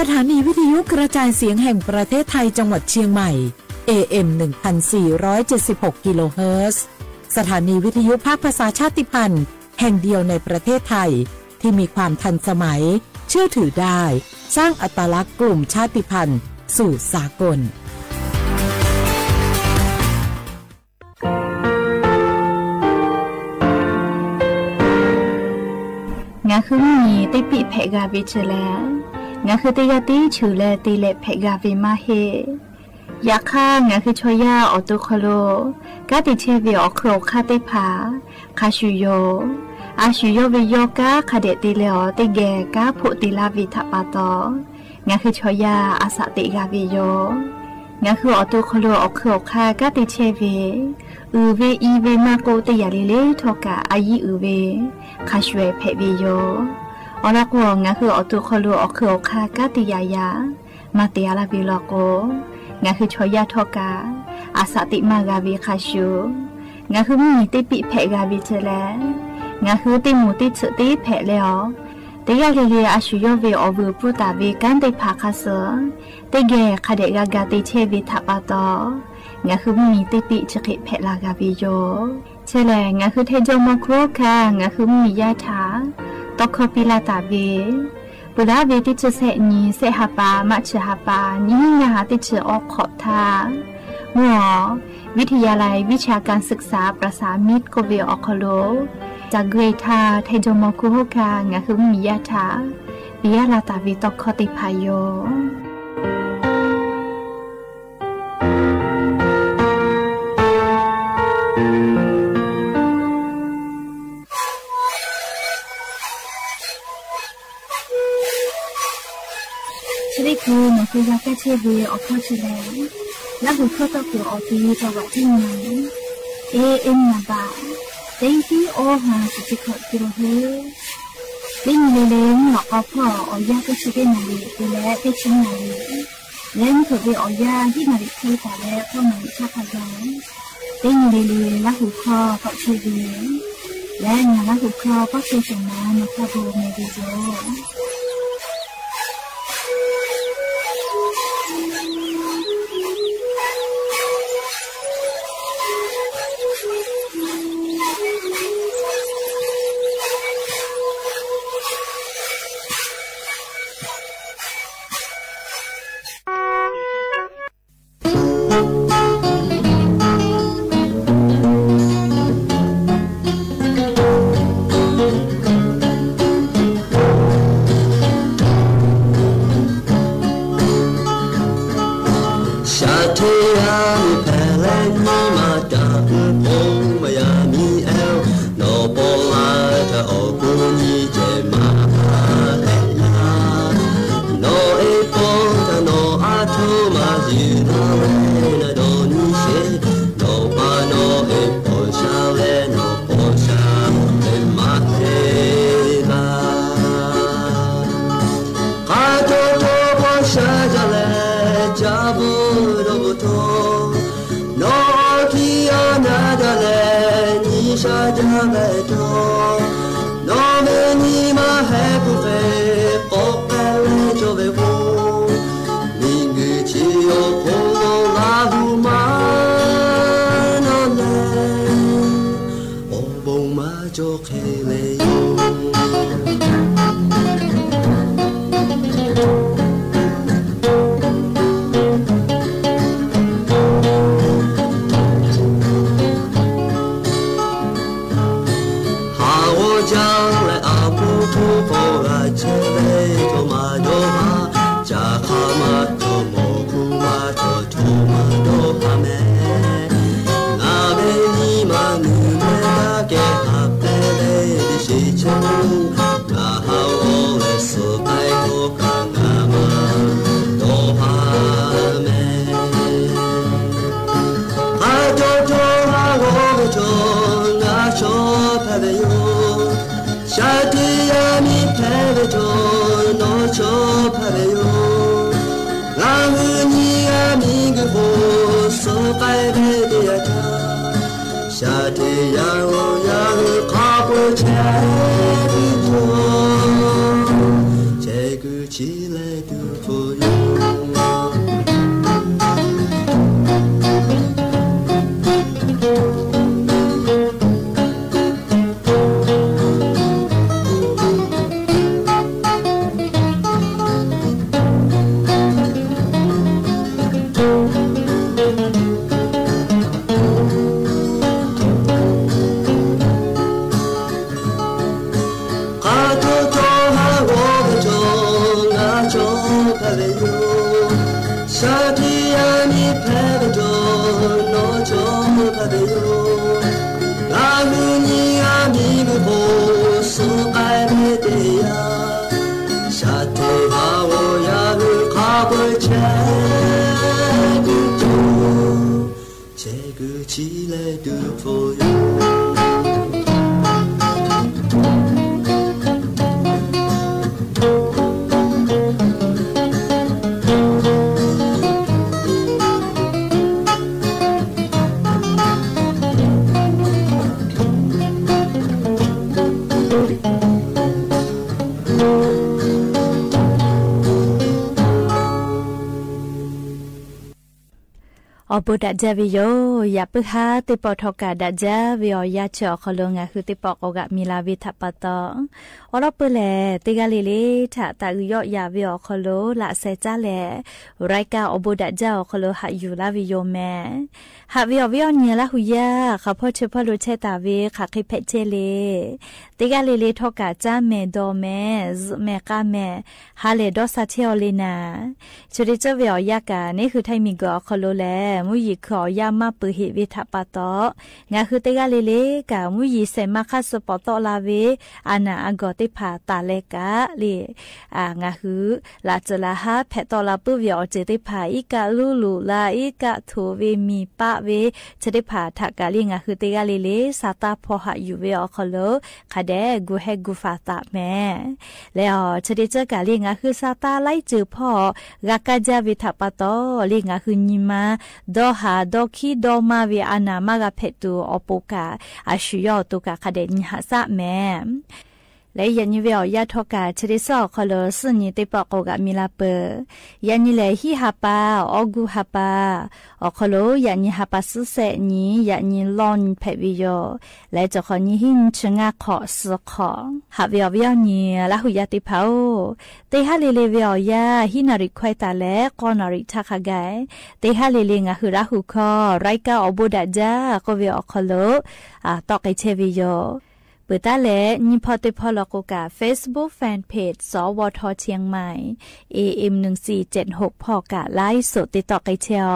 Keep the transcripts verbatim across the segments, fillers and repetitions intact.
สถานีวิทยุกระจายเสียงแห่งประเทศไทยจังหวัดเชียงใหม่ เอเอ็ม หนึ่งพันสี่ร้อยเจ็ดสิบหก กิโลเฮิรตซ์ สถานีวิทยุภาคภาษาชาติพันธุ์แห่งเดียวในประเทศไทย ที่มีความทันสมัย เชื่อถือได้ สร้างอัตลักษณ์กลุ่มชาติพันธุ์สู่สากล ငါဃုမီး တ့ပံၣ်ဖဲးဂၤဝဲဆၢလဲၣ်, ငါဃုတ့ယၤတ့ဆၢလဲၣ် တ့လဲၣ်ဖဲးဂၤဝဲမးဟ့ၣ်. ယခါ ငါဃုဆီယၢ်အီၣ်တူၣ်ခီလိာ် ကါတ့ဆဲးဝဲအီၣ်ခုၣ်အီၣ်ခါသ့ၣ်တဖၣ် ခါဆူၣ်ယိာ် အါဆူၣ်ယိာ်ဝဲယိာ်ကါ ခါဒဲးတ့လဲၣ်အီၤ တ့ဂဲၤကါဖိးတ့လၢဝဲထးပာ်တီၤ ငါဃုဆီယၢ်အစးတ့ဂၤဝဲယိာ်. ငါဃုအီၣ်တူၣ်ခီလိာ် အီၣ်ခုၣ်အီၣ်ခါ ကါတ့ဆဲးဝဲ အုၣ်ဝဲအံၤဝဲမးကိးတ့ယၤလံလံထီၣ်ကး အယံၤအုၣ်ဝဲ ခါဆူၣ်ဖဲးဝဲယိာ်. အီၤလီၤကိး ငါဃုအီၣ်တူၣ်ခီလိာ် အီၣ်ခုၣ်အီၣ်ခါ ကါတ့ယၤယၤ မၤတ့အါလၢဝဲလီၤကိး ငါဃုဆီယၢ်ထီၣ်ကး အစးတ့မးဂၤဝဲခါဆူၣ်. ငါဃုမီး တ့ပံၣ်ဖဲးဂၤဝဲဆၢလဲၣ်, ငါဃုတ့မူးတ့ဆၢးတ့ဖဲးလဲၣ်အီၤ တ့ဂၤလံလံ အါဆူၣ်ယိာ်ဝဲအီၣ်ဝဲအုၣ်ပူၤတၢ်ဝဲ ကါသ့ၣ်တဖၣ်ခါဆၢ တ့ဂဲၤခါဒဲးဂၤဂၤတ့ဆဲးဝဲထးပာ်တီၤ ငါဃုမီး တ့ပံၣ်ဆၢဃ့ဖဲးလၢဂၤဝဲယိာ်. ဆၢလဲၣ် ငါဃုထဲဒိၣ်မီၤခူခါ ငါဃုမီးယါထး တီခီပံလၢတၢ်ဝဲ ပူၤလၢဝဲတ့ဆၢဆဲးနံၤ ဆဲးဟးပာ် မးဆၢဟးပာ် နံၣ်ဟံၣ်ညါဟးတ့ဆၢအီခီၣ်ထါ မုၢ်အီၤ วิทยาลัยวิชาการศึกษาประสามิตร ကိးဝဲအီၤခီလိာ် တၢ်ဂ့ၢ်ထါ ထဲဒိၣ်မီၤခူဟိခါ ငါဃုမီးယါထး ပံယါလၢတၢ်ဝဲတီခီသ့ၣ်တဖၣ်ယိာ်. ဆၢလ့ၣ်ခိၣ် မီၤဃုဂၤကဲဆဲးဝဲအီၣ်ခီဆၢလဲၣ်, လၢဟူၣ်ခီၣ်တီၣ်ခိၣ်အီၣ်က့ၤ တဝးတံၢ်နၤ เอเอ็ม นำบ่าย เจ็ดสิบห้า กิโลเฮิรตซ์ လၢနံၤလၢလၢ မ့ၢ်အီၣ်ဖီၣ်အီၣ်ယၢ် တဆံတ့ၢ်နၣ်ရံၣ် တုၤလၢတဆံနၣ်ရံၣ် လၢမ့ၢ်ခိၣ်ဝဲအီၣ်ယၢ် ဟံၣ်နၣ်ရံၣ်ဖဲတၢ်လၢ ဖီၣ်နၣ်ရံၣ်ဆၣ်ဖးယံၤ လၢနံၤလၢလၢ လၢဟူၣ်ခီၣ်ဖီၣ်ဆဲးဝဲ လၢနၤလၢဟူၣ်ခီၣ်ဖီၣ်ဆဲးစၢၤနၤ မၤဖီၣ်ဘိးမဲာ်ဝဲယိာ်. ရှၢထ့ယါမ့ၢ်ဖဲလဲၣ် နံၤမၤတၢ်အုးဖိ မယါမံအဲၣ် နီၢ်ပီၢ်လၢ်တၢ်အီၣ်ကိးနံၤ ကဲမၤဟါလဲၣ်ယါ နီၢ်အဲၣ်ပီၢ်တၢ်နီၢ်အါထီၣ် မၤယုၢ်နၤဝဲ နၤဒီးနံၤရှဲ နီၢ်ပၢ်နီၢ်အဲၣ်ပီၢ်ဆှါလဲၣ် နီၢ်ပီၢ်ဆှါလဲၣ် မၤဟဲဘၣ် ခါတီတီပီၢ်ဆှါဒၣ်လဲၣ် ကၢ်ဘိဒီးဘိထီၣ် နီၢ်အီၣ်ကံအီနၤဒၣ်လဲၣ် နံၤဆါဒၣ်လဲၣ်တီၢ် နီၢ်မ့ၢ်နံၤမၤဟဲပူၤဃဲ ကိးကဲလဲၣ်ကၠီဝဲၢ်ဖိ မံၤဂုၢ်ထံအီၣ်ဖိလီၤ လၢဟူမၤနီၢ်လဲၣ် အိၣ်ဘိးမၤကၠီခဲလဲၣ်ယိာ် ဟးဂီၤကၢ်လဲၣ်အပူၤ ထူၣ်ဖိဂၤဆဲးလဲၣ် ထိၣ်မၤဒီးဟါ ကၢ်ခါမၤထီၣ် မီၤခူမၤထီၣ် ထိၣ်မၤဒီးဟါမဲာ် နၤဘဲနံၤမၤနုၤမဲာ် တၢ်ကဲဟးပဲလဲၣ် ဒ်ဆ့ဆဲး နၤဟးဂီၤလဲၣ် စူးကဲထိၣ်ကၢ် နၤမၤဒီးဟါမဲာ် ဟးကၠီကၠီဟးဂီၤကၠီ နၤဆီဖဲလဲၣ်ယိာ် ရှၢထ့ယါမ့ၢ်ဖဲလဲၣ်ကၠီ နီၢ်ဆီဖဲလဲၣ်ယိာ် လၢမုၢ်နံၤအမံၤဂ့ၤဖိ စူးကဲဘဲဒံးယၤကၠီ ရှၢထ့ယါဂီၤယါဂ့ၤ ခီပှဲၤဆဲးဒံးကၠီ ဆဲးကုဆံလဲၣ်ဒုးဖိ အိၣ်ဘူးဒၣ်စၢ်ဝဲယိၤ, ယၢပ်ႇပုၢ်ဟါသ့ၣ်ပီၣ်ထီၣ်ကၢ်ဒၣ်စၢ်ဝဲအီၤ ယၢ်ဆၢၣ်အီၤခီလိာ် ငါဟုသ့ၣ်ပီၣ်ကိးဂၤမံၤလၢ်ဝဲထးပာ်တီၤ, အိၣ်ဒီးပၢၢ်လဲၣ် တဂၤလၢ်လၢ် ထးတၢ်အုၣ်ယီၣ်ယၢ်ဝဲအီၤခီလိာ် လၢ်စဲးကၠၢ်လဲၣ်, ရၢၢ်ကၠၢ်အိၣ်ဘူးဒၣ်စၢ်အီၤခီလိာ် ဟးယူၢ်လၢ်ဝဲယိၤမဲာ် ဟးဝဲအီၤဝဲအီၤနံၤ လၢ်ဟူယၢ် ဃးဖီၣ်ဆၢဖီၣ်လိာ်ဆဲးတၢ်ဝဲ ဃးဃ့ဖဲးဆဲးလဲၣ်, တဂၤလၢ်လၢ် ထီၣ်ကၢ်ကၠၢ်မဲာ်ဒီးမဲာ် စမဲာ်ဃၢ်မဲာ် ဟးလဲၣ်ဒီးစးဆဲးအီၤလၢ်နၤ, ဆၢတ့ၢ်စၢ်ဝဲအီၤယၢ်ကၢ် န့ၣ်ဃုထၢၣ်မံၤကီၢ်အီၤခီလိာ်လဲၣ်, မူယံၤခုၣ်အီၤယၢ်မးပၢၢ်ဟ့ၣ်ဝဲထးပာ်တီၤ, ငါဟုတဂၤလၢ်လၢ်ကၢ် မူယံၤစဲးမးဃၣ်စၢပိာ်သီၣ်လၢ်ဝဲ အနၢ်အဂီၢ်သ့ၣ်တဖၣ် တၢ်လဲၤကၢ်လၢ် အၢ ငါဟု လၢ်စၢၤလၢ်ဟါ ဖဲးတီၣ်လၢ်ပုၢ်ဝဲအီၤစၢၤသ့ၣ်တဖၣ် အံးကၢ်လူလူလၢ် အံးကၢ်ထိၣ်ဝဲမံၤပာ်ဝဲ ဆၢသ့ၣ်တဖၣ်ထးကၢ်လၢ် ငါဟုတဂၤလၢ်လၢ် စးတၢ်ဖီၣ်ဟးယူၢ်ဝဲအီၤခီလိာ် ခးဒဲး ဂုာ်ဟဲဂုာ်ဖးသးမဲာ် လဲၤအီၤ ဆၢတ့ၢ်စၢ်ကၢ်လၢ် ငါဟုစးတၢ်လၢ်စၢၤဖီၣ် ဂၤကၢ်ကၢ်ဝဲထးပာ်တီၤလၢ် ငါဟုနံၤမါ ဒီဟးဒီခံဒီမါဝဲ အနၢ်မးဂၤဖဲးတူာ်အီၤပိာ်ကၢ် အဆူၣ်ယီၣ်အီၤတိာ်ကၢ် ခးဒဲးနံၤဟးစၢ်မဲာ် လဲၤ ယၢ်နံၤဝဲအီၤယၢ်ထီၣ်ကၢ် ဆၢတ့ၢ်စၢ်အီၤခီလိာ် စံၣ်နံၤသ့ၣ်ပီၣ်ကိးဂၤမံၤလၢ်ပၢၢ်, ယၢ်နံၤလဲၣ် ဟံၣ်ဟးပၢ် အီၣ်ကူၣ်ဟးပၢ် အီၤခီလိာ် ယၢ်နံၤဟးပၢ်စံၣ်စဲးနံၤ ယၢ်နံၤလီၢ်နံၤဖဲးဝဲယိၤ, လဲၤ ကၠီၤဃီၤနံၤဟံၣ်နံၤဆၢငါခီၣ်စၢခီၣ် ဟးဝဲအီၤဝဲအီၤနံၤ လၢဟူယၢ်သ့ၣ်တဖၣ်ဧိၤ, တဟါလၢ်လၢ်ဝဲအီၤယၢ် ဟံၣ်နၣ်ရံၣ်ခွဲးတၢ်လဲၣ် ဃိးနၣ်ရံၣ်ဆၣ်ခါဂၤ, တဟါလၢ်လၢ် ငါဟုလၢဟူခီ ရၢၢ်ကၠၢ်အိၣ်ဘူးဒၣ်စၢ် ကိးဝဲအီၤခီလိာ် အတီၣ်က့ၤဆဲးဝဲယိၤ ပၢၢ်တၢ်လဲၣ် နံၤဖီၣ်သ့ၣ်ဖီၣ်လီၤကိးကၢ် Facebook Fan Page စဝထ เชียงใหม่ เอเอ็ม หนึ่งสี่เจ็ดหก ဖီၣ်ကၢ် ไลฟ์สด တ့တီၣ်က့ၤဆဲး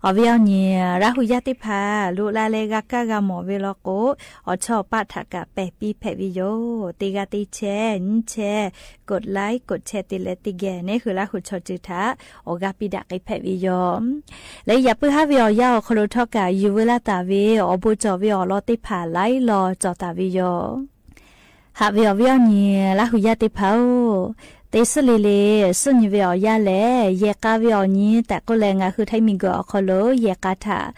အီၤ, အီၤဝဲအီၤနံၤ လၢဟူယၢ်သ့ၣ်တဖၣ် လူလၢ်လၢဂၤကၢ်ဂၤမီၣ်ဝဲလီၤကိး အီၤဆီၣ်ပာ်ထးကၢ်ပဲာ်ပံဖဲးဝဲယိၤ, တဂၤတဆဲး နဆဲး กดไลค์ กดแชร์ တ့လဲၣ်တဂ့ၤ န့ၣ်ဃုလၢဟူဆီၣ်တုၤထး အီၤဂၤပံဒၣ်က့ၤဖဲးဝဲယိၤ လၢယၢပ်ၢ်ပုၢ်ဟါဝဲအီၤယၢ်အီၤခီလိာ်ထီၣ်ကၢ် ယူၢ်ဝဲလၢ်တၢ်ဝဲ အီၣ်ဘူးကၠီၣ်ဝဲအီၤလီၤသ့ၣ်တဖၣ် လၢလီၤကၠီၣ်တၢ်ဝဲယိၤ ဟးဝဲအီၤဝဲအီၤနံၤ လၢဟူယၢ်သ့ၣ်တဖၣ်ဧိၤ, တ့စံၣ်လၢ်လၢ် စံၣ်နံၤဝဲအီၤယၢ်လဲၣ် ယဲၢ်ကၢ်ဝဲအီၤနံၤ တၢ်ကိးလဲၣ် ငါဟုထံမံၤကီၢ်အီၤခီလိာ် ယဲၢ်ကၢ်ထး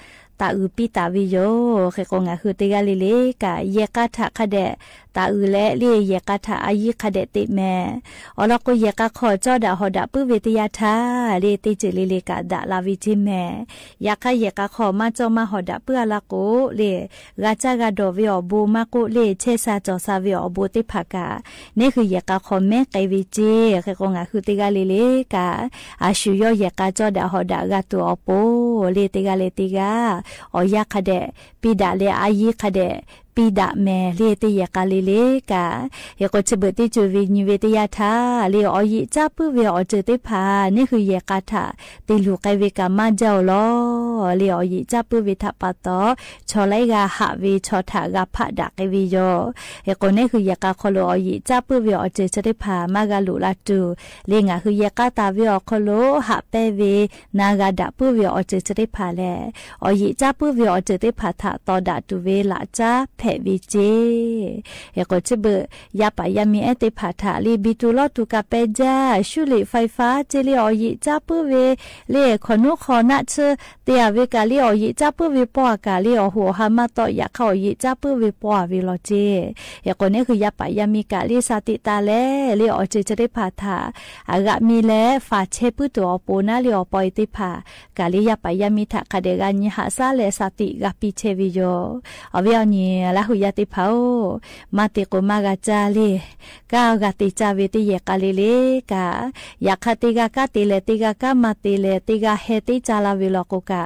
တၢ်အုၣ်ပံတၢ်ဝဲယိၤ, ဃ့ကိး ငါဟုတဂၤလၢ်လၢ်ကၢ် ယဲၢ်ကၢ်ထးခါဒဲး တၢ်အုၣ်လဲၣ်လၢယဲၢ်ကၢ်ထးအယံၤခါဒဲးသ့မဲာ်, အီၤလီၤကိးယဲၢ်ကၢ်ခီၣ် ကၠီဒၣ်ဟီၣ်ဒၣ်ပုၢ်ဝဲတယၢ်ထး လၢတ့စံၣ်လၢ်လၢ်ကၢ်ဒၣ်လၢ်ဝဲက့ၤမဲာ်, ယဲၢ်ကၢ်ယဲၢ်ကၢ်ခီၣ် မၤကၠီမၤဟီၣ်ဒၣ်ပုၢ်အလၢ်ကိးလၢ် ဂၤကၢ်ဂၤဒိးဝဲအီၤဘိမးကိးလၢ် ဆဲးစၢ်ကၠီၣ်စၢ်ဝဲအီၤဘိသ့ၣ်တဖၣ်ကၢ်, န့ၣ်ဃုယဲၢ်ကၢ်ခီၣ်မဲာ်ကဲဝဲက့ၤ, ဃ့ကိး ငါဟုတဂၤလၢ်လၢ်ကၢ် အဆူၣ်ယီၣ်ယဲၢ်ကၢ်ကၠီဒၣ်ဟီၣ်ဒၣ်ဂၤတုၤအီၤပိာ်လၢ် တဂၤလၢ်တဂၤ အီၤယၢ်ခါဒဲး ပံဒၣ်လၢ် အယံၤခါဒဲး ပံဒၣ်မဲာ်လၢ် တယဲၢ်ကၢ်လၢ်လၢ်ကၢ်, ဃ့ကိး ဆၢဘၢၣ်တ့စံၣ်ဝဲနံၤဝဲတယၢ်ထး လၢ် အီၤယံၤကၢ်ပုၢ်ဝဲအီၤစၢၤသ့ၣ်တဖၣ် န့ၣ်ဃုယဲၢ်ကၢ်ထး တ့လူၢ်ကဲဝဲကၢ်မၤကၠီအီၤလီၤ, လၢ် အီၤယံၤကၢ်ပုၢ်ဝဲထးပာ်တီၤ ဆီလဲဂၤဟးဝဲဆီထးဂၤဖးဒၣ်ကဲဝဲယိၤ, ဃ့ကိး န့ၣ်ဃုယဲၢ်ကၢ်ခီလိာ် အီၤယံၤကၢ်ပုၢ်ဝဲအီၤစၢၤသ့ၣ်တဖၣ် မၤဂၤလိာ်လၢ်တုၤ လၢ် ငါဟုယဲၢ်ကၢ်တၢ်ဝဲအီၤခီလိာ် ဟးပဲဝဲ နၤဂၤဒၣ်ပုၢ်ဝဲအီၤစၢၤသ့ၣ်တဖၣ်လဲၣ်, အီၤယံၤကၢ်ပုၢ်ဝဲအီၤစၢၤသ့ၣ်တဖၣ်ထး တီဒၣ်တုၤဝဲလၢ်ကၠၢ်ဖဲးဝဲက့ၤ, ဃ့ကိး ဆၢဘၢၣ် ယၢ်ပၢ်ယၢ်မံအဲၣ်သ့ၣ်တဖၣ်ထး လၢ် ဘံတူၤလီတူၤကၢ်ပဲာ်ကၠၢ် ဆူလံာ်ဖဲးဖးက့ၤလၢ် အီၤယံၤကၢ်ပုၢ်ဝဲလၢ် ခီၣ်နူာ်ခီၣ်နၢ်ဆၢ တ့ၢ်ဝဲကၢ်လၢ် အီၤယံၤကၢ်ပုၢ်ဝဲပှၤကၢ်လၢ် အီၤဟူးအီၤဟးမၤတီၢ်ယၢ်ခါ အီၤယံၤကၢ်ပုၢ်ဝဲပှၤဝဲလီၤက့ၤ, ဃ့ကိး န့ၣ်ဃုယၢ်ပၢ်ယၢ်မံကၢ်လၢ် စးတံးတၢ်လဲၣ် လၢ် အီၤစၢၤသ့ၣ်တဖၣ်ထး အဂၤမံၤလဲၣ် ဖးဆဲးပုၢ်တုၤအီၤပိာ်နၤလၢ် အီၤပီအံၤသ့ၣ်တဖၣ် ကၢ်လၢ် ယၢ်ပၢ်ယၢ်မံထးခါဒဲး ဂၤနံၤဟးစၢ်လဲၣ် စးတံးဂၤပံဆဲးဝဲယိၤ, အီၤဝဲအီၤနံၤ လႃးႁူယၢမ်းတဖၣ်အိၣ် မၤတ့ၢ်ကိၣ်မၤဂာ်စၢ်လႄႈ ကါဂာ်တ့ၢ်စၢ်ဝေ တယဲၢ်ကါလၢ်လၢ်ကါ ယၣ်ခါတ့ၢ်ဂၤကါတ့ၢ်လၢ် တ့ၢ်ဂၤကါမၤတ့ၢ်လၢ် တ့ၢ်ဂၤဟဲတ့ၢ်စၢ်လၢ်ဝေလီၤကိၣ်ကါ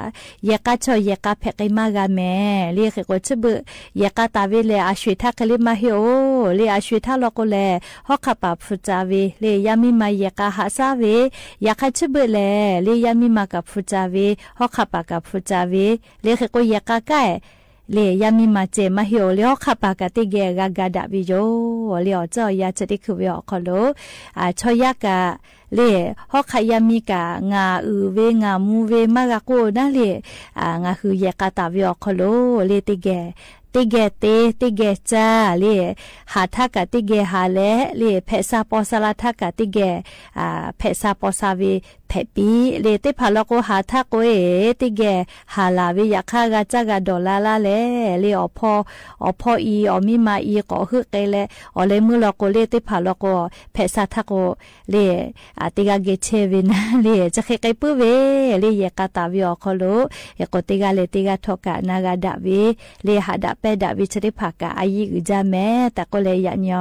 ယဲၢ်ကါဆီၣ် ယဲၢ်ကါဖဲးက့ၤမၤဂာ်မဲာ် လၢဃိာ်ကိၣ်ဆိၣ်ဘုၣ် ယဲၢ်ကါတၢ်ဝေလၢ် အရွှေ့ထါခဲလၢာ်မၤဟ့ၣ်အိၣ် လၢအရွှေ့ထါလီၤကိၣ်လၢ် ဟီၣ်ခးပာ်ဖုစၢ်ဝေ လၢယါမံမၤယဲၢ်ကါဟးစၢ်ဝေ ယၣ်ခါဆိၣ်ဘုၣ်လၢ် လၢယါမံမၤကၢ်ဖုစၢ်ဝေ ဟီၣ်ခးပာ်ကၢ်ဖုစၢ်ဝေ လၢဃိာ်ကိၣ်ယဲၢ်ကါကါ လၢယါမံမၤစဲးမၤဟ့ၣ်အိၣ် လၢဟီၣ်ခးပာ်ကၢ်တ့ၢ်ဂဲၤဂၤဂၤဒၣ်ဝံၤယိာ် လၢအီၣ်ကၠီၣ်ယါဆၢတ့ၢ်ခုၣ်ဝဲအီၤခီလိာ် အဆီၣ်ယါကၢ် လၢဟီၣ်ခးယါမံကၢ် ငၢ်အုၣ်ဝေ ငၢ်မူဝေ မၤဂာ်ကိၣ်နၤလၢ် အငၢ်ဟုၣ်ယဲၢ်ကါတၢ်ဝံၤအီၤခီလိာ် လၢတ့ၢ်ဂဲၤ တ့ၢ်ဂဲၤတ့ၢ် တ့ၢ်ဂဲၤစၢ် လၢဟးထါကၢ်တ့ၢ်ဂဲၤဟးလဲၣ် လၢဖဲးစၢ်ပီၣ်စၢ်လၢထါကၢ်တ့ၢ်ဂဲၤ အဖဲးစၢ်ပီၣ်စၢ်ဝံၤ ဖဲးပံ လၢတ့ၢ်ဖးလီၤကိၣ်ဟးထါကိၣ်အ့ၣ် တ့ၢ်ဂဲၤဟးလၢ်ဝံၤ ယၣ်ခါဂၤစၢ်ဂၤဒီးလၢ်လၢ်လဲၣ် လၢအီၣ်ဖီ အီၣ်ဖီအံၤ အီၣ်မံမၤအံၤ ကိးဟုးကဲလဲၣ် အီၣ်လဲၤမုာ်လီၤကိၣ်လၢတ့ၢ်ဖးလီၤကိၣ် ဖဲးစၢ်ထါကိၣ် လၢ အတ့ၢ်ဂၤဂဲၤဆဲးဝဲနၤလၢ် ကဃ့က့ၤပုၢ်ဝဲ လၢယဲၢ်ကါတၢ်ဝံၤအီၤခီလိာ် ယကိးတ့ၢ်ဂၤလၢ်တ့ၢ်ဂၤထီၣ်ကၢ်နၤဂၤဒၣ်ဝံၤ လၢဟးဒၣ်ပဲဒၣ်ဝံၤဆၢတ့ၢ်ဖးကၢ် အယံာ်အုၣ်ကၠၢမဲာ် တၢ်ကိၣ်လၢယၣ်ညီ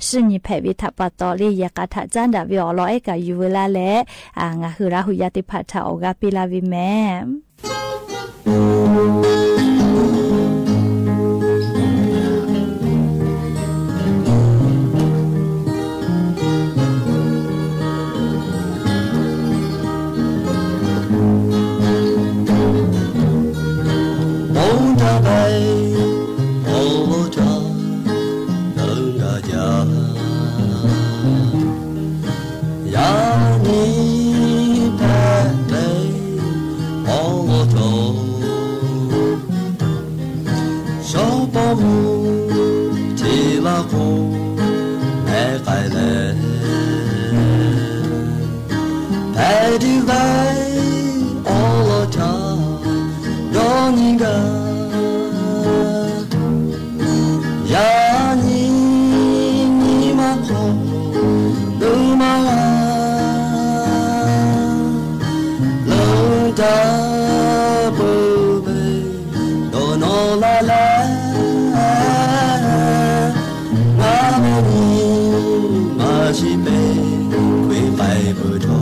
စူၢ်နံၤဖဲးဝံၤထးပာ်တီၤလၢယဲၢ်ကါထးစၢ်ဒၣ်ဝံၤအီၤလီၤအဲၣ်ကၢ်ယူၤဝဲလၢ်လဲၣ် အငၢ်ဟုၣ်လၢဟူယါတ့ၢ်ဖးထးအီၣ်ဂၤပ့ၤလၢ်ဝံၤမဲာ် ယါနံၤဖဲးလၢ အီၣ်လီၤကၠီ စီၤပီမူ ထံလီၤကိၣ် အဲၣ်ကၢ်လဲၣ် ဖဲးဒုးဝဲ အီၣ်လီၤကၠီ ဒီနံၤဂၤ ယါနံၤ နံၤမၤခီ လၢမၤဂၤ လၢတၢ်ပၢၢ်ဘၢ ဒီးနီၢ်လါလဲၣ် ငါးဘီနံၤ မၤစံးပဲ ခွ့ၣ်ဃဲၣ်ပၢၢ်ထီ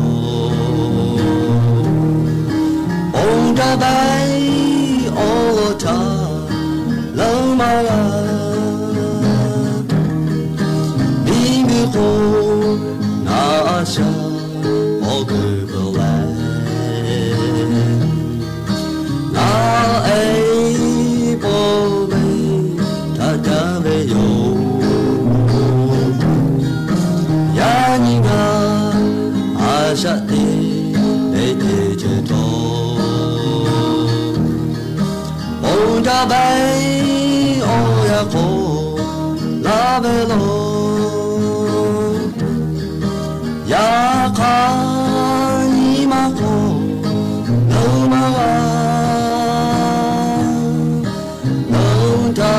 အိၣ်တၢ်ဘဲ အီၣ်လီၤကၠီ လၢမၤဂၤ မံမုၢ်ဃိ နၤအစၢ် အီၣ်ကုၢ်ပလဲၣ် နၤအဲၣ်ပီၣ်လ့ တၢ်တၢ်ဝဲယိာ် ယါနံၤဂၤ အစၢ်တ့ၢ် လဲၤတ့ၢ်ကၠၢထီ အိၣ်တၢ်ဘဲ အီၣ်ယၤခီ လၢ်ဝဲလီၤ ယါခါ နံၤမၤခီ လၢမၤဂၤ လၢတၢ်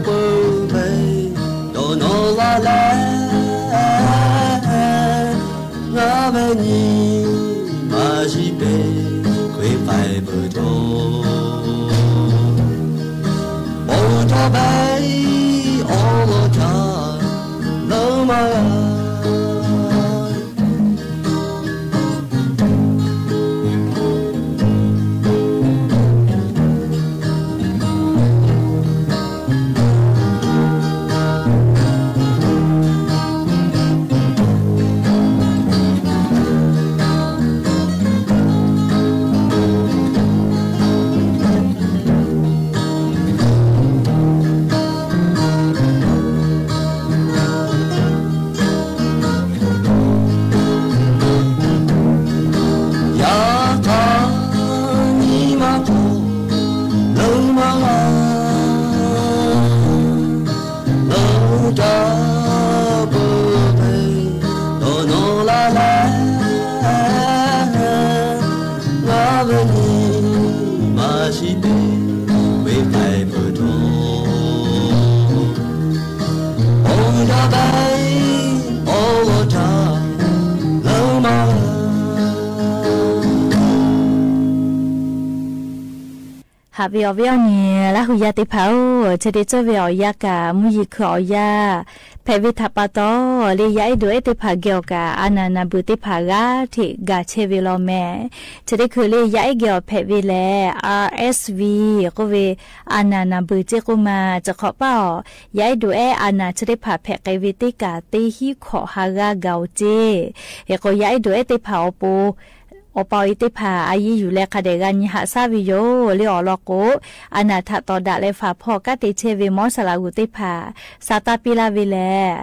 ပၢၢ်ဘၢ ဒီးနီၢ်လါလဲၣ် ငါးဘီနံၤ မၤစံးပဲ ခွ့ၣ်ဃဲၣ်ပၢၢ်ထီ အိၣ်တၢ်ဘဲ အီၣ်လီၤကၠီ လၢမၤဂၤ အဝဲအီၤဝဲအီၤန့ၣ် လၢဟူယၤသ့ၣ်တဖၣ်ဧၢ, ဆၢတဲစိဝဲအီၤယၤက့ မူယံၤခုၣ်အီၤယၤ ဖဲးဝဲထးပာ်တီၤ လၢယၤအဲၣ်ဒိးအဲၣ်သ့ၣ်တဖၣ်ဂဲၤအီၤက့ အနၢ်နၢ်ဘုးသ့ၣ်တဖၣ်ဂၤထံၣ်ဂၤဆဲးဝဲလီၤမဲာ်. ဆၢတဲခုၣ်လၢယၤအဲၣ်ဂဲၤအီၤဖဲးဝဲလဲၣ် RSV ဃိဝဲ အနၢ်နၢ်ဘုးသ့ၣ်တဖၣ်မး တခီပာ်အီၤ ယၤအဲၣ်ဒိးအဲၣ်အနၢ်ဆၢသ့ၣ်တဖၣ်ဖဲးဃဲၤဝဲသ့ၣ်က့ သ့ဟံၣ်ခီၣ်ဟးဂၤဂၤဧိၤစ့ၢ်. ဟဲဃိ ယၤအဲၣ်ဒိးအဲၣ်သ့ၣ်တဖၣ်အီၤပူၤ အီၤပာ်အီၤသ့ၣ်တဖၣ် အယံၤယုၢ်လၢခးဒဲးဂၤနံၤဟးဆါဝဲယိာ် လၢအီၤလီၤကိး အနၢ်ထးတီၤဒၣ်လဲာ် ဖးဖီၣ်ကးတ့ၢ်ဆဲးဝဲ မီစၢလးဂူၢ်သ့ၣ်တဖၣ် စးတၢ်ပ့လၢ်ဝဲလဲၣ်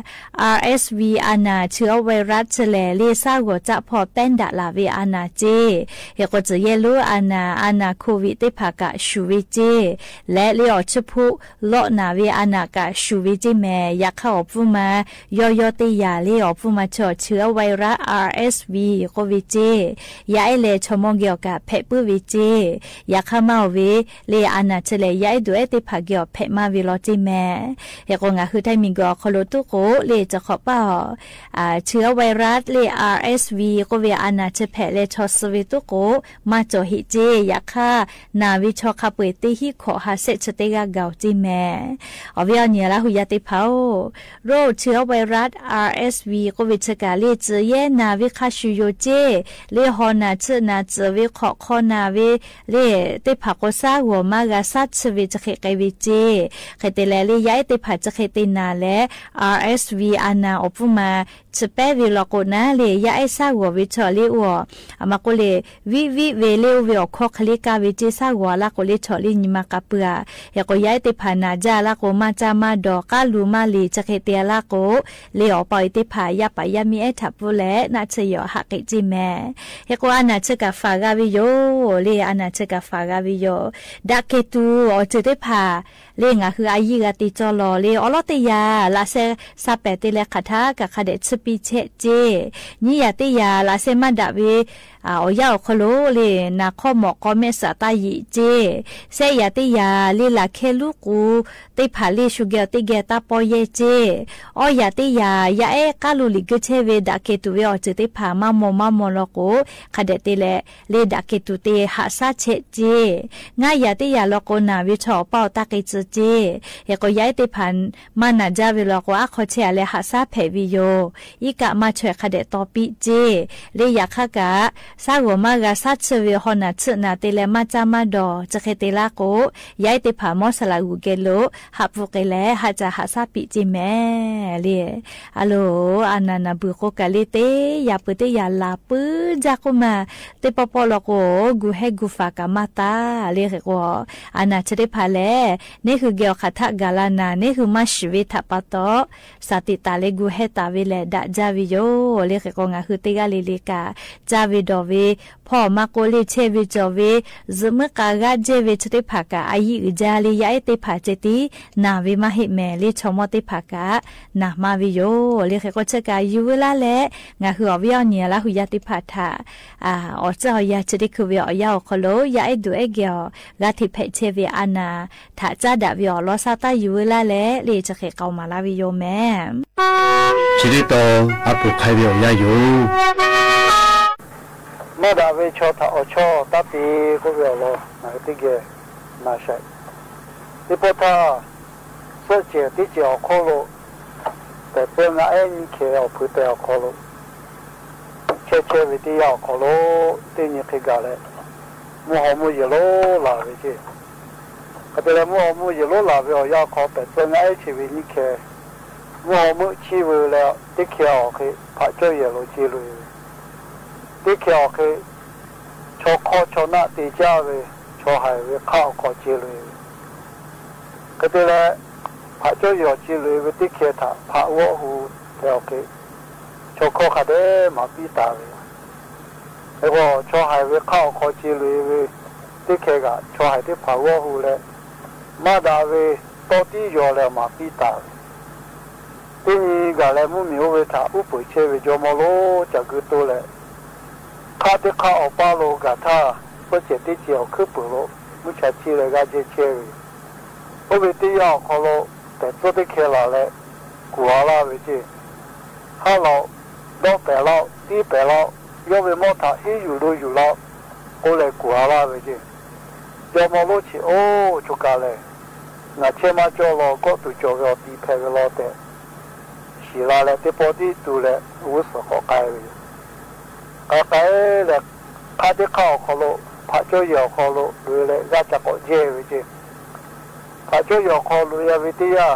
RSV အနၢ်ဆၢအီၣ်ဝဲရးတလဲၣ် လၢဆၢဂီၤစးဖီၣ်ပဲဒၣ်လၢ်ဝဲအနၢ်စ့ၢ်. ဟဲဃိ စၢၤယဲၢ်လိာ်အနၢ် အနၢ် COVID သ့ၣ်တဖၣ်က့ ဆူၣ်ဝဲစ့ၢ် လၢလၢအီၤဆၢဖိ လီနၢ်ဝဲအနၢ်က့ ဆူၣ်ဝဲစ့ၢ်မဲာ်. ယၤခါအီၤပူၤမး ယီယီသ့ၣ်ယၤလၢအီၤပူၤမး ဆၢအီၤဆၢအီၣ်ဝဲရး RSV ဃိဝဲစ့ၢ်. ယၤအဲၣ်လဲၣ် ဆိမိၣ်ဂဲၤအီၤက့ ဖဲးပုၢ်ဝဲစ့ၢ်. ယၤခါမၤအီၤဝဲ လၢအနၢ်ဆၢလဲၣ် ယၤအဲၣ်ဒိးအဲၣ်သ့ၣ်တဖၣ်ဂဲၤအီၤဖဲးမးဝဲလီၤစ့ၢ်မဲာ်. ဟဲဃိ ငါဟုတၢ်မံၤကီၤခီလိာ်သကိး လၢတခီပာ်အီၤ ဆၢအီၣ်ဝဲရးလၢ RSV ဃိဝဲအနၢ်ဆၢဖဲးလဲၣ် ဆီၣ်ဆၢဝဲသကိး မၤကၠီၣ်ဟ့ၣ်စ့ၢ်. ယၤခါ နၢ်ဝဲဆီခးပှဲၤသ့ဟံၣ်ခီၣ်ဟးဆဲးဆၢသ့ၣ်ဂၤဂၤဧိၤစ့ၢ်မဲာ်. အီၤဝဲအီၤန့ၣ် လၢဟူယၤသ့ၣ်တဖၣ်ဧိၤ ရိၣ်ဆၢအီၣ်ဝဲရး RSV ဃိဝဲဆၢက့ လၢစၢၤယဲၢ်နၢ်ဝဲခါဆူၣ်ယိာ်စ့ၢ် လၢဟီၣ်နၢ်ဆၢနၢ်စၢၤဝဲ ခီၣ်ခီနၢ်ဝဲ လၢသ့ၣ်တဖၣ်ကိးဆၢဂီၤမးဂၤဆါဆၢဝဲ ဆၢဃဲးဃဲးဝဲစ့ၢ်. ဃဲးတဲလဲၣ် လၢယၤအဲၣ်သ့ၣ်တဖၣ်ဆၢဃဲးသ့ၣ်နၢ်လဲၣ် RSV အနၢ်အီၤပူၤမး ဆၢပဲဝဲလီၤကိးနၤ လၢယၤအဲၣ်ဆၢဂီၤဝဲဆီၣ်လၢအီၤ အမၤကိးလၢ ဝံၣ်ဝံၣ်ဝဲလၢအိၣ်ဝဲအီၤခီၣ်ချ့ကါဝဲစ့ၢ် ဆၢဂီၤလၢကိးလၢဆီၣ်လၢနံၤမၤကပၢၤဧါ. ဟဲဃိ ယၤအဲၣ်သ့ၣ်တဖၣ်နၢ်ဒ်လၢကိး မၤစၢ်မၤဒီး ကါလူၤမၤလ့ၤ ဆၢဃဲးတဲလၢကိး လၢအီၤပာ်အီၤသ့ၣ်တဖၣ် ယါပာ်ယါမံအဲၣ်ထးပူၤလဲၣ် နၢ်ဆၢယီၤဟးက့ၤစ့ၢ်မဲာ်. ဟဲဃိ အနၢ်ဆၢက့ၤဖးဂၤဝဲယိာ် လၢအနၢ်ဆၢက့ၤဖးဂၤဝဲယိာ် ဒၣ်ကဲၤတူၤအီၤစၢၤသ့ၣ်တဖၣ် လၢငါဟုအယံၤဂၤသ့ၣ်ကၠီလီၤ လၢအီလီၤသ့ၣ်ယၤ လၢစဲးစးပဲာ်သ့ၣ်လဲၣ် ခးထးက့ၤခးဒဲးဆၢပံဆဲးစ့ၢ် နံၣ်ယၤသ့ၣ်ယၤ လၢစဲးမၤဒၣ်ဝဲ အီၤယါအီၤခီလိာ် လၢနၤခီမီၣ်ကီမဲာ်စးတၢ်ယံာ်စ့ၢ် စဲးယၤသ့ၣ်ယၤ လၢလၢခဲလူၢ်ကူ သ့ၣ်တဖၣ်လၢ ဆူဂဲၤအီၤသ့ၣ်ဂဲၤ တၢ်ပီၢ်ယဲၢ်စ့ၢ် အီယၤသ့ၣ်ယၤ ယၤအဲၣ်ကါလူၤလံၤဂုာ်ဆဲးဝဲ ဒၣ်ကဲၤတူၤဝဲအီၤစၢၤသ့ၣ်တဖၣ် မၤမီၢ်မၤမီၢ်လီၤကိး ခးဒဲးသ့ၣ်လဲၣ် လၢဒၣ်ကဲၤတူၤသ့ၣ်ဟးဆါဆဲးစ့ၢ် ငါယၤသ့ၣ်ယၤလီၤကိး နၢ်ဝဲဆီၣ်အီၤပာ်အီၤတၢ်က့ၤစၢၤစ့ၢ် ဟဲဃိ ယၤအဲၣ်သ့ၣ်တဖၣ် မၤနၢ်ဒ်ဝဲလီၤကိး အါခီဆဲးအါလဲၣ် ဟးဆါဖဲးဝဲယိာ် အံၤကးမၤဆွဲးခးဒဲးတီၤပံစ့ၢ် လၢယၤခါက့ၤ ဆၢဂီၤမးဂၤဆါဆၢဝဲ ဟီၣ်နၢ်ဆၢနၢ်သ့ၣ်လဲၣ် မၤစၢ်မၤဒီး ဆၢဃဲးတဲလၢကိး ယၤအဲၣ်သ့ၣ်တဖၣ် မီစၢလးဂူၢ်ဂဲၤလိာ် ဟးပူၤက့ၤလဲၣ် ဟးစၢ်ဟးဆါပံစ့ၢ်မဲာ်လံ အလိၤ အနၢ်နၢ်ဘုးဃိက့ၤလၢသ့ၣ်ယၤပၢၤသ့ၣ်ယၤလၢ်ပၢၤဒၣ်ကိးမး သ့ၣ်ပီၢ်ပီၢ်လီၤကိး ဂုာ်ဟဲဂုာ်ဖးက့ၤမၤတၢ်လၢဃဲးဃိ အနၢ်ဆၢသ့ၣ်တဖၣ်လဲၣ် န့ၣ်ဟုးဂဲၤအီၤခးထးက့ၤလၢနၤ န့ၣ်ဟုးမၤဆူၣ်ဝဲထးပာ်တီၤ စးသ့ၣ်သၣ်လၢဂုာ်ဟဲတၢ်ဝဲလဲၣ် ဒၣ်ဒ်ဝဲယိာ် လၢဃဲးဃိ ငါဟုသ့ၣ်ဂၤလံၤလံၤကး ဒ်ဝဲဒီးဝဲ ဖီၣ်မၤကိးလ့ဆဲးဝဲကၠီဝဲ ယမုၢ်ကါဂၤဒ်ဝဲဆၢသ့ၣ်တဖၣ်ကး အယံၤအုၣ်ဒ်လၢယၤအဲၣ်သ့ၣ်တဖၣ်စ့ၢ်သံ နၢ်ဝဲမးဟ့ၣ်မဲာ်လၢ ဆိမိၣ်သ့ၣ်တဖၣ်ကး နၢ်မးဝဲယိာ် လၢဃဲးဃိ ဆၢက့ၤယုၢ်ဝဲလၢ်လဲၣ် ငါဟုအီၤဝဲအီၤန့ၣ် လၢဟူယၤသ့ၣ်တဖၣ်ထး အီၤစၢၤအီၤယၤ ဆၢသ့ၣ်ခုးဝဲအီၤယါအီၤခီလိာ် ယၤအဲၣ်ဒိးအဲၣ်ဂဲၤအီၤ ဂၤထံးဖဲးဆဲးဝဲအနၢ် ထးစၢ်ဒၣ်ဝဲအီၤ လီၤစၢ်တၢ်ယုၢ်ဝဲလၢ်လဲၣ် လၢဆၢဃဲးဃိမၤလၢ်ဝဲယိာ်မဲာ် ဆၢသ့ၣ်တီ အပူၤခါဝဲအီၤယါယိာ် မၤဒၣ်ဝဲဆီထးအီၤဆီတၢ်သ့ၣ်ကိးဝဲအီၤလီၤ နကသ့ၣ်ဂဲၤ နၤဆဲး သ့ၣ်ပီၢ်ထး သွဲၣ်စဲးသ့ၣ်စဲးအီၤခီလိာ် ပဲးပၢငါအဲၣ်နံၣ်ခဲအီၤဖုတဲအီၤခီလိာ် ဆဲးဆဲးဝဲသ့ၣ်ယါအီၤခီလိာ် သ့ၣ်နံၤဃ့ဂၤလဲၣ် မုၢ်ဟီမုၢ်ယဲၢ်လိလၢ်ဝဲက့ၢ် ကတဲလဲၣ် မုၢ်ဟီမုၢ်ယဲၢ်လိလၢ်ဝဲအီၤယါခီ ပဲးပၢငါအဲၣ်ဆံးဝဲနံၣ်ခဲ မုၢ်ဟီမုၢ်ဆံးဝဲလၢ သ့ၣ်ခဲအီၤဃ့ ဖးကၠီၣ်ယဲၢ်လိစ့လွံၢ်ဝဲ သ့ၣ်ခဲအီၤဃ့ ဆီခီဆီနၢ်သ့ၣ်ကၢ်ဝဲ ဆီဟဲဝဲခါအီၤခီစ့လွံၢ်ဝဲ ကတဲလဲၣ် ဖးကၠီၣ်ယဲၢ်စ့လွံၢ်ဝဲ သ့ၣ်ခဲထးဖးဂီၢ်ဟူးတဲအီၤဃ့ ဆီခီဃးဒဲးမၤပံတၢ်ဝဲ ဟဲဃိ ဆီဟဲဝဲခါအီၤခီစ့လွံၢ်ဝဲ သ့ၣ်ခဲဂၤ ဆီဟဲသ့ၣ်ဖးဂီၢ်ဟူးလဲၣ် မၤဒၣ်ဝဲ တီတံၢ်ယီၤလဲၣ်မၤပံတၢ်ဝဲ သ့ၣ်နံၤဂၤလဲၣ် မုၢ်မံၤအိၣ်ဝဲထး အူၣ်ပၢၢ်ဆဲးဝဲ ကၠီမီလိ ကၠီၤကုသိုလီၤ ခါသ့ၣ်ခါအီၤပၢ်လိာ်ဂၤထၢၣ် သွဲၣ်စဲးသ့ၣ်စဲးအီၤခုၣ်ပၢၢ်လိာ် မုၢ်ဆါဆံးလဲၣ်ဂၤကဲဆဲးဝဲ အိၣ်ဝဲသ့ၣ်ယါအီၤခီလိာ် ပဲးပၢသ့ၣ်ခဲလၢ်လဲၣ် ကူၣ်အါလၢ်ဝဲက့ၢ် ဟါလီၤ ဒီပဲာ်လီၤ တံၢ်ပဲာ်လီၤ ယီၢ်ဝဲမီၢ်ထးဟံၣ်ယူၤလိယူၤလီၤ ကိးလဲၣ်ကူၣ်အါလၢ်ဝဲက့ၢ် จอมอลบเฉด โอ้ ชูกาแล หงาเชษมาจอลอ ก็ตุ๊กจอดเวอ ตีแผดเวลอ แต่ ฉี่ลาแล เต๊ปอตี้ตูแล อุสรขอไกลเวอ ไกลไกลแล ข้าตี้ข้าออกคอลบ ผาโจ้เหี่ยวคอลบ ดูแล ราชกอเจ้เวอเจ้ ผาโจ้เหี่ยวคอลบ ยาวิทยา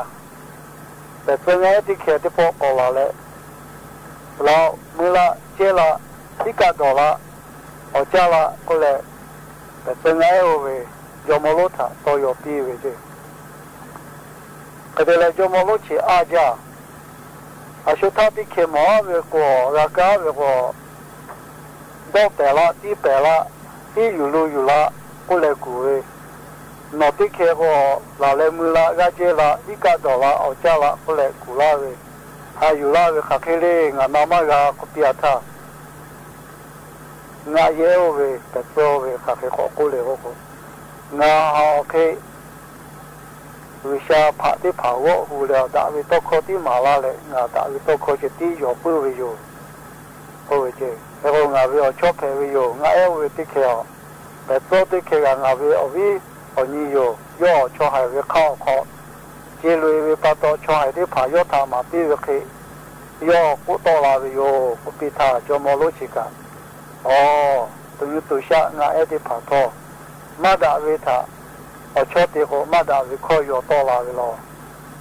แต่เซิงไอ้ตี้แขตี้ปอก่อลาแล ลาวมือละเจ๊ละ อิกาดอละ ออกจ้าละ ก็แล แต่เซิงไอ้โอเว จอมอลบถะ ตอหยอดปี้เวอเจ้ ก็เดแล จอมอลบเฉดอาจา อโศกทัพตี้แขหมอเวอก่อ รากาเวอก่อ ดอกแปดละ ตี้แปดละ ตี้อยู่ลูอยู่ละ ก็แลกู่เวอ หนอตี้แขก็ ลาแลมือละ กาเจละ อิกาดอละ ออกจ้าละ ก็แลกู่ละเวอ หาอยู่ละเวอ ขาเคเล่ หงานามาหงา ก็เปียท่า หงาเย้าเวอ แต่เจ้าเวอ ขาเคขอกู้เลยก็ หงาหาเค วิชาผาตี้ผาเวาะฮูแล ดะเวอ ตอคอตี้หมาละแล หงาดะเวอ ตอคอเฉดตี้หยอดปื้อเวออยู่ โอเวอเจ้ แล้วก็หงาเวอ ออกชอบแผดเวออยู่ หงาแอ้วเวอ ตี้แขออก แต่เจ้าตี้แขกะ หงาเวอ ออกวี ออกยีอยู่ ย่อชอหายเวอ ข้าวคอ เจลุยเวอ ปาตอชอหายตี้ผา ย่อถาหมาปี้เวอ เค ย่อกู้ตอลาเวออยู่ กู้ปี้ถา จอมอลบเฉดกา อ๋อ ตุ๊ยูตุ๊ชะ หงาแอ้วตี้ผาทอ มาดะเวอถา ออกชอบเตโก มาดะเวอ ข้อหยอดตอลาเวอลอ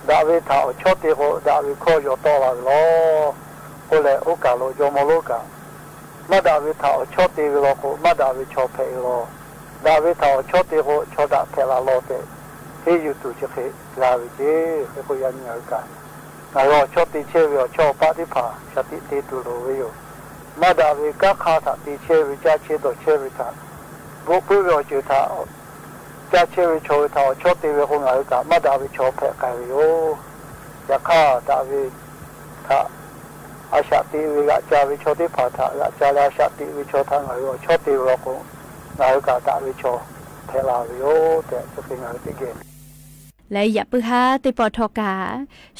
ดะเวอถา ออกชอบเตโก ดะเวอ ข้อหยอดตอลาเวอลอ ก็แล โอกาสโล จอมอลบกา มาดะเวอถา ออกชอบเตเวอลอโก มาดะเวอ ชอแผดเวอลอ ดะเวอถา ออกชอบเตโก ชอดะแผดละลอ แต่ เฮอยู่ตุ๊เฉดเค ลาเวอเจ้ เฮก็ยังเหงากา หงาเวอ ออกชอบเตเช่เวอ ออกชอบปะตี้ผา ชาติเตตุ๊โลเวออยู่ มาดะเวอ ก้าคาถา เตเช่เวอ จ้าเช่ดอเช่เวอถา บุปื้อเวอ ออกเจิดถา จ้าเช่เวอ ชอเวอถา ออกชอบเตเวอโก หงาเวอกา มาดะเวอ ชอแผดไกลเวออยู่ ยาข้าดะเวอถา อาชาติเวอ หงาจาเวอ ชอตี้ผาถา หงาจาแล อาชาติเวอ ชอถา หงาเวอ ออกชอบเตเวอลอโก หงาเวอกา ดะเวอ ชอแผดลาเวออยู่ แต่จะเป๋นหงาเวอตี้แข และอย่าปื้อฮ้าตี้ปอทอกา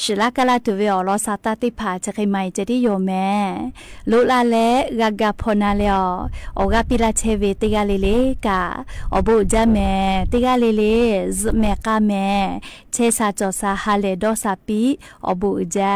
สิลากาลาตั๋วเวอ ออกรอสาตาตี้ผา จะเคยใหม่จะได้โยมแม่ ลุลาและกากาพอนาแลออก ออกกาปีลาเทเวตี้กาเลเลกา ออกบุญจ้าแม่ ตี้กาเลเล แม่กาแม่ เชสาจ่อสาฮาเลดอสาปี ออกบุญจ้า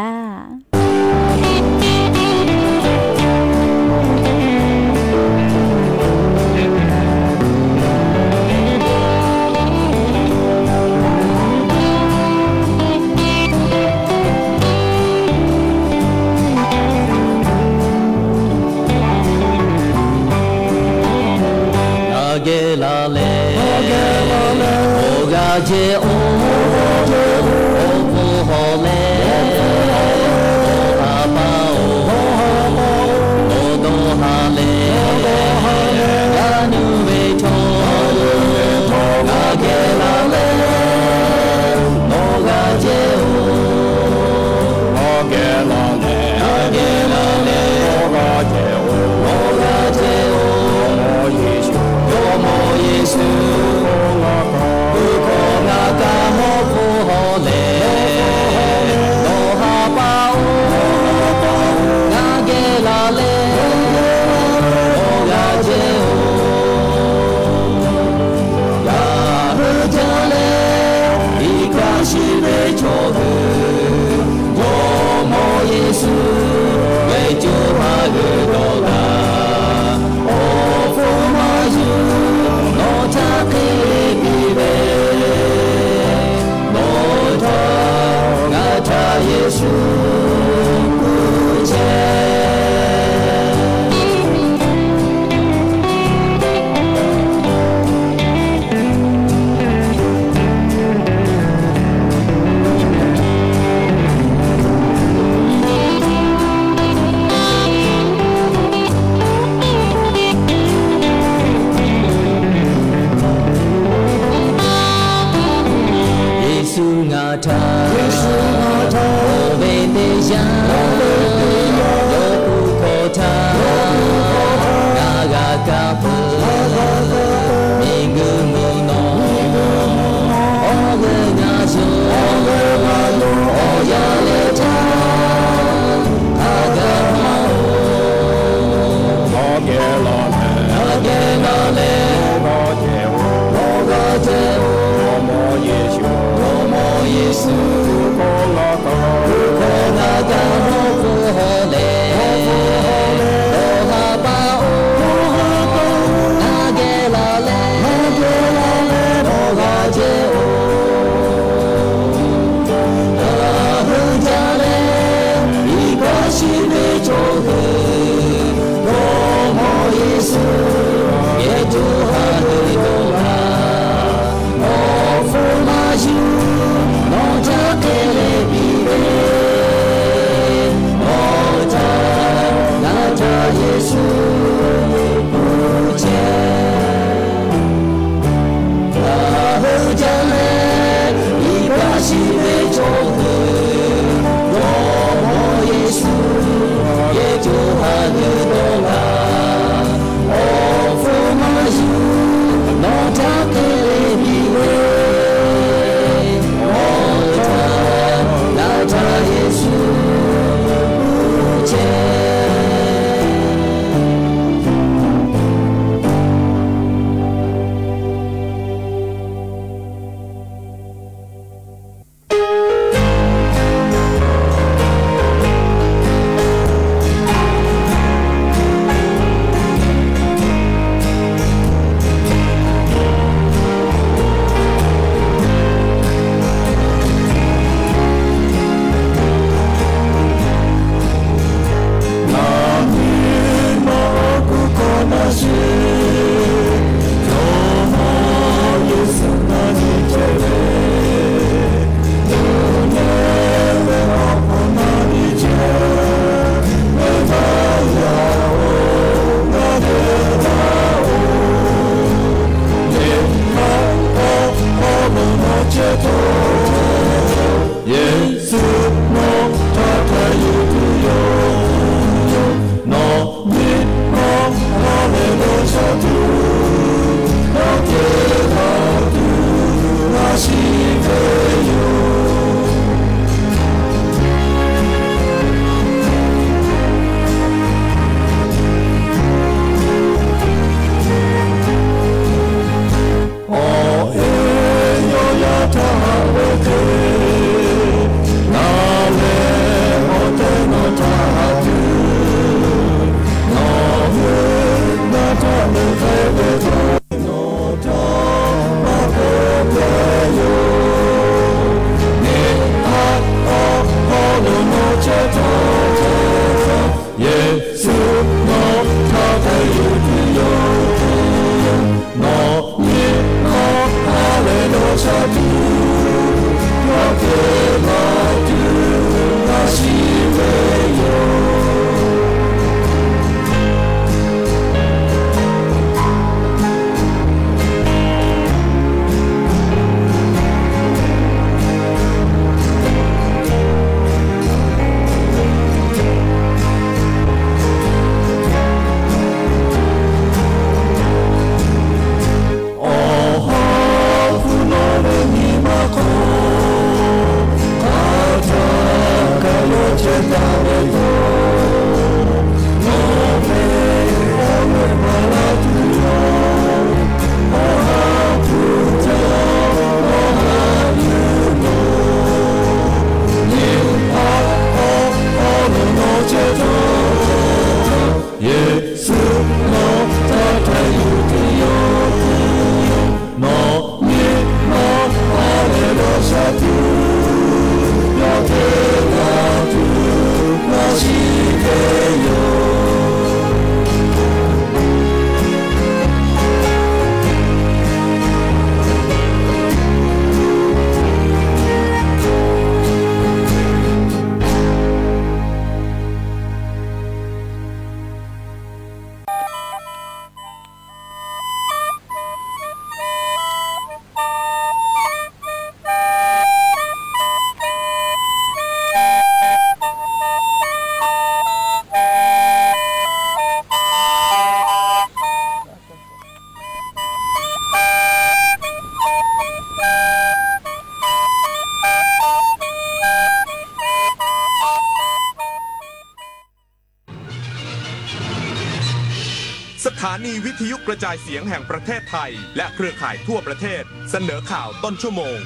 สถานีวิทยุกระจายเสียงแห่งประเทศไทย และเครือข่ายทั่วประเทศ เสนอข่าวต้นชั่วโมง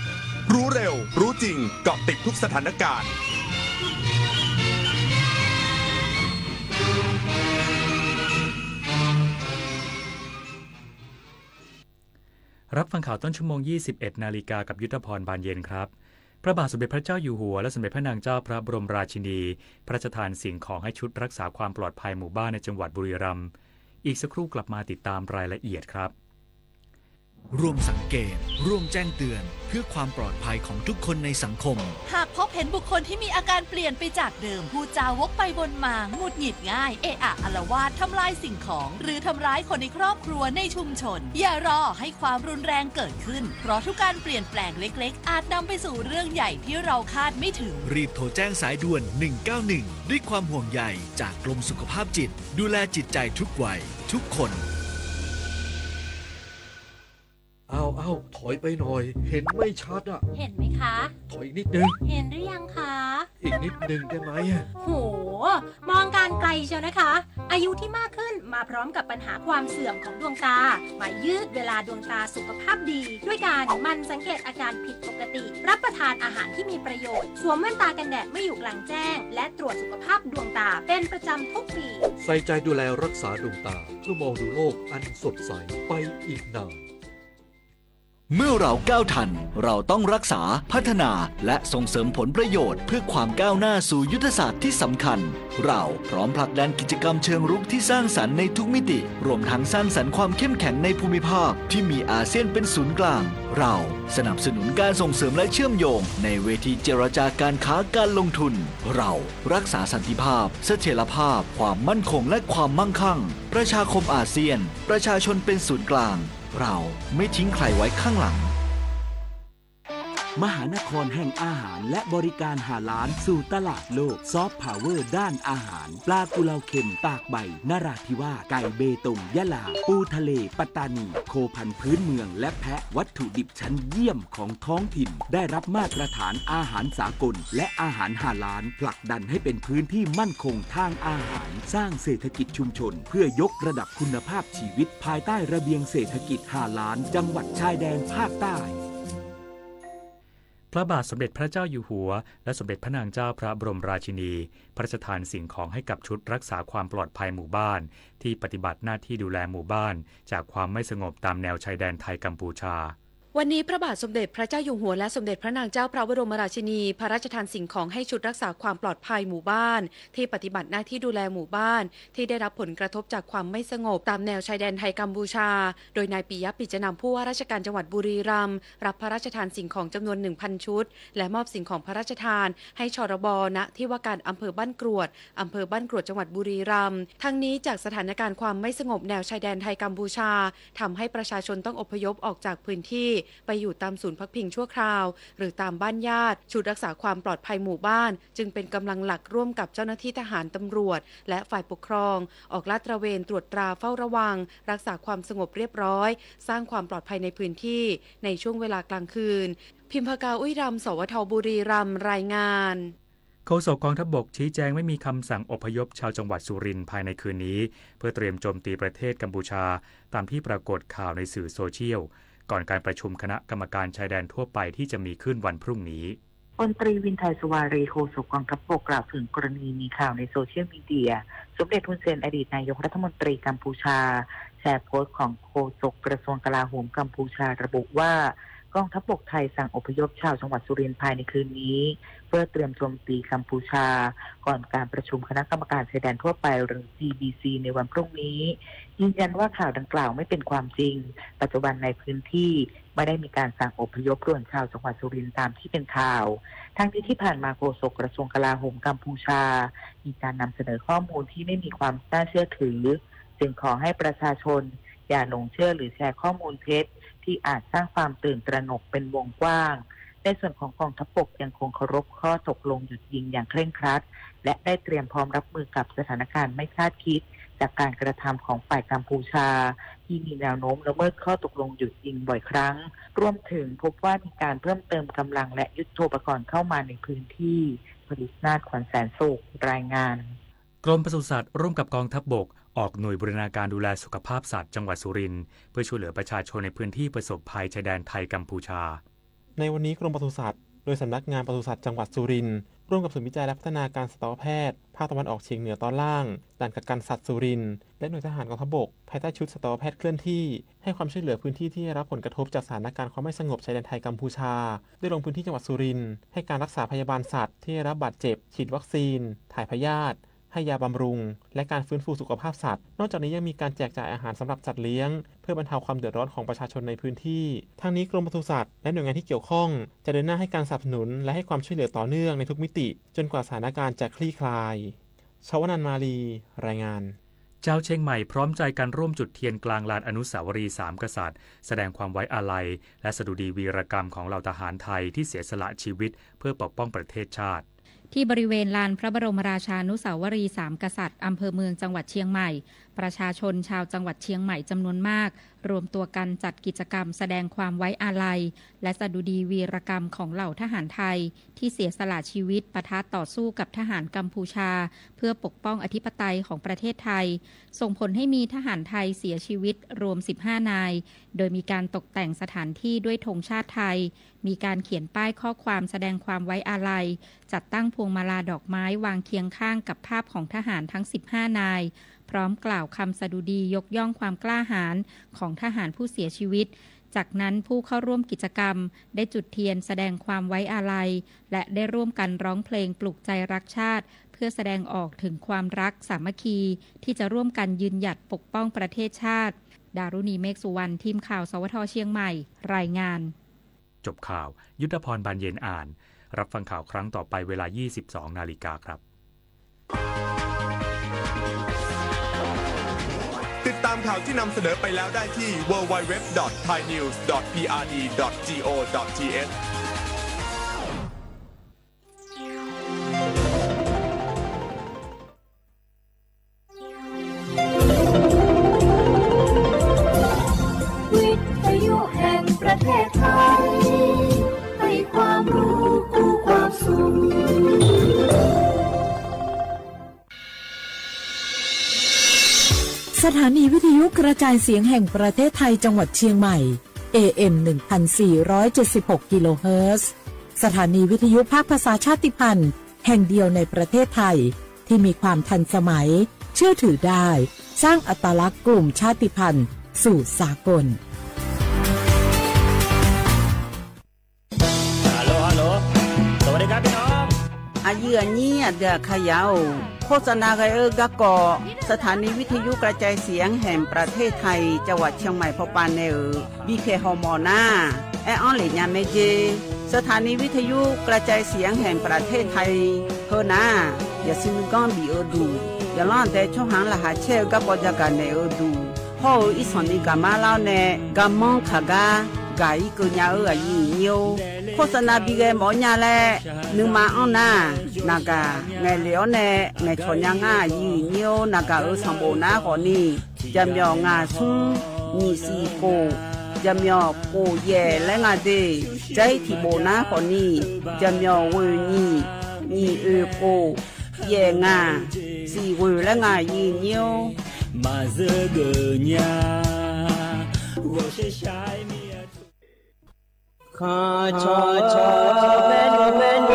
รู้เร็ว รู้จริง เกาะติดทุกสถานการณ์ รับฟังข่าวต้นชั่วโมง ยี่สิบเอ็ดนาฬิกา กับยุทธพร บานเย็นครับ พระบาทสมเด็จพระเจ้าอยู่หัว และสมเด็จพระนางเจ้าพระบรมราชินี พระราชทานสิ่งของให้ชุดรักษาความปลอดภัยหมู่บ้านในจังหวัดบุรีรัมย์ อีกสักครู่กลับมาติดตามรายละเอียดครับ ร่วมสังเกต ร่วมแจ้งเตือน เพื่อความปลอดภัยของทุกคนในสังคม หากพบเห็นบุคคลที่มีอาการเปลี่ยนไปจากเดิม พูดจาวกไปวนมา หงุดหงิดง่าย เอะอะอาละวาด ทำลายสิ่งของ หรือทำร้ายคนในครอบครัว ในชุมชน อย่ารอให้ความรุนแรงเกิดขึ้น เพราะทุกการเปลี่ยนแปลงเล็กๆ อาจนำไปสู่เรื่องใหญ่ที่เราคาดไม่ถึง รีบโทรแจ้งสายด่วน หนึ่งเก้าหนึ่ง ด้วยความห่วงใยจากกรมสุขภาพจิต ดูแลจิตใจทุกวัย ทุกคน เอา เอา ถอยไปหน่อย เห็นไม่ชัดอะ เห็นไหมคะ ถอยอีกนิดนึง เห็นหรือยังคะ อีกนิดนึงได้ไหมอะ โห มองการไกลเชียวนะคะ อายุที่มากขึ้นมาพร้อมกับปัญหาความเสื่อมของดวงตา มายืดเวลาดวงตาสุขภาพดี ด้วยการหมั่นสังเกตอาการผิดปกติ รับประทานอาหารที่มีประโยชน์ สวมแว่นตากันแดดเมื่ออยู่กลางแจ้ง และตรวจสุขภาพดวงตาเป็นประจำทุกปี ใส่ใจดูแลรักษาดวงตา เพื่อมองดูโลกอันสดใสไปอีกนาน เมื่อเราก้าวทัน เราต้องรักษา พัฒนา และส่งเสริมผลประโยชน์ เพื่อความก้าวหน้าสู่ยุทธศาสตร์ที่สำคัญ เราพร้อมผลักดันกิจกรรมเชิงรุกที่สร้างสรรค์ในทุกมิติ รวมทั้งสร้างสรรค์ความเข้มแข็งในภูมิภาคที่มีอาเซียนเป็นศูนย์กลาง เราสนับสนุนการส่งเสริมและเชื่อมโยงในเวทีเจรจาการค้าการลงทุน เรารักษาสันติภาพ เสถียรภาพ ความมั่นคง และความมั่งคั่ง ประชาคมอาเซียน ประชาชนเป็นศูนย์กลาง เราไม่ทิ้งใครไว้ข้างหลัง มหานครแห่งอาหารและบริการฮาลาลสู่ตลาดโลก ซอฟต์พาวเวอร์ด้านอาหาร ปลากุเลาเค็มตากใบนราธิวาส ไก่เบตงยะลา ปูทะเลปัตตานี โคพันธุ์พื้นเมืองและแพะ วัตถุดิบชั้นเยี่ยมของท้องถิ่น ได้รับมาตรฐานอาหารสากล และอาหารฮาลาล ผลักดันให้เป็นพื้นที่มั่นคงทางอาหาร สร้างเศรษฐกิจชุมชน เพื่อยกระดับคุณภาพชีวิต ภายใต้ระเบียงเศรษฐกิจฮาลาล จังหวัดชายแดนภาคใต้ พระบาทสมเด็จพระเจ้าอยู่หัว และสมเด็จพระนางเจ้าพระบรมราชินี พระราชทานสิ่งของให้กับชุดรักษาความปลอดภัยหมู่บ้าน ที่ปฏิบัติหน้าที่ดูแลหมู่บ้าน จากความไม่สงบตามแนวชายแดนไทยกัมพูชา วันนี้พระบาทสมเด็จพระเจ้าอยู่หัว และสมเด็จพระนางเจ้าพระบรมราชินี พระราชทานสิ่งของให้ชุดรักษาความปลอดภัยหมู่บ้าน ที่ปฏิบัติหน้าที่ดูแลหมู่บ้าน ที่ได้รับผลกระทบจากความไม่สงบตามแนวชายแดนไทยกัมพูชา โดยนายปิยะ ปิจจนำ ผู้ว่าราชการจังหวัดบุรีรัมย์ รับพระราชทานสิ่งของจำนวน หนึ่งพัน ชุด และมอบสิ่งของพระราชทานให้ ชรบ ณ ที่ว่าการอำเภอบ้านกรวด อำเภอบ้านกรวด จังหวัดบุรีรัมย์ ทั้งนี้จากสถานการณ์ความไม่สงบแนวชายแดนไทยกัมพูชา ทำให้ประชาชนต้องอพยพออกจากพื้นที่ไปอยู่ตามศูนย์พักพิงชั่วคราว หรือตามบ้านญาติ ชุดรักษาความปลอดภัยหมู่บ้าน จึงเป็นกำลังหลักร่วมกับเจ้าหน้าที่ทหาร ตำรวจ และฝ่ายปกครอง ออกลาดตระเวนตรวจตราเฝ้าระวัง รักษาความสงบเรียบร้อย สร้างความปลอดภัยในพื้นที่ ในช่วงเวลากลางคืน พิมพากา อุ้ยรำ สวท บุรีรัมย์ รายงาน โฆษกกองทัพบกชี้แจงไม่มีคำสั่งอพยพชาวจังหวัดสุรินทร์ภายในคืนนี้ เพื่อเตรียมโจมตีประเทศกัมพูชา ตามที่ปรากฏข่าวในสื่อโซเชียล ก่อนการประชุมคณะกรรมการชายแดนทั่วไปที่จะมีขึ้นวันพรุ่งนี้ พลตรีวินไทย สุวารี โฆษกกองทัพบกกล่าวถึงกรณีมีข่าวในโซเชียลมีเดีย สมเด็จฮุนเซน อดีตนายกรัฐมนตรีกัมพูชา แชร์โพสต์ของโฆษกกระทรวงกลาโหมกัมพูชาระบุว่า กองทัพบกไทยสั่งอพยพชาวจังหวัดสุรินทร์ภายในคืนนี้ เพื่อเตรียมโจมตีกัมพูชา ก่อนการประชุมคณะกรรมการชายแดนทั่วไปหรือ จีบีซี ในวันพรุ่งนี้ ยืนยันว่าข่าวดังกล่าวไม่เป็นความจริง ปัจจุบันในพื้นที่ไม่ได้มีการสั่งอพยพด่วนชาวจังหวัดสุรินทร์ตามที่เป็นข่าว ทั้งนี้ที่ผ่านมาโฆษกกระทรวงกลาโหมกัมพูชา มีการนำเสนอข้อมูลที่ไม่มีความน่าเชื่อถือ จึงขอให้ประชาชนอย่าหลงเชื่อหรือแชร์ข้อมูลเท็จ ที่อาจสร้างความตื่นตระหนกเป็นวงกว้าง ในส่วนของกองทัพบกยังคงเคารพข้อตกลงหยุดยิงอย่างเคร่งครัด และได้เตรียมพร้อมรับมือกับสถานการณ์ไม่คาดคิด จากการกระทำของฝ่ายกัมพูชา ที่มีแนวโน้มละเมิดข้อตกลงหยุดยิงบ่อยครั้ง รวมถึงพบว่ามีการเพิ่มเติมกำลังและยุทโธปกรณ์เข้ามาในพื้นที่ ผลิตนาถ ขวัญแสนสุข รายงาน กรมปศุสัตว์ร่วมกับกองทัพบก ออกหน่วยบูรณาการดูแลสุขภาพสัตว์จังหวัดสุรินทร์ เพื่อช่วยเหลือประชาชนในพื้นที่ประสบภัยชายแดนไทยกัมพูชา ในวันนี้กรมปศุสัตว์ โดยสำนักงานปศุสัตว์จังหวัดสุรินทร์ ร่วมกับศูนย์วิจัยและพัฒนาการสัตวแพทย์ภาคตะวันออกเฉียงเหนือตอนล่าง ด่านกักกันสัตว์สุรินทร์ และหน่วยทหารกองทัพบก ภายใต้ชุดสัตวแพทย์เคลื่อนที่ ให้ความช่วยเหลือพื้นที่ที่ได้รับผลกระทบจากสถานการณ์ความไม่สงบชายแดนไทยกัมพูชา ได้ลงพื้นที่จังหวัดสุรินทร์ ให้การรักษาพยาบาลสัตว์ที่ได้รับบาดเจ็บ ฉีดวัคซีน ถ่ายพยาธิ ให้ยาบำรุง และการฟื้นฟูสุขภาพสัตว์ นอกจากนี้ยังมีการแจกจ่ายอาหารสำหรับสัตว์เลี้ยง เพื่อบรรเทาความเดือดร้อนของประชาชนในพื้นที่ ทั้งนี้กรมปศุสัตว์และหน่วยงานที่เกี่ยวข้อง จะเดินหน้าให้การสนับสนุนและให้ความช่วยเหลือต่อเนื่องในทุกมิติ จนกว่าสถานการณ์จะคลี่คลาย ชวนันท์ มาลี รายงาน จาวเชียงใหม่พร้อมใจกันร่วมจุดเทียนกลางลานอนุสาวรีย์สามกษัตริย์ แสดงความไว้อาลัย และสดุดีวีรกรรมของเหล่าทหารไทยที่เสียสละชีวิตเพื่อปกป้องประเทศชาติ ที่บริเวณลานพระบรมราชานุสาวรีย์สามกษัตริย์ อำเภอเมือง จังหวัดเชียงใหม่ ประชาชนชาวจังหวัดเชียงใหม่จำนวนมาก รวมตัวกันจัดกิจกรรมแสดงความไว้อาลัย และสดุดีวีรกรรมของเหล่าทหารไทย ที่เสียสละชีวิตปะทะต่อสู้กับทหารกัมพูชา เพื่อปกป้องอธิปไตยของประเทศไทย ส่งผลให้มีทหารไทยเสียชีวิตรวมสิบห้านาย โดยมีการตกแต่งสถานที่ด้วยธงชาติไทย มีการเขียนป้ายข้อความแสดงความไว้อาลัย จัดตั้งพวงมาลาดอกไม้วางเคียงข้างกับภาพของทหารทั้งสิบห้านาย พร้อมกล่าวคำสดุดียกย่องความกล้าหาญของทหารผู้เสียชีวิต จากนั้นผู้เข้าร่วมกิจกรรมได้จุดเทียนแสดงความไว้อาลัย และได้ร่วมกันร้องเพลงปลุกใจรักชาติ เพื่อแสดงออกถึงความรักสามัคคี ที่จะร่วมกันยืนหยัดปกป้องประเทศชาติ ดารุณี เมฆสุวรรณ ทีมข่าว สวท เชียงใหม่ รายงาน จบข่าว ยุทธพร บานเย็นอ่าน รับฟังข่าวครั้งต่อไปเวลายี่สิบสองนาฬิกาครับ ติดตามข่าวที่นำเสนอไปแล้วได้ที่ ดับเบิลยู ดับเบิลยู ดับเบิลยู ดอท ไทยนิวส์ ดอท พี อาร์ ดี ดอท จี โอ ดอท ที เอช วิทยุแห่งประเทศไทย ให้ความรู้คู่ความสุข สถานีวิทยุกระจายเสียงแห่งประเทศไทยจังหวัดเชียงใหม่ เอ เอ็ม หนึ่งพันสี่ร้อยเจ็ดสิบหก กิโลเฮิรตซ์ สถานีวิทยุภาคภาษาชาติพันธุ์แห่งเดียวในประเทศไทย ที่มีความทันสมัย เชื่อถือได้ สร้างอัตลักษณ์กลุ่มชาติพันธุ์สู่สากล ฮัลโหล ฮัลโหล สวัสดีครับพี่น้อง อายื้ออายี่ อาเดือขยาว โฆษณาเกยเออ กะเกาะ สถานีวิทยุกระจายเสียงแห่งประเทศไทย จังหวัดเชียงใหม่ พอปานแนเออ บีเค ฮอมอนา แออั้นเหล่ยาแม่เจ สถานีวิทยุกระจายเสียงแห่งประเทศไทย เฮอนา อย่าซินก้อนบีเออดู อย่าล่อนแต่ช่องหางรหัสแช่เออกะปอจากาแนเออดู เพราะเออ อีสานนี้กะมาแล้วแน่ กะมองขากะ กะอีเกยาเออ อายื้อเยียว โฆษณาบีเกยหมอยาแล นึกมาอั้นนา นากะ ไงเหลียวแน่ ไงชอนยางา อายื้อเยียว นากะเออ สองโบนาขอนี้ จะเหมียวงาซุง หยี่สี่โก จะเหมียวโกแย่และงาเด ใจ๊ที่โบนาขอนี้ จะเหมียวเวอยี่ หยี่เออโก แย่งา สี่เวอและงา อายื้อเยียว มาเจอเกยา ข้าชอชอแม่นแม่น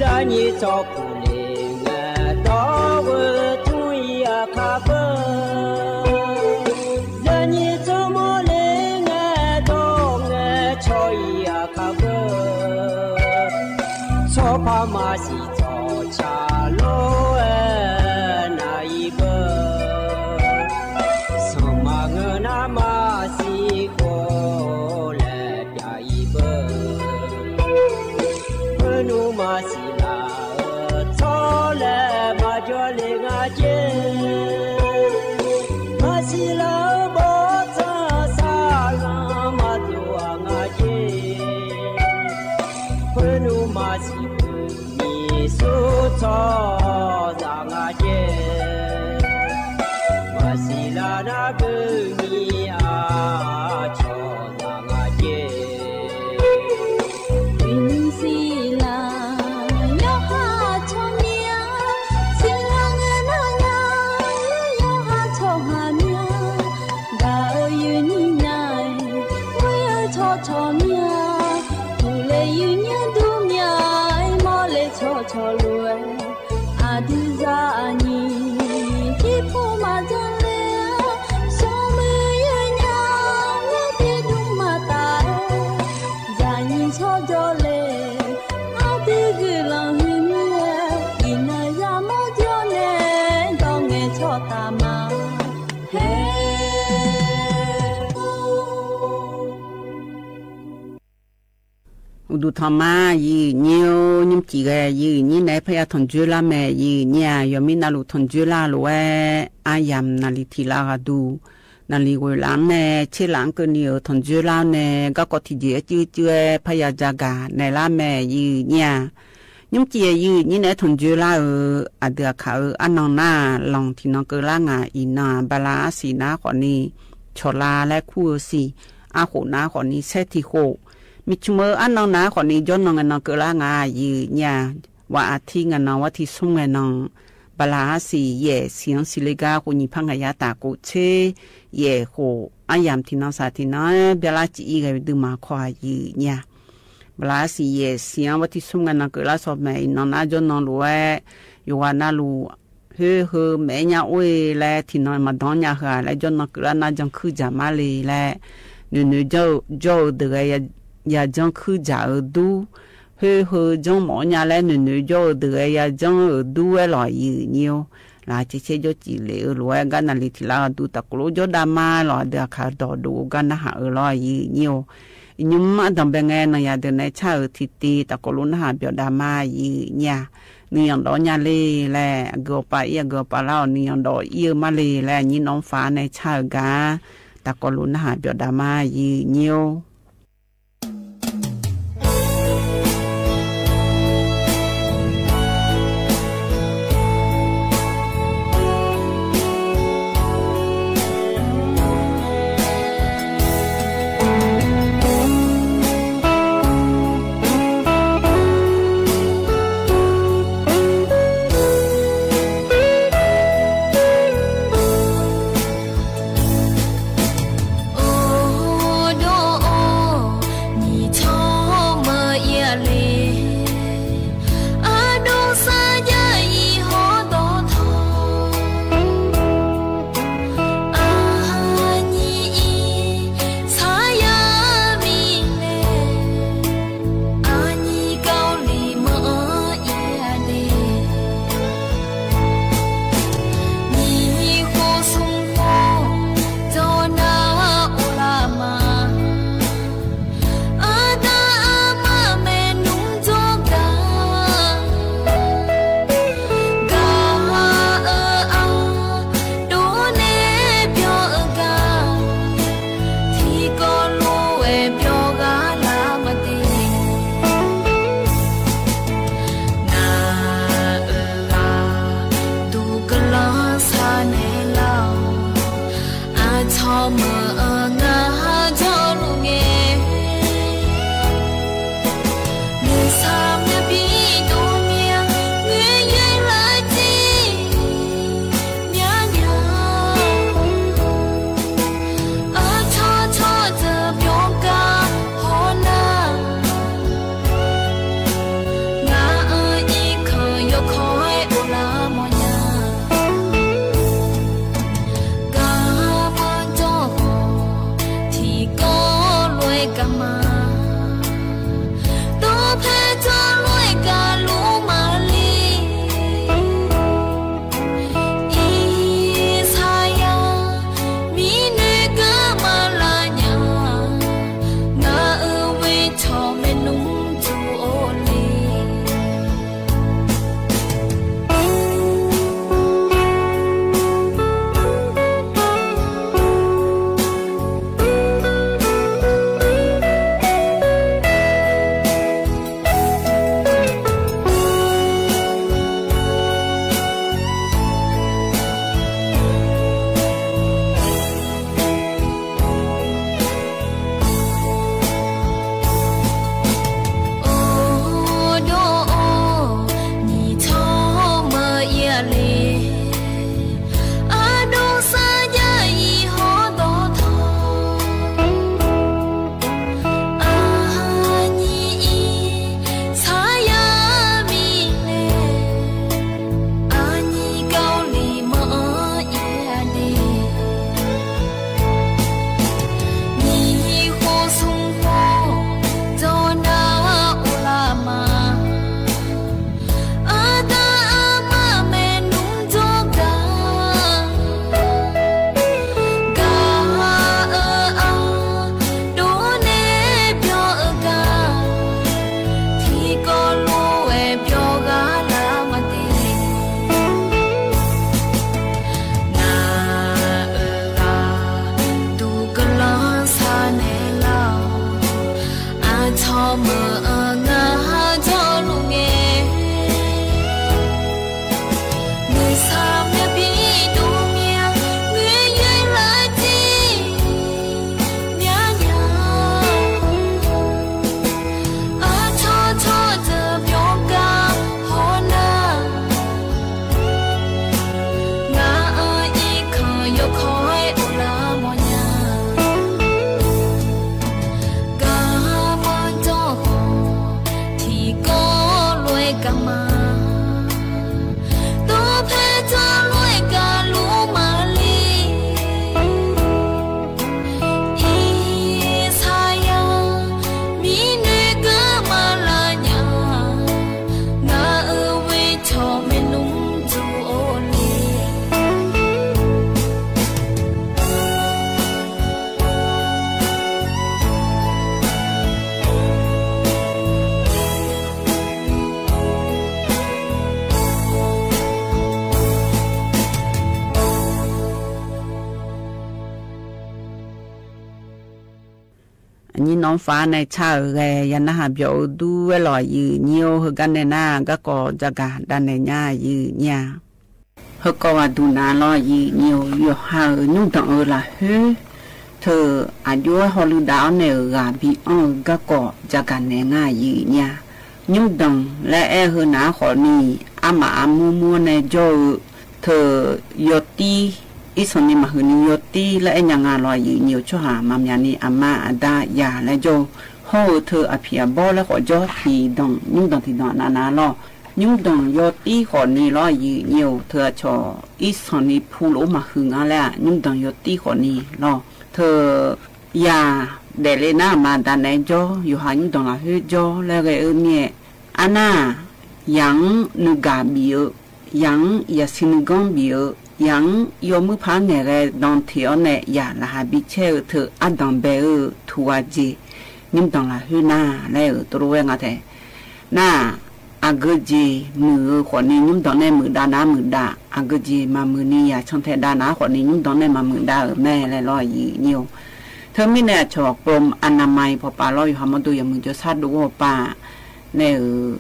จะนี้จอผู้เล่งตอเวอทุยอาคาเบอ จะนี้จอมอเล่งตอเงชอยอาคาเบอ ชอพามาสี จอชาโลเอนาอีเบอ สมาเงนามาสีโกแลปยาอีเบอ เปนูมาสีลาเออ ทอแลมาจอเลงาเจ มาสีลาเออบอทาสาลามาตัวงาเจ เปนูมาสี มีสุทอจางอาเจ มาสีลานาเบมีอาชอจางอาเจ อินสีลายอหาชอเมีย สีลาเงนายายอหาชอหาเมีย ดาเออยืนนี่นาย เวยเออชอชอเมีย ผู้เลยืนเนี่ยดูเมีย ไอ้หมอเลชอชอรวย อาดื้อจาอานี ที่ผู้มาจังเล สองมือยืนยาว เมียที่ดุงมาตา အိၣ်ဒူၣ်ထီၣ်မး ယိုဝ်းညို နုၢ်ကံၢ်ဂဲၤ ယိုဝ်းညို နဲဖဲယါ ထွန်ၸွေးလါ မ့ၢ်ယိုဝ်းညို ယီၤမံနါလူၢ် ထွန်ၸွေးလါ လိၤဝဲ အါယၢမ်ၣ် နၣ်လံၤထံၣ်လါဂၤဒူၣ် နၣ်လံၤဂွံလၢ်မ့ၢ် ဆ့လၢအကၢၢ်နံၤဧိၤ ထွန်ၸွေးလါ နဲ ကၣ်ကီၢ်ထံၣ်ကၠံၣ်အကၠုကၠု ဖဲယါ ကၠၢ်ကၣ် နဲလါ မ့ၢ်ယိုဝ်းညို နုၢ်ကံၢ်ဂဲၤ ယိုဝ်းညို နဲ ထွန်ၸွေးလါဧိၤ အဒုးအခၣ်ဧိၤ အနီၢ်နါ လီၢ်ထံၣ်နီၢ်ကၢၢ်လါ ငါအံၤနီၢ် ဘၣ်လါအါစံၣ် နါဃိးနံၣ် ဆီၣ်လါ လၢခူဧိၤစံၣ် အဃိးနါဃိးနံၣ် ဆဲးထံၣ်ဃိး မ့ၢ်ဆိမိၣ် အနီၢ်နါဃိးနံၣ် ကၠီနီၢ် ငါနီၢ်ကၢၢ်လါ ငါယိုဝ်းညို ဝဲအထံ ငါနီၢ် ဝဲထံၣ်ဆူ ငါနီၢ် ဘၣ်လါအါစံၣ် ယဲၢ် ဆံအီစံလ့ကါ ဃိုညံၣ်ဖး ငါယါတၢ်ကိးဆ့ ယဲၢ်ဃိး အါယၢမ်ၣ် ထံၣ်နီၢ်စၢ်ထံၣ်နီၢ် ဘၣ်လါစံၣ်အံၤ ဂဲၤဒုးမၤခီ ယိုဝ်းညို ဘၣ်လါစံၣ် ယဲၢ် ဆံအီ ဝဲထံၣ်ဆူ ငါနီၢ်ကၢၢ်လါ စီၤမဲာ် အံၤနီၢ်နါ ကၠီနီၢ် လိၤဝဲ ယွၤနါလူၢ် ဟ့ၣ်ဟ့ၣ် မ့ၢ်ညါအိၣ်လၢ ထံၣ်နီၢ်မၤဒီးညါဃာ် လၢကၠီနီၢ်ကၢၢ်လါ နါ ကၠီခုၣ်ကၠၢ်မးလံလၢ နုၢ်နုၢ် ကၠီဧိၤတဂ့ၤ ယၤ ယၤကၠီခုၣ်ကၠၢ်ဧိၤဒူ ဟ့ၣ်ဟ့ၣ် ကၠီမီၣ်ညါလၢ နုၢ်နုၢ် ကၠီဧိၤတဂ့ၤ ယၤ ကၠီဧိၤဒူဝဲလီၤ ယိုဝ်းညို လၢဆ့ဆ့ ကၠီကၠံၣ်လ့ၤဧိၤ လိၤဝဲ ကၣ်နၣ်လံၤထံၣ်လါဂၤဒူၣ် တၢ်ကိၣ်လိကၠီဒါမါလီၤ အဒုးအခၣ်ဒီး ဒိၣ်ဂၣ်နၢ်ဟၣ်ဧိၤလီၤ ယိုဝ်းညို အညိမး ဒီးဘၣ်ငဲ နီၢ်ယၤဒုးနဲ ဆၣ်ဧိၤထံၣ်တံၢ် တၢ်ကိၣ်လိနၢ်ဟၣ် ပၠီၣ်ဒါမါ ယိုဝ်းညို နုၢ်ယီၢ်ဒီးညါလံလၢ အဂုၤအပၢ်အံၤ အဂုၤအပၢ်လၢအီၤ နုၢ်ယီၢ်ဒီးအံၤဧိၤမးလံလၢ အညိနီၢ်ဖးနဲ ဆၣ်ဧိၤဂၤ တၢ်ကိၣ်လိနၢ်ဟၣ် ပၠီၣ်ဒါမါ ယိုဝ်းညို Anyi nọmfa nae cha-eu ghae ya narha byọ-eu du aer lawq, yinyi-or. Heugar nae nar, garkawv jagaq danae nya, yinyi-a. Heukawv aqduq na lawq, yinyi-or. Yawqha-euq nyunrdanq-euq lafkhoer teu aqjox-aer hawlui dav-awr nae-euq ghaq bi anr-eu garkawv jagaq naeq nga, yinyi-a. Nyunrdanq laer aer-eu heu nar khawf ni, armaf armur mur nae jawr-eu teu yawtir, irsanq ni maqhuiq ni yawtir laer aer nya nga lawq, yinyi-or. Tsawrhaq maqmyaq ni aqma aqda yaq laer jawr-eu, hawr-eu teu aqpiq aqbawr laer khawf jawr, tiqdanq nyunrdanq tiqdanq navnav lawq. Nyunrdanq yawtir khawf ni lawq, yinyi-or. Teu aqcawq irsanq ni pu lof maqhuiq nga laer-aq, nyunrdanq yawtir khawf ni lawq. Teu yaq daefle nar aqma aqda naeq-aer jawr, yawqha nyunrdanq lafkhoer jawr laer ghae-eu mir-aer, arnar-aq, yamq-anr nuigaq bif-eu, yamq-anr yaqsiq nuiganr bif-eu, yamq-anr yawmuir paq-anr ngaeqghae dan teq-awr nae yaq laqkhaq bi caer-eu teu ardanq bae-eu tuq ghaq jeq, nyunrdanq lafkhoer nar laer-euq tov lof-aer nga taef. Nar-aq, aqgeu jeq muiq-eu khawf ni nyunrdanq nae muiqdav nar muiqdav, aqgeu jeq maqmuiq ni yaq cantae dav nar khawf ni nyunrdanq nae maqmuiqdav-euq mae laer lawq, yinyi-or. Teumirnae aqcawq กรมอนามัย pawqpaf lawr, yawqha mawrdo yawmuiq jawrshar dov-awr paq nae-euq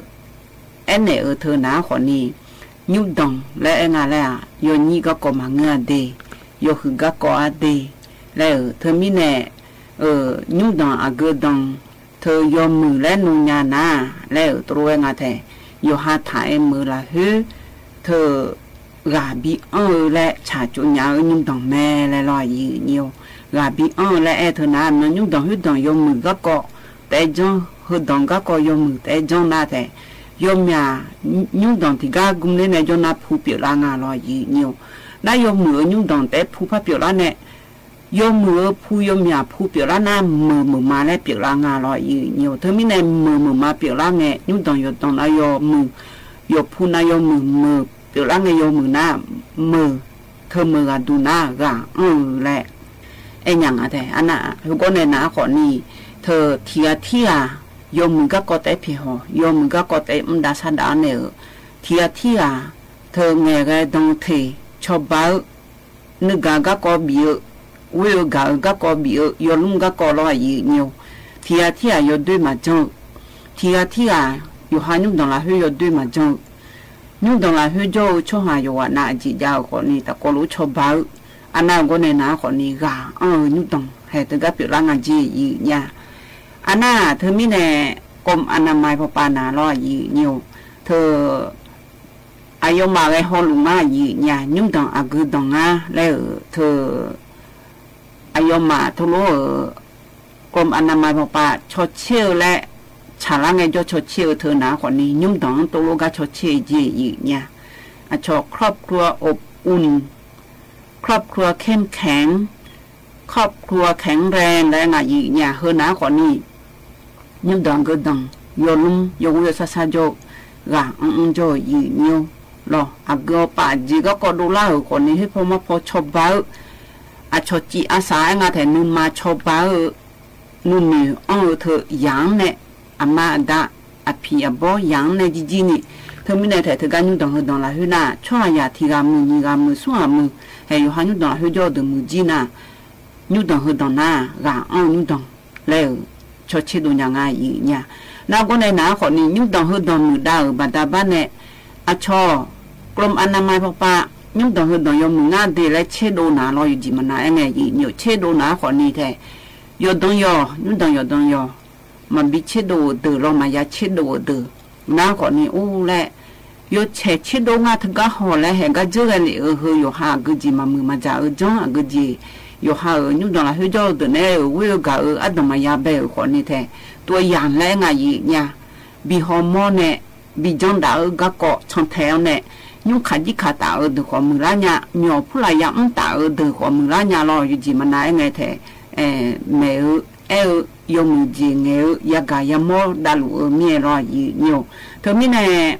aernaeq-eu teu nar khawf ni, nyunrdanq laer aer nga laer-aq, yawnyir garkawv maqngeur-a de, yawhuiq garkawv ardei laer-euq teumirnae, eu, nyunrdanq aqgeu danq teu yawmuiq laer nmr nya nar laer-euq tov lof-aer nga taef. Yawqha taq-aer muiq-eu lafkhoer teu ghaq bi anr-eu laer tsaqtsov nya-eu nyunrdanq mae laer lawq, yinyi-or. Ghaq bi anr-eu laer aer teu nar, mq nyunrdanq khoerdanq yawmuiq garkawv taef-aer janr, heudanq garkawv yawmuiq taef-aer janr nar taef. Yawmyaq nyunrdanq tiqgar gmler nae jawr nar pu pyeuflar nga lawq, yinyi-or. Nar yawmuiq-euq nyunrdanq taef-aer pu par pyeuflar nae, yawmuiq-eu pu yawmyaq pu pyeuflar nar meuq meuq ma laer pyeuflar nga lawq, yinyi-or. Teumirnae meuq meuq ma pyeuflar ngae, nyunrdanq yawqdanq nav yawmuiq, yawqpu nav yawmuiq meuq pyeuflar ngae, yawmuiq nar meuq, teu meuq ghaq duq nar ghaq anr-eu laer aer nya nga taef. Arnar, heugawr nae nar khawf ni, teu tiq ghaq tirghaq yawmuiq garkawv taef-aer pyeuf haw, yawmuiq garkawv taef-aer mr dav shar dav-awr nae-euq, tiq ghaq tirghaq teu ngaeqghae dan teq cawba-eu, nuigaq garkawv bif-eu, ghoer-eu gaq-eu garkawv bif-eu, yawlmr garkawv lawr, yinyi-or. Tiq ghaq tirghaq yawdoer maqjan-eu, tiq ghaq tirghaq yawqha nyunrdanq lafkhoer yawdoer maqjan-eu, nyunrdanq lafkhoer jawr-eu tsawrhaq yawqghaq nav aqjeq jav-euq khawf ni tafkawv lof-aer cawba-eu. Arnar-eu gawr nae nar khawf ni ghaq anr-eu nyunrdanq haeq teugar pyeuflar nga jeq, yinyi-a. Arnar teumirnae กรมอนามัย pawqpaf na lawr, yinyi-or. Teu aqyawfmaf ghae hawluf ngar, yinyi-a, nyunrdanq aqgeu danq ngar laer-euq teu aqyawfmaf tov lof-euq กรมอนามัย pawqpaf cawcaer-eu laer tsaqlar ngae jawr cawcaer-eu teu nar khawf ni, nyunrdanq-anr tov lof gar cawcaer-eu jeq, yinyi-a. Aqcawq ครอบครัวอบอุ่น ครอบครัวเข้มแข็ง ครอบครัวแข็งแรง laer nga, yinyi-a. Heu nar khawf ni, nyunrdanq aqgeu danq, yawlmr yawghoer yawsar sar jawr-eu, ghaq anr anr jawr-eu, yinyi-or. Lawq, aqgeu awqpaf jeq garkawv dovlar-euq khawf ni, khoer paw mar paw cawba-eu, aqcawq cif aqsaq-aer nga taef, nuima cawba-eu, nuinoeq anr-eu teu yamq-anr nae, aqma aqda, aqpiq aqbawr yamq-anr nae jirjir ni. Teumirnae taef teugar nyunrdanq heudanq lafkhoer nar, tsawrhaqzaq tiq ghaq muiq, nyiq ghaq muiq, smr ghaq muiq, haeq yawqha nyunrdanq lafkhoer jawr-eu deuq muiq jir nar, nyunrdanq heudanq nar, ghaq anr-eu nyunrdanq laer-euq ချော ဆ့ဒိၣ်ညါ ယံာ်ညါ နာ်က့န့ၣ် နာ်က့ဃိးနံၣ် ညုၣ်ဒွင်ႁိုဝ်ဒွင်မုၢ်ဒါဧိၤ ဘၣ်တၢ်ဘၣ်နဲၣ် အချော ကရူမ်ႇအနၢမံၢ် ပပၢ် ညုၣ်ဒွင်ၶိုၣ်ဒွင်ယွၤမုၢ် ငါးဒ့ လၢဆ့ဒိၣ်နၤလီၤ ယုၢ်ကံၢ်မနၤ အဲၣ်ငဲၢ်ယံာ်ညို ဆ့ဒိၣ်နာ်က့ဃိးနံၣ်ထဲ ယွၤဒွင်ယွၤ ညုၣ်ဒွင်ယွၤဒွင်ယွၤ မၤဘံဆ့ဒိၣ်ဧိၤဒၢးလီၤ မၤယၤဆ့ဒိၣ်ဧိၤဒၢး နာ်က့ဃိးနံၣ်အိၣ်လၢ ယွၤဆဲးဆ့ဒိၣ်ငါတဂၤဟီၣ်လၢ ဟဲဂၤစၢၢ်ဂဲၤလံဧိၤ ဟိုယိၤဟၣ်အဂုၢ်ကံၢ် မၤမုာ်မၤစၢၤဧိၤ ကၠီၣ်အဂုၢ်ကံၢ် ယိၤဟၣ်ဧိၤ ညုၣ်ဒွင်လၢဟိုကၠီၣ်ဧိၤဒၢးနဲၣ်ဧိၤ ဝ့ၢ်ဧိၤဂၤဧိၤ အဒိၣ်မၤယၤဘဲဧိၤဃိးနံၣ်ထဲ တွဲယၢ်လၢ အဲၣ်ငဲၢ်ယံာ်ညါ ဘံၣ်ဟီၣ်မီၢ်နဲၣ် ဘံၣ်ကၠီၣ်ဒၣ်ဧိၤ ဂၤကီၢ်ဆီၣ်ထဲးအီၤနဲၣ် ညိၣ်ခးယံၣ်ခးတၢ်ဧိၤဒၢးဃိးမုၢ်လါညါ မၠီၣ်ဖူလၢ်ယၢ်အုၣ်တၢ်ဧိၤဒၢးဃိးမုၢ်လါညါလီၤ ယုၢ်ကံၢ်မနၤ အဲၣ်ငဲၢ်ထဲ အဲၣ် မဲာ်ဧိၤ အဲၣ်ဧိၤ ယွၤမုၢ်ကံၢ် ငဲၤဧိၤ ယၤဂၤယၤမီၢ်ဒၣ်လူၤဧိၤ မ့ၢ်အဲၣ်လီၤ ယံာ်ညို တမံၤန့ၣ်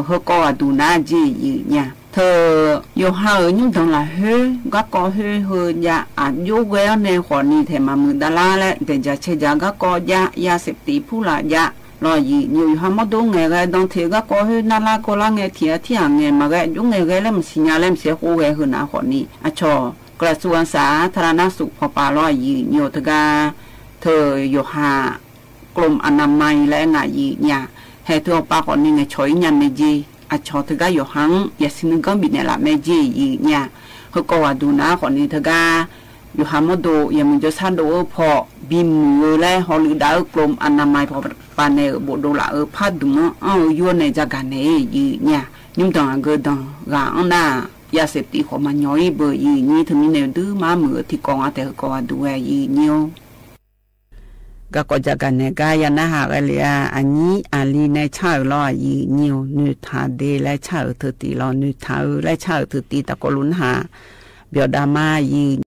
ဟိုကီၢ်ဂၤဒုးနၤက့ ယံာ်ညါ ထၢ ယိၤဟၣ်ဧိၤ ညုၣ်ဒွင်လၢဟို ဂၤကီၢ်ဟို ဟိုယၤ အဒိၣ်ဂဲၤအီၤနဲၣ်ဃိးနံၣ်ထဲ မၤမုာ်ဒၣ်လၢ်လၢ ဒဲးယၤဆဲးယၤ ဂၤကီၢ်ယၤ ယၤစဲးပတံးဖူလၢ်ယၤ လီၤ ယံာ်ညို ယိၤဟၣ်မီၢ်ဒိၣ်ငဲၤဂဲၤ ဒွင်ထဲဂၤကီၢ်ဟို နၢ်လၢ်ကီၢ်လၢ် ငဲၤထံးအထံးအငဲၤ မၤဂဲၤဒိၣ်ငဲၤဂဲၤလၢ မစံၣ်ညါလၢ မစဲဃိဂဲၤ ဟိုနာ်က့ဃိးနံၣ် အချီ ကရၢၡူဝ်းအစၢ ထၢရၢနၢ်စူး ဖီၣ်ပၢ်လီၤ ယံာ်ညို တဂၤ ထၢ ယိၤဟၣ် ကရူမ်ၣ်အနၢမံၢ် လၢအဲၣ်ငဲၢ်ယံာ်ညါ ဟဲထၢၣ်အီၤပၢ်ဃိးနံၣ် ငဲၤဆီၣ်အံၤညါမ့ၢ်က့ အချီ တဂၤယိၤဟၣ် ယၤစံးနုာ်ကီၢ်ဘံၣ်နဲၣ်လၢ်မ့ၢ်က့ ယံာ်ညါ ဟိုကီၢ်ဂၤဒုးနၤက့ဃိးနံၣ် တဂၤ ယိၤဟၣ်မီၢ်ဒိၣ် ယၤမုၢ်ကၠီၣ်ဆၣ်ဒိၣ်ဧိၤဖီၣ် ဘံၣ်မုၢ်ဧိၤလၢ ဟီၣ်လုၢ်ဒၣ်ဧိၤ ကရူမ်ၣ်အနၢမံၢ် ဖီၣ်ပၢ်နဲၣ်ဧိၤ ဘိးဒိၣ်လၢ်ဧိၤ ဖးဒိၣ်မၢအီၣ်ဧိၤ ယိၤန့ၣ် ယၤဂၤနဲၣ် ယံာ်ညါ ညုၣ်ဒွင်အဂုၢ်ဒွင်ဂၤအီၣ်နၢ် ယၤစဲးပတံးဃိးမၤညီအံၤဘၢ ယံာ်ညို တမံၤန့ၣ် ဒုးမၤမုာ်ထံကီၢ်အီၤထဲ ဟိုကီၢ်ဂၤဒုးဝဲ ယံာ်ညို ဂၤကီၢ်ယၤဂၤနဲၣ် ကါယၤနၢ်ဟးဂဲၤလံဧါ အညီအလံၤနဲၣ်ဆၣ်ဧိၤလီၤ ယံာ်ညို နုၢ်ထးဒ့ လၢဆၣ်ဧိၤထုးတံၢ်လီၤ နုၢ်ထးဧိၤ လၢဆၣ်ဧိၤထုးတံၢ် တၢ်ကိးလူၤနၢ်ဟး ဘျီဒၣ်မး ယံာ်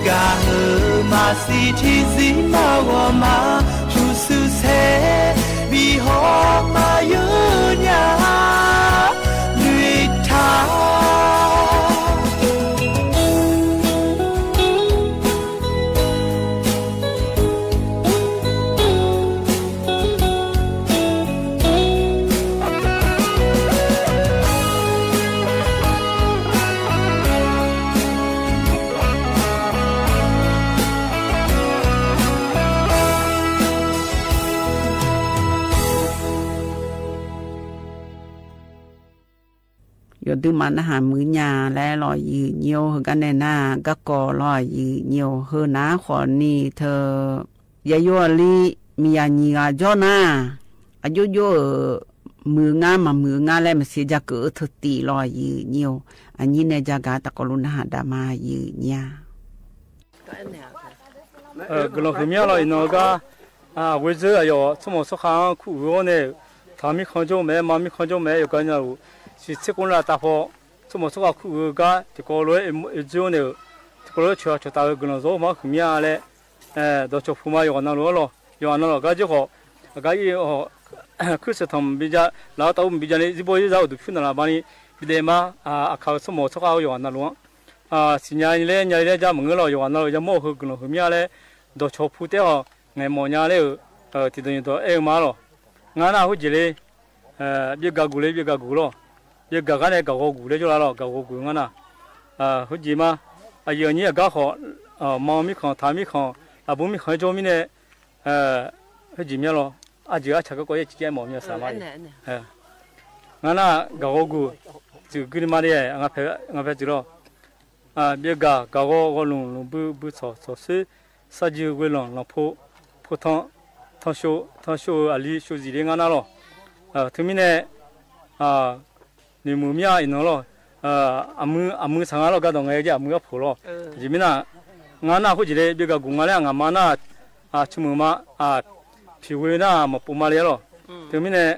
ကႃႈႁိုဝ်မၤသံထံသံမၤဂီၤမၤ သူႇသူႇသဲ ပီႈႁဝ်းမၤယိုညါ လွံၢ်ထႃႈ ယိၤဒုးမး နႁၢင်ႈမုၢ်ညါလႄႈ လီၤယိုညို ဟိုဂၤန့ၣ်နၤ ကၢ်ကီၤလီၤယိုညို ဟိုနၤ ဃိးနံၣ်ထၢၣ် ယယိၤအလံ မီယၤညံဂၤကၠီနၤ အယိယိ မုၢ်ငါမၤမုၢ်ငါလၢ မစံးယၤကၢၢ်ထၢၣ်တံၢ်လီၤယိုညို အညိန့ၣ်ယၤဂၤ တၢ်ကီၤလူၤနၢ်ဟးဒါမးယိုညါ ဂုာ်လီၤဃုာ်မၠၢလီၤ အံၤနီၢ်ဂၤ အဝဲၢ်စၢၤအယီၤ ဆိကမိၣ်ဆိခါ ခူၣ်ဂုာ်အီၤန့ၣ် ထၢမံခီကၠိမဲ မၤမံခီကၠိမဲ ယိၤကညီလူၤ စံးဆၢကိးနၢ်တၢ်ဖီ ဆိကမိၣ်ဆိခါခူၣ်ဂုာ်ဂၤ တကီၤလၢအဝဲၢ်စၢၤန့ၣ် တကီၤလၢဆၢဂ့ၤဆၢဝါတၢ်ဂ့ၢ် ဂုာ်လီၤဂီၤမးဃုာ်မၠၢလၢ ဒီးဆီဖိမး ယွၤနၢ်လိၤလီၤ ယွၤနၢ်လိၤ ဂၤကၠိဃီ အဂၤအံၤ ခုၣ်စၢထီၣ်မ့ၢ်ဘၣ်ယၤ လၢတၢ်အိၣ်မ့ၢ်ဘၣ်ယၤန့ၣ် ယိၤဘီယိၤစၢၤအိၣ်ဒုးဖုၣ်နၤလၢၤဘၣ်န့ၣ် ပဒဲမး အခါဆိကမိၣ်ဆိခါ ယွၤနၢ်လိၤ စံးညါလၢညါလၢယၤ မုၢ်ဂီၤလီၤ ယွၤနၢ်လိၤ ယမိၢ်ဟိုဂုာ်လီၤဃုာ်မၠၢလၢ ဒီးဆီဖိတဲအီၤ ငဲၤမီၢ်ညါလၢ ထံၣ်ဒီးယိၤဒီးအဲၣ်မးလီၤ ငါနၢ်ဟူက့ၤလၢ ဘၣ်ဂၤဂုာ်လၢဘၣ်ဂၤဂုာ်လီၤ ဘၣ်ဂၤဂၤန့ၣ် ဂၤဂီၤဂုာ်လၢကၠိလီၤ ဂၤဂီၤဂုာ်ငါနၢ် ဟူက့ၤမး အယံာ်အနံၣ်အဂၤဃီ မၤမံခီ ထၢမံခီ လၢဘူးမံခီကၠိမံန့ၣ် ဟူက့ၤမၠၢလီၤ အစၢၤအဆၢကီကီယဲၢ်ကဲမီၢ်မံအစၢၤမး ငါနၢ် ဂၤဂီၤဂုာ် စူၢ်က့ၤန့ၣ်မးဒ် ငါဖဲစူၢ်လီၤ ဘၣ်ဂၤ ဂၤဂီၤဂီၤလူၤလူၤဘုဘုဆီၣ်ဆီၣ်ဆၢ သၣ်ယုၢ်ဝဲလီၢ်လီၢ်ဖိ ဖိထီ ထီၣ်ၡိ ထီၣ်ၡိအလံ ၡိစံးဒ်ငါနၢ်လီၤ တုၤမံန့ၣ် နံၤမုၢ်မံအံၤနီၢ်လီၤ အမုၢ် အမုၢ်ဆၣ်ငါလီၤ ကါဒီးငါကဲအမုၢ်အဖိလီၤ ယမ့ၢ်နၢ် ငါနၢ်ဟူက့ၤလၢ ဘၣ်ဂၤဂုာ်ငါလၢ အငါမါနၢ် ဆိမိၣ်မး ဖံးဝဲနၢ် မၤပိာ်မးလၢလီၤ တုၤမံန့ၣ်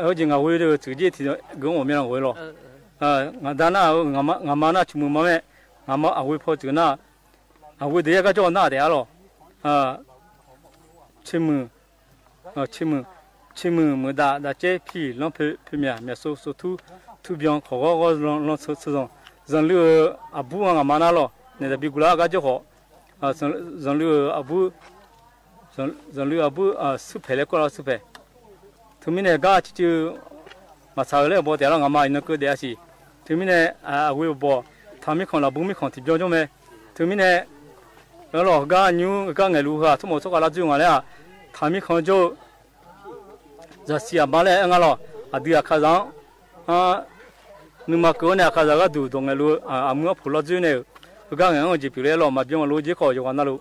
ဟူက့ၤ ငါဝဲဒီး စူၢ်က့ၤထံၣ်ဒီး ဂ့ၤအိၣ်မီၢ်မံလီၤ ဝဲလီၤ ငါဒါနၢ် ငါမါနၢ် ဆိမိၣ်မးမ့ၢ် ငါမါအဝဲဖိစူၢ်က့ၤနၢ် အဝဲဒီးယဲၢ်ကၠီနၢ်တဲအါလီၤ ဆိမိၣ် ဆိမိၣ် ဆိမိၣ်မုၢ်ဒၣ် ဒၣ်ကဲဖံး လီဖၢမၠၣ် မၠၣ်စိစိထူ ထူဘျီ ခီၣ်ဂီၤဂီၤ လီၤလီၤစိစိ စီၤလုၢ်အဘူး ငါမါနၢ်လီၤ နဲၣ်တၢ်ဘံကူလၢအဂၤကၠိဃီ စီၤလုၢ်အဘူး စီၤလုၢ်အဘူး ဆူၣ်ဖဲးလၢကီၢ်လီၤ ဆူၣ်ဖဲး တုၤမံန့ၣ် ဂၤအစုစု မၤဆါလၢအဘီတဲလီၤ ငါမါအံၤနီၢ်ကၢဒဲးအစံး တုၤမံန့ၣ် အဝဲအဘီ ထၢမံခီ လၢဘူးမံခီ ထံဘျီကၠိမဲ တုၤမံန့ၣ် လၢလီၤ ဂၤညူ ဂၤငဲၤလူၤဟး ဆိကမိၣ်ဆိခါလၢအစူၢ်ငါလၢ ထၢမံခီကၠိ ယစံးအမါလၢအငါလီၤ အဒုးအခါစၢ် နုာ်မၤကၢၤန့ၣ် အခါစၢ်ဂၤဒုး ဒီးငဲၤလူၤ အမုၢ်အဖိလီၤစုန့ၣ် ဂၤငဲၤအီၤ စံးပျူၤလၢလီၤ မၤဘျီမၤလိက့ၤခီ ယွၤနၢ်လိၤ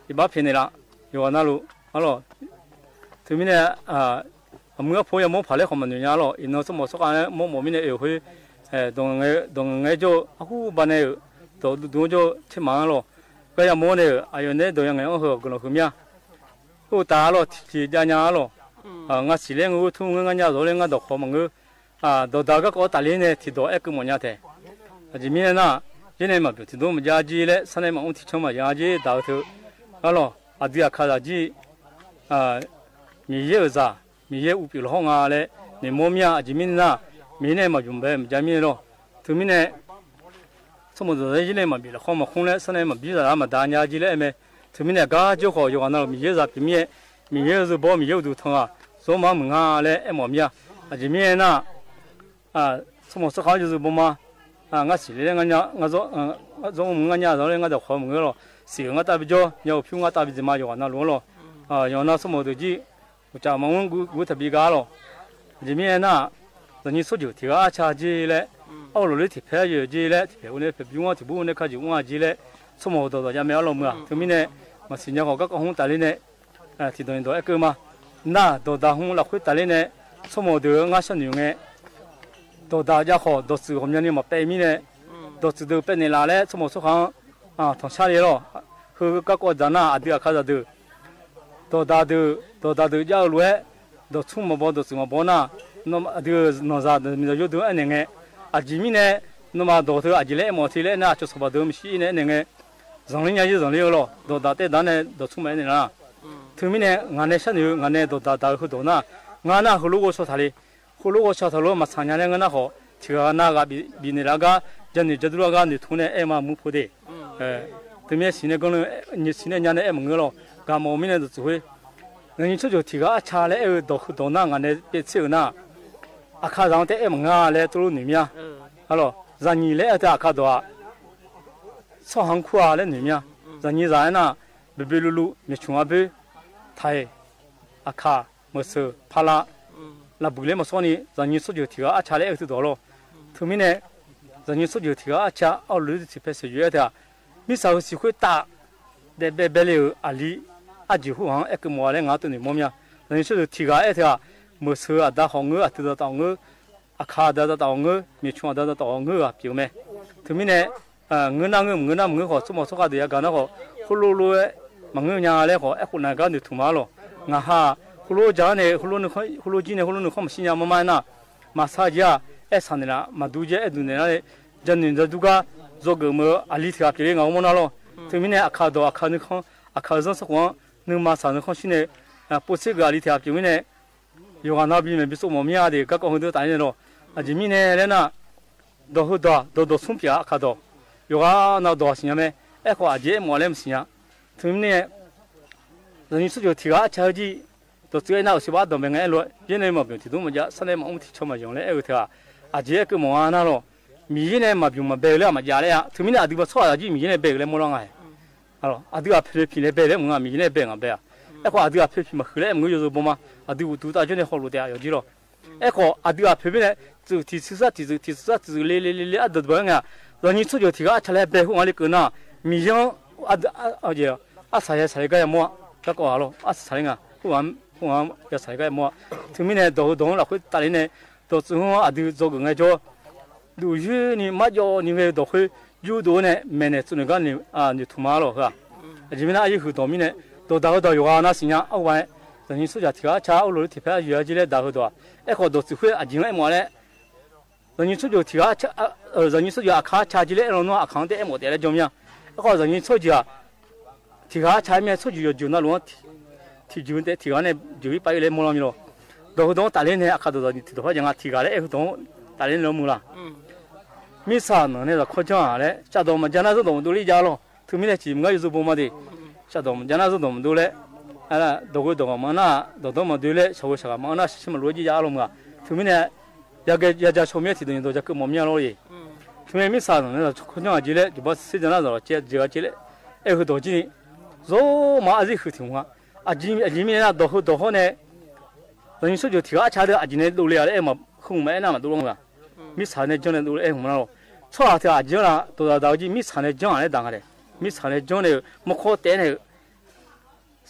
ယဘၣ်ဖဲန့ၣ်လီၤ ယွၤနၢ်လိၤ အလီၤ တုၤမံန့ၣ် အမုၢ်အဖိယမိၢ်ဖးလၢ ခီမၤနၢၤညါလီၤ အံၤနီၢ်ဆိကမိၣ်ဆိခါ မိၢ်မိၢ်မံန့ၣ် အ့ၣ်ဃု ဒီးငဲၤကၠိ အဃိဘၣ်န့ၣ် ဒီးဒူကၠိထဲမၤလီၤ ဂၤယမိၢ်န့ၣ် အယိာ်န့ၣ် ဒီးယငဲၤအီၤ ဟဲဂုာ်လီၤဃုာ်မၠၢ အိၣ်တၢ်လီၤ ထံၣ်ကၠၢ်ညါလီၤ ငါစံးလၢ ငါအိၣ်ထူၣ်မုၢ် ငါညၣ်စီၤလၢ ငါဒီးခီမၤငၢၢ် ဒီးဒၣ်ဂၤကီးတၢ်လံန့ၣ် ထံၣ်ဒီးအဲၣ်ကၢမီၢ်ညါထဲ အယံာ်မံန့ၣ်နၢ် ယဲန့ၣ်မၤဘျုးထံဒိၣ်မးယါက့လၢ ဆၣ်န့ၣ်မၤအူထံဆၢမးယါက့ ဒၣ်အၢထုး အလီၤ အဒုးအခါစၢ်က့ မ့ၢ်ယဲၢ်အုၣ်စၢ် မ့ၢ်ယဲၢ်အူပျံၤလီၤဟီၣ်ငါလၢ မ့ၢ်မိၢ်မၠၢ အယံာ်မံန့ၣ်နၢ် မ့ၢ်ယဲန့ၣ်မၤဘျုးဘၣ်မးယါမံန့ၣ်လီၤ တုၤမံန့ၣ် ဆိကမိၣ်ဒီးယဲန့ၣ်မၤဘံၣ်လီၤ ခီမၤဃူလၢ ဆၣ်န့ၣ်မၤဘံၣ်စၢ်လၢမၤဒါညါက့လၢအဲၣ်မဲ တုၤမံန့ၣ် ဂၤကၠိဃီ ယွၤနၢ်လိၤ မ့ၢ်ယဲၢ်စၢ်ပျံၤမံအဲၣ် မ့ၢ်ယဲၢ်စၢ်ဘီ မ့ၢ်ယဲၢ်အူဒူထီၣ်ဂၤ စီၤမၤမုၢ်ငါလၢအဲၣ်မီၢ်မၠၢ အယံာ်မံန့ၣ်နၢ် ဆိကမိၣ်ဆိခါယဲၢ်စၢ်ဘီမး ငါစံးလၢ ငါစီၤအိၣ်မုၢ် ငါညၣ်စီၤလၢ ငါဒီးခီမၤငၢၢ်လီၤ စံးဂ့ၤငါတၢ်ဘၣ်ယိၣ် ညါအိၣ်ဖျူငါတၢ်ဘၣ်စၢၤမး ယွၤနၢ်လိၤလီၤ ယွၤနၢ်ဆိကမိၣ်ဒီးက့ အိၣ်ကၠၢ်မၤဝဲဂုၤတၢ်ဘံၣ်ဂၤလီၤ ယမ့ၢ်အဲၣ်နၢ် တနံၤဆိကၠိၣ်ထံၣ်ဂၤအါဆါက့လၢ အအိၣ်လီၤလၢထံၣ်ဖဲယဲၢ်က့လၢ ထံၣ်ဖဲအိၣ်န့ၣ် ဖဲဘျုးဝဲထံၣ်ဘိ အိၣ်န့ၣ်ခါယဲၢ်အိၣ်က့လၢ ဆိကမိၣ်ဒီးဒီးယါမဲာ်အလီၤမုၢ်ဧါ တုၤမံန့ၣ် မၤစံၣ်ညီၣ်ဃီၤ ကၣ်ကီၢ်ဟူတၢ်လံန့ၣ် ထံၣ်ဒီးန့ၣ်ဒီးအဲၣ်ကၢမး နၢ်ဒီးဒၣ်ဟူလၢခွ့တၢ်လံန့ၣ် ဆိကမိၣ်ဒီးငါဆၢနုာ် ဒီးဒၣ်ယါဃီၤ ဒီးစုၣ်ဃီၤမၠၢန့ၣ်မးပဲာ်မံန့ၣ် ဒီးစုၣ်ဒီးပဲာ်န့ၣ်လၢ်လၢ ဆိကမိၣ်ဆိခါ ထီၣ်ဆါလံလီၤ ဃုကၣ်ကီၢ်ဒၣ်နၢ် အဒုးအခါစၢ်ဒီး ဒီးဒၣ်ဒီး ဒီးဒၣ်ဒီးယါအလိၤဝဲ ဒီးဆူမၤဘီ ဒီးစုၣ်မၤဘီနၢ် အဒုးနီၢ်စၢ်ဒီးမံၤဒီးယိဒီးအဲၣ်န့ၣ်ငဲ အယံာ်မံန့ၣ် နမ ဒေါ်တ့ အကီလဲၣ် အဲၣ်မီၣ်တ့လၢ အဲၣ်နၤ ကၠိစီၤပၤဒုး မ့ၢ်ရှံအံၤန့ၣ် အဲၣ်နၤ ဇိုၣ်လၢညါယုၢ် ဇိုၣ်လၢအလီၢ် ဒေါ်တ့ တ့ဒၣ်န့ၣ် ဒေါ်ဆူမဲာ်န့ၣ်လီၤ. တုၤမ့ၢ်န့ၣ် ငါနဲဆၢနုာ် ငါနဲ ဒေါ်တ့ တ့ ဟူဒီးနၤ ငါနၢ်ဟူလိာ်ဂီၤဆီၣ်ထီၣ်လံ ဟူလိာ်ဂီၤဆီၣ်ထီၣ်လၢ မဆါညါလၢ ငါနၢ်ဃီၤ ထံဂၤနၤဂၤ ဘံၣ်န့ၢ်လၢအဂၤ ယၤနုာ်ယၤဒူလၢအဂၤ နုာ်ထူန့ၣ် အဲၣ်မးမူဖိဒ့ၣ် တုၤမ့ၢ်ဆံးန့ၣ် ဆံးန့ၣ်ညါန့ၣ် အဲၣ်မုၢ်ငၢလီၤ. ဂၤမီၣ်မ့ၢ်န့ၣ် ဒိၣ်တုာ်ဃ့ ယၤနုာ်ဆိကၠိၣ်ထံဂၤအဆါလၢ အဲၣ်ဒိးဃုာ်ဒီးနၤ ငါနဲ ပ့းဆ့ၣ်ဧိၤနၤ အခါသးတဲအဲၣ်မုၢ်ငၢလၢ တလိၣ်နုာ်မ့ၢ်ဧါ. အလီၢ် ယၤနုာ်လၢအဲၣ်တ့အခါဒီး ဆီၣ်ဟၢခူၣ်ဧါလၢနုာ်မ့ၢ်ဧါ. ယၤနုာ်သးနၤ ဘျုးဘျုးလူလူ မ့ၢ်ဆူၣ်အဘၢ ထး အခါ မုၢ်ဆၢၣ် ဖးလၢ် လၢ်ဘုၣ်လၢမီၤစီန့ၣ် ယၤနုာ်ဆိကၠိၣ်ထံဂၤအဆါလၢ အဲၣ်သုဒီးလီၤ. တုၤမ့ၢ်န့ၣ် ယၤနုာ်ဆိကၠိၣ်ထံဂၤအဆါ အီၣ်လုၢ်လၢထံဖဲစၢၣ်ယုၢ်အဲၣ်တ့ မ့ၢ်စၢ်ဃုာ်ဆံးဃုာ်တၢ် ဒဲးဘဲဘဲလၢအလံ အယုၢ်ဟူၣ်ဟၣ် အဲၣ်ကမီၤလၢ ငါတနုာ်မီၢ်မ့ၢ်ဧါ. ယၤနုာ်ဆိကၠိၣ်ထံဂၤအဲၣ်တ့ မုၢ်ဆၢၣ်အဒါဃီၤငၢ အတုၤဒီးတၢ်အီၣ်ငၢ အခါအဒါဒီးတၢ်အီၣ်ငၢ မ့ၢ်ဆူၣ်အဒါဒီးတၢ်အီၣ်ငၢဂၤပျိာ်မဲာ်. တုၤမ့ၢ်န့ၣ် ငၢနၢ်ငၢ မုၢ်ငၢနၢ်မုၢ်ငၢဃီၤ ဆိကမိၣ်ဆိကမိၣ်ဒီးယၤဂၤနၢ်ဃီၤ ဃိလိလိဝဲ မၤငၢညါလဲဃီၤ အဲၣ်ဃိးနၤဂၤနုာ်ထူမးလီၤ. ငါဟး ဃိလိကၠီန့ၣ် ဃိလိကၠီန့ၣ် ဃိလိနုာ်ခီၣ်မဆံညါမးမးနၤ မၤဆါကၠီ အဲၣ်ဆၣ်န့ၣ်လၢ မၤဒူကၠီ အဲၣ်ဒုးန့ၣ်လၢ ယၤနုာ်ယၤဒူဂၤ ယိကၢၣ်မုၢ်အလံထံဂၤပျိာ်လၢ ငါဂီၢ်မီၢ်နၤလီၤ. တုၤမ့ၢ်န့ၣ် အခါဒီးအခါနုာ်ခီၣ် အခါစၢ်စ့ၢ်ကီး နုာ်မၤစၢ်နုာ်ခီၣ်ဆံန့ၣ် ပိာ်ဆ့ၣ်ဂၤအလံထံဂၤပျိာ်မ့ၢ်န့ၣ် ယိၤဂၤနၤဘျံၤမဲာ်ဘျံၤစိမိၣ်မ့ၢ်ဧါဒီး ကၢ်ကီၢ်ဟူဒုးတၢ်န့ၣ်လီၤ. အယံၤမ့ၢ်န့ၣ်လၢနၤ ဒီးဟူဒီး ဒီးဒီးဆူပၠးအခါဒီး ယိၤဂၤနၤဒီးစံညါမ့ၢ် အဲၣ်ဃီးအကၠ့အဲၣ်မီၢ်လၢမစံညါ. တုၤမ့ၢ်န့ၣ် ယၤနုာ်ဆိကၠိၣ်ထံဂၤအဆါကၠံ ဒီးတုၤအဲၣ်နၤအိၣ်စံးဘၣ်ဒီး မ့ၢ်ငါအဲၣ်လိာ် ယဲန့ၣ်မၤဘျုးထံဒိၣ်မးယါ ဆၣ်န့ၣ်မၤအူထံဆီမၤယီၤလၢအဲၣ်ဂ့ၤထါ အကၠ့အဲၣ်ကမီၤနၤလီၤ. မ့ၢ်ယဲန့ၣ်မၤဘျုးမၤဘဲလၢအမၤယါလၢယါ တုၤမ့ၢ်န့ၣ် အဒုးဘၣ်ဆီၣ်အယၤကၠံ မ့ၢ်ယဲန့ၣ်ဘဲလၢမီၢ်လီၤငါ အဒုးအဖဲဖံးန့ၣ်ဘဲလၢမုၢ်ငါ မ့ၢ်ယဲန့ၣ်ဘဲငါဘဲဧါ. အဲၣ်ဃီးအဒုးအဖဲဖံးမၤဃုာ်လၢအဲၣ်မုၢ်ယိၤဘိမး အဒုးအိၣ်တူၢ်တၢ်ကၠိန့ၣ် ဟီၣ်လိာ်တဲယီၤကၠံလီၤ. အဲၣ်ဃီးအဒုးအဖဲဖံးန့ၣ် စုးထံစုးစၢ်ထံစုးထံစုးစၢ်ထံစုး လ့လ့လ့လ့ အဒိးတဘၣ်လၢငါ ယၤနုာ်ဆိကၠိၣ်ထံဂၤအဆါလၢဘဲဟူၣ်ငါလၢကၢၢ်နၤ မ့ၢ်ယါ အဆၣ်ယၤဆၣ်လၢကါယမီၢ် ကၢ်ကီၢ်ဧါလီၤ အဆၣ်လၢငါ ဟူၣ်ငါ ဟူၣ်ငါ ယၤဆၣ်လၢကါယမီၢ်. တုၤမ့ၢ်န့ၣ် ဒီးဟူဒီးလၢဃုတၢ်လံန့ၣ် ဒီးစုးဟူအဒုးစီၤကၢၣ်ငဲကၠီ ဒုးယုၢ်နံၤမးယီၤနံၤဝဲဒီးဃု ယုၢ်ဒိၣ်န့ၣ် မဲာ်န့ၣ် စုးနုာ်ဂၤန့ၣ် နုာ်ထူမးလီၤဃာ်. အယံၤမ့ၢ်န့ၣ် အယုၢ်ဃုာ်ဒီးမ့ၢ်န့ၣ် ဒီးဒၣ်ဃုာ်ဒီးယိၤဂၤနၤစံညါ အဝဲ ယၤနုာ်ဆိကၠိၣ်ထံဂၤအဆါ အိၣ်လီၤလၢထံဖဲအယုၢ်အကၠ့လၢဒၣ်ဃုာ်ဒီး အဲၣ်ဃီးဒီးစုးဃုအယံၤအဲၣ်မီၢ်လၢ ယၤနုာ်ဆိကၠိၣ်ထံဂၤ ယၤနုာ်ဆိကၠိၣ်အခါဆါကၠံလၢအဲၣ်လီၤနီၢ်အခါတဲအဲၣ်မီၢ်တဲလၢကၠီမ့ၢ်ဧါ. အဲၣ်ဃီးယၤနုာ်ဆိကၠိၣ် ထံဂၤဆါမ့ၢ်ဆိကၠိၣ်ယိၤယိၤနၤလီၤ ထံဂၤတဲထံဂၤန့ၣ် ယိၤဟံၣ်ပာ်အံၤလၢမီၢ်လီၤမ့ၢ်လီၤ. ဒီးဟူဒီးတၢ်လံန့ၣ် အခါဒီးယၤနုာ်ထံဒီးဖဲယၤငါထံဂၤလၢအဲၣ်ဃုာ်ဒီးတၢ်လံန့ၣ်လီၤမုၢ်လၢ် မ့ၢ်ဆၣ်နီၤန့ၣ်ဒီးခီကၠီလၢ ကၠၢ်ဒီးမၤကၠၢ်နၢ်စိဒီးမဒိလၢယၤလီၤ. တုၤမ့ၢ်လဲၣ်စံးမုၢ်ဂၤယိၤဘိမးဒံး ကၠၢ်ဒီးမၤကၠၢ်နၢ်စိဒီးမဒိလၢ ဒီးဂ့ၤဒီးမၤနၢ် ဒီးဒီမၤဒုးလၢ ဆၣ်ဝဲဆၣ်ဂၤမၤနၢ် ဆၣ်ဆၣ်မၤလိဝဲယၤလီၤမုၢ်ဂၤ. တုၤမ့ၢ်န့ၣ် ယၤကဲ ယၤကၠၢ်ဆိမိၣ်ထံဒီးယၤဒီးယၤကၢၣ်မီၢ်မ့ၢ်လီၤအံၤ တုၤမ့ၢ်မ့ၢ်ဆၣ်နီၤန့ၣ်ဒီးခီကၠီအကၠံလၢ ယဘၣ်စ့ၢ်ကီးနၤဒီးကဲယၤကၠံလၢ အဲၣ်ဃုာ်ဒီးကၠံန့ၣ် ယိၤမးအစ့ၢ်ဃုာ်ထံမုၢ်ဂၤ အယံၤမ့ၢ်န့ၣ်ဒီးဟူဒီးဟီန့ၣ် ယၤနုာ်ဆိကၠိၣ်ထံဂၤအဆါဒီးအယံၤန့ၣ်ဒိးလၢယၤလၢအဲၣ်မၤဃုာ်မးအဲၣ်နၤမၤဒိလီၤမုၢ်ဂၤ. မ့ၢ်ဆၣ်န့ၣ်ကၠီန့ၣ်ဒိးလၢအဲၣ်မၤလီၤ. ဆီၣ်ဂၤထံဂၤအကၠံလၢ ဒီးဒၣ်ဒၣ်ကၠံ မ့ၢ်ဆၣ်န့ၣ်ကၠီဂၤလၢဒၣ်ဂၤဒဲး မ့ၢ်ဆၣ်န့ၣ်ကၠီန့ၣ် မခီတဲန့ၣ်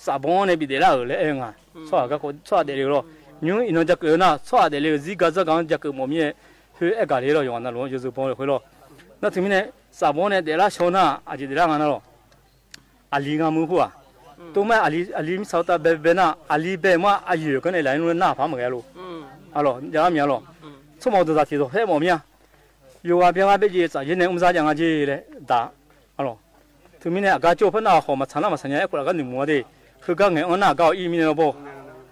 စးဘီန့ၣ်ဘံၣ်ဒဲးလၢအဂၤလၢအဲၣ်ဂၤ ဆီၣ်ဂၤကၢ်ကိး ဆီၣ်ဂၤဒဲးလၢဂၤလီၤ. ညူအံၤနီၢ်ကၠၢ်ကၢးနၤ ဆီၣ်ဂၤဒဲးလၢဂၤ စံးကၢ်စၢ်ကၢ်ကၠၢ်ကၢးမီၢ်မ့ၢ် ဟဲအဲၣ်ဂၤလၢလီၤ ယွၤနၤလီၤ ယိၤဘိဃဲလီၤ. နတုၤမ့ၢ်န့ၣ် စးဘီန့ၣ်ဒဲးလၢဆီၣ်နၤ အယံၤဒဲးလၢဂၤနၤလီၤ. အလံၤဂၤမုၢ်ဃိဧါ. တိၢ်မးအလံၤ အလံၤမ့ၢ်ဆၣ်တၢ်ဘဲဘဲနၤ အလံၤဘဲမးအယုၢ်ကန့ၣ် လၢနနၢ်ဖးမ့ၢ်ဂဲၤလီၤ. အလီၤ ယၤမ့ၢ်အလီၤ. ဆိကမိၣ်ဒိၣ်တၢ်ထံၣ်ဒီးဟဲမီၢ်မ့ၢ်ဧါ. ယိၤဂၤဘဲဂၤဘ့ၣ်ယဲၢ်စးယဲၢ်န့ၣ် အူစါယၤငါကၠ့လဲၣ် ဒၣ် အလီၤ. တုၤမ့ၢ်န့ၣ် အကါကၠိၣ်ဖဲနၢ်ဟီၣ် မဆါနၢ်မဆါညါ အဲၣ်ခိးလၢကါနုာ်မူအီၤဒၣ် ဃုကါငဲၤအီၣ်နၢ်အကါအီၤအံၤမ့ၢ်န့ၣ်လီၤဘီ.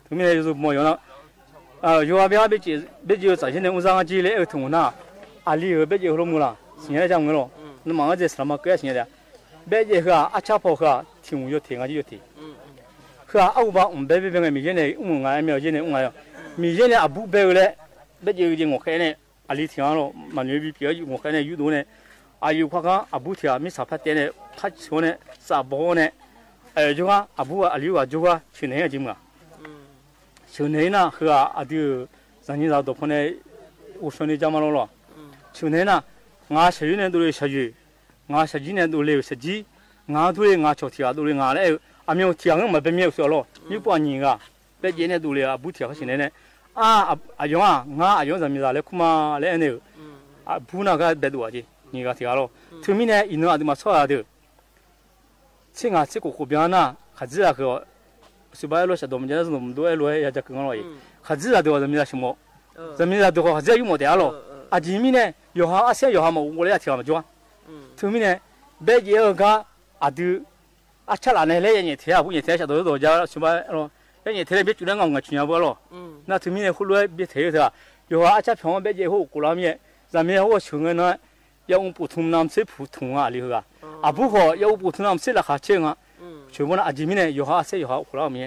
တုၤမ့ၢ်န့ၣ် ယိၤဘိမီၢ်ယီၤနၤ ယိၤဂၤဘဲဂၤဘ့ၣ်ယဲၢ်စးယဲၢ်န့ၣ် အူစါငါကၠ့လဲၣ် အဲၣ်ထုးမူၤနၤ အလံၤဧၢ ဘဲၣ်ယဲၢ်ဟိလိမုၢ်လၢ် စံးညါလၢကၠၢ်မုၢ်လီၤ. နမၤအီၤစဲးစရးမၤကဲစံးညါဒၣ် ဘဲၣ်ယဲၢ်ဃာ် အဆၣ်ဖီၣ်ဃာ် ထံၣ်မူၤယိၤထံၣ် ငါကၠ့ယိၤထံၣ် ဃာ်အအိၣ်ဘၣ်အိၣ်ဘဲဘဲဘဲ မ့ၢ်ယဲၢ်န့ၣ် အိၣ်မုၢ်ငါ မ့ၢ်ယဲၢ်န့ၣ်အိၣ်ငါ မ့ၢ်ယဲၢ်န့ၣ်အဘူးဘဲဧိၤလဲၣ် ဘဲၣ်ယဲၢ်ဂ့ၤဂ့ၤ ငိၣ်ဃဲန့ၣ် အလံၤထံၣ်အါလီၤ မၤနုၤဘံပျဲၤ ငိၣ်ဃဲန့ၣ် ယူၢ်ဒိၣ်န့ၣ် အယုၢ်ခွါခါ အဘူးထံၣ်ဧါ မ့ၢ်စးဖးတဲန့ၣ် ဖးဆိန့ၣ် စးဘီန့ၣ် ယိၤဂၤ အဘူးအလံၤဂၤယိၤဂၤ ဆၢၣ်န့ၣ်အကၠံမုၢ်ဧါ ဆၢၣ်န့ၣ်နၤ ဃုအဒုး စၢ်နံၤစၢ်ဒိၣ်ဖိန့ၣ် အိၣ်ဆှၢန့ၢ်ကၠၢ်မးလီၤလီၤ. ဆၢၣ်န့ၣ်နၤ ငါဆၢၣ်ယုၢ်န့ၣ်ဒိးလၢဆၢၣ်ယုၢ် ငါဆၢၣ်ကၠံန့ၣ်ဒိးလၢဆၢၣ်ကၠံ ငါဒိးလၢငါဆီၣ်ထံၣ်အဒိးလၢငါလၢ အမ့ၢ်ထံၣ်အငိုၣ်မၤဘဲမ့ၢ်အုးစၢ်လီၤ မ့ၢ်ပှၤညံၤဂၤ ဘဲၣ်ယဲၢ်န့ၣ်ဒိးလၢအဘူးထံၣ်အဃိ ဆၢၣ်န့ၣ်န့ၣ် အါ အယွၤ ငါအယွၤစၢ်မံၤစၢ်လၢခူမးလၢအဲၣ်န့ၣ် အဘူးနၤဂၤဘဲၣ်ဒိၣ်အကၠံ ညံၤဂၤထံၣ်ဂၤလီၤ. တုၤမ့ၢ်န့ၣ် အံၤနုအဒုးမၤဆီၣ်ဂၤဒုး ဆ့ငါဆ့ကိၣ်ကိၣ်ဘျါနၤ ခးဒံးတၢ်ဃုာ်အီၤ စံးဘၣ်အဲၣ်လိာ် ဆၣ်ဒိၣ်မၤကၠၢ်နၢ်စိဒိၣ်မဒိအဲၣ်လိာ် ယၤကၠၢ်ကၢးလီၤအံၤ ခးဒံးတၢ်ဒုးအီၤ စၢ်မံၤစၢ်ဆိကမိၣ် စၢ်မံၤစၢ်ဒုးဃီၤ ခးဒံးအယုၢ်မီၣ်တဲအါလီၤ. အကၠံမ့ၢ်န့ၣ် ယွၤဟးအါစ့ ယွၤဟးမီၣ်အိၣ်လၢယထံၣ်ဂၤမီၣ်ကၠိ ထုးမံန့ၣ် ဘဲၣ်ယဲၢ်အဂၤ အဒုး အဆၣ်လၢ်နဲလဲၣ် ယညဲၣ်ထဲအပူၤ ညဲၣ်ထဲအဆၣ်ဒီးဒီးယၤ ဆူဘၣ်လီၤ ယညဲၣ်ထဲလၢဘဲၣ်ကၠူလၢ ငါငဲၤဆူညါဘၣ်လီၤ နထုးမံန့ၣ် ဃိလၢဘဲၣ်ထဲအသး ယွၤဟးအါစ့ ဖဲဘဲၣ်ယဲၢ်ဟိၣ်ကိးလီၤမံ ယၤမ့ၢ်ဟိၣ်ဆှၢန့ၣ် ယအိၣ်ပိာ်ထူနၢမစ့ ဖုးထူအလံၤဟဂၤ အဘူးဃီ ယအိၣ်ပိာ်ထူနၢမစ့ လၢခးဆ့ဂၤ ဆှၢဘၣ်နၤ အဂ့ၢ်မံန့ၣ် ယွၤဟးအါစ့ ယွၤဟးအိၣ်ခိးလီၤမံ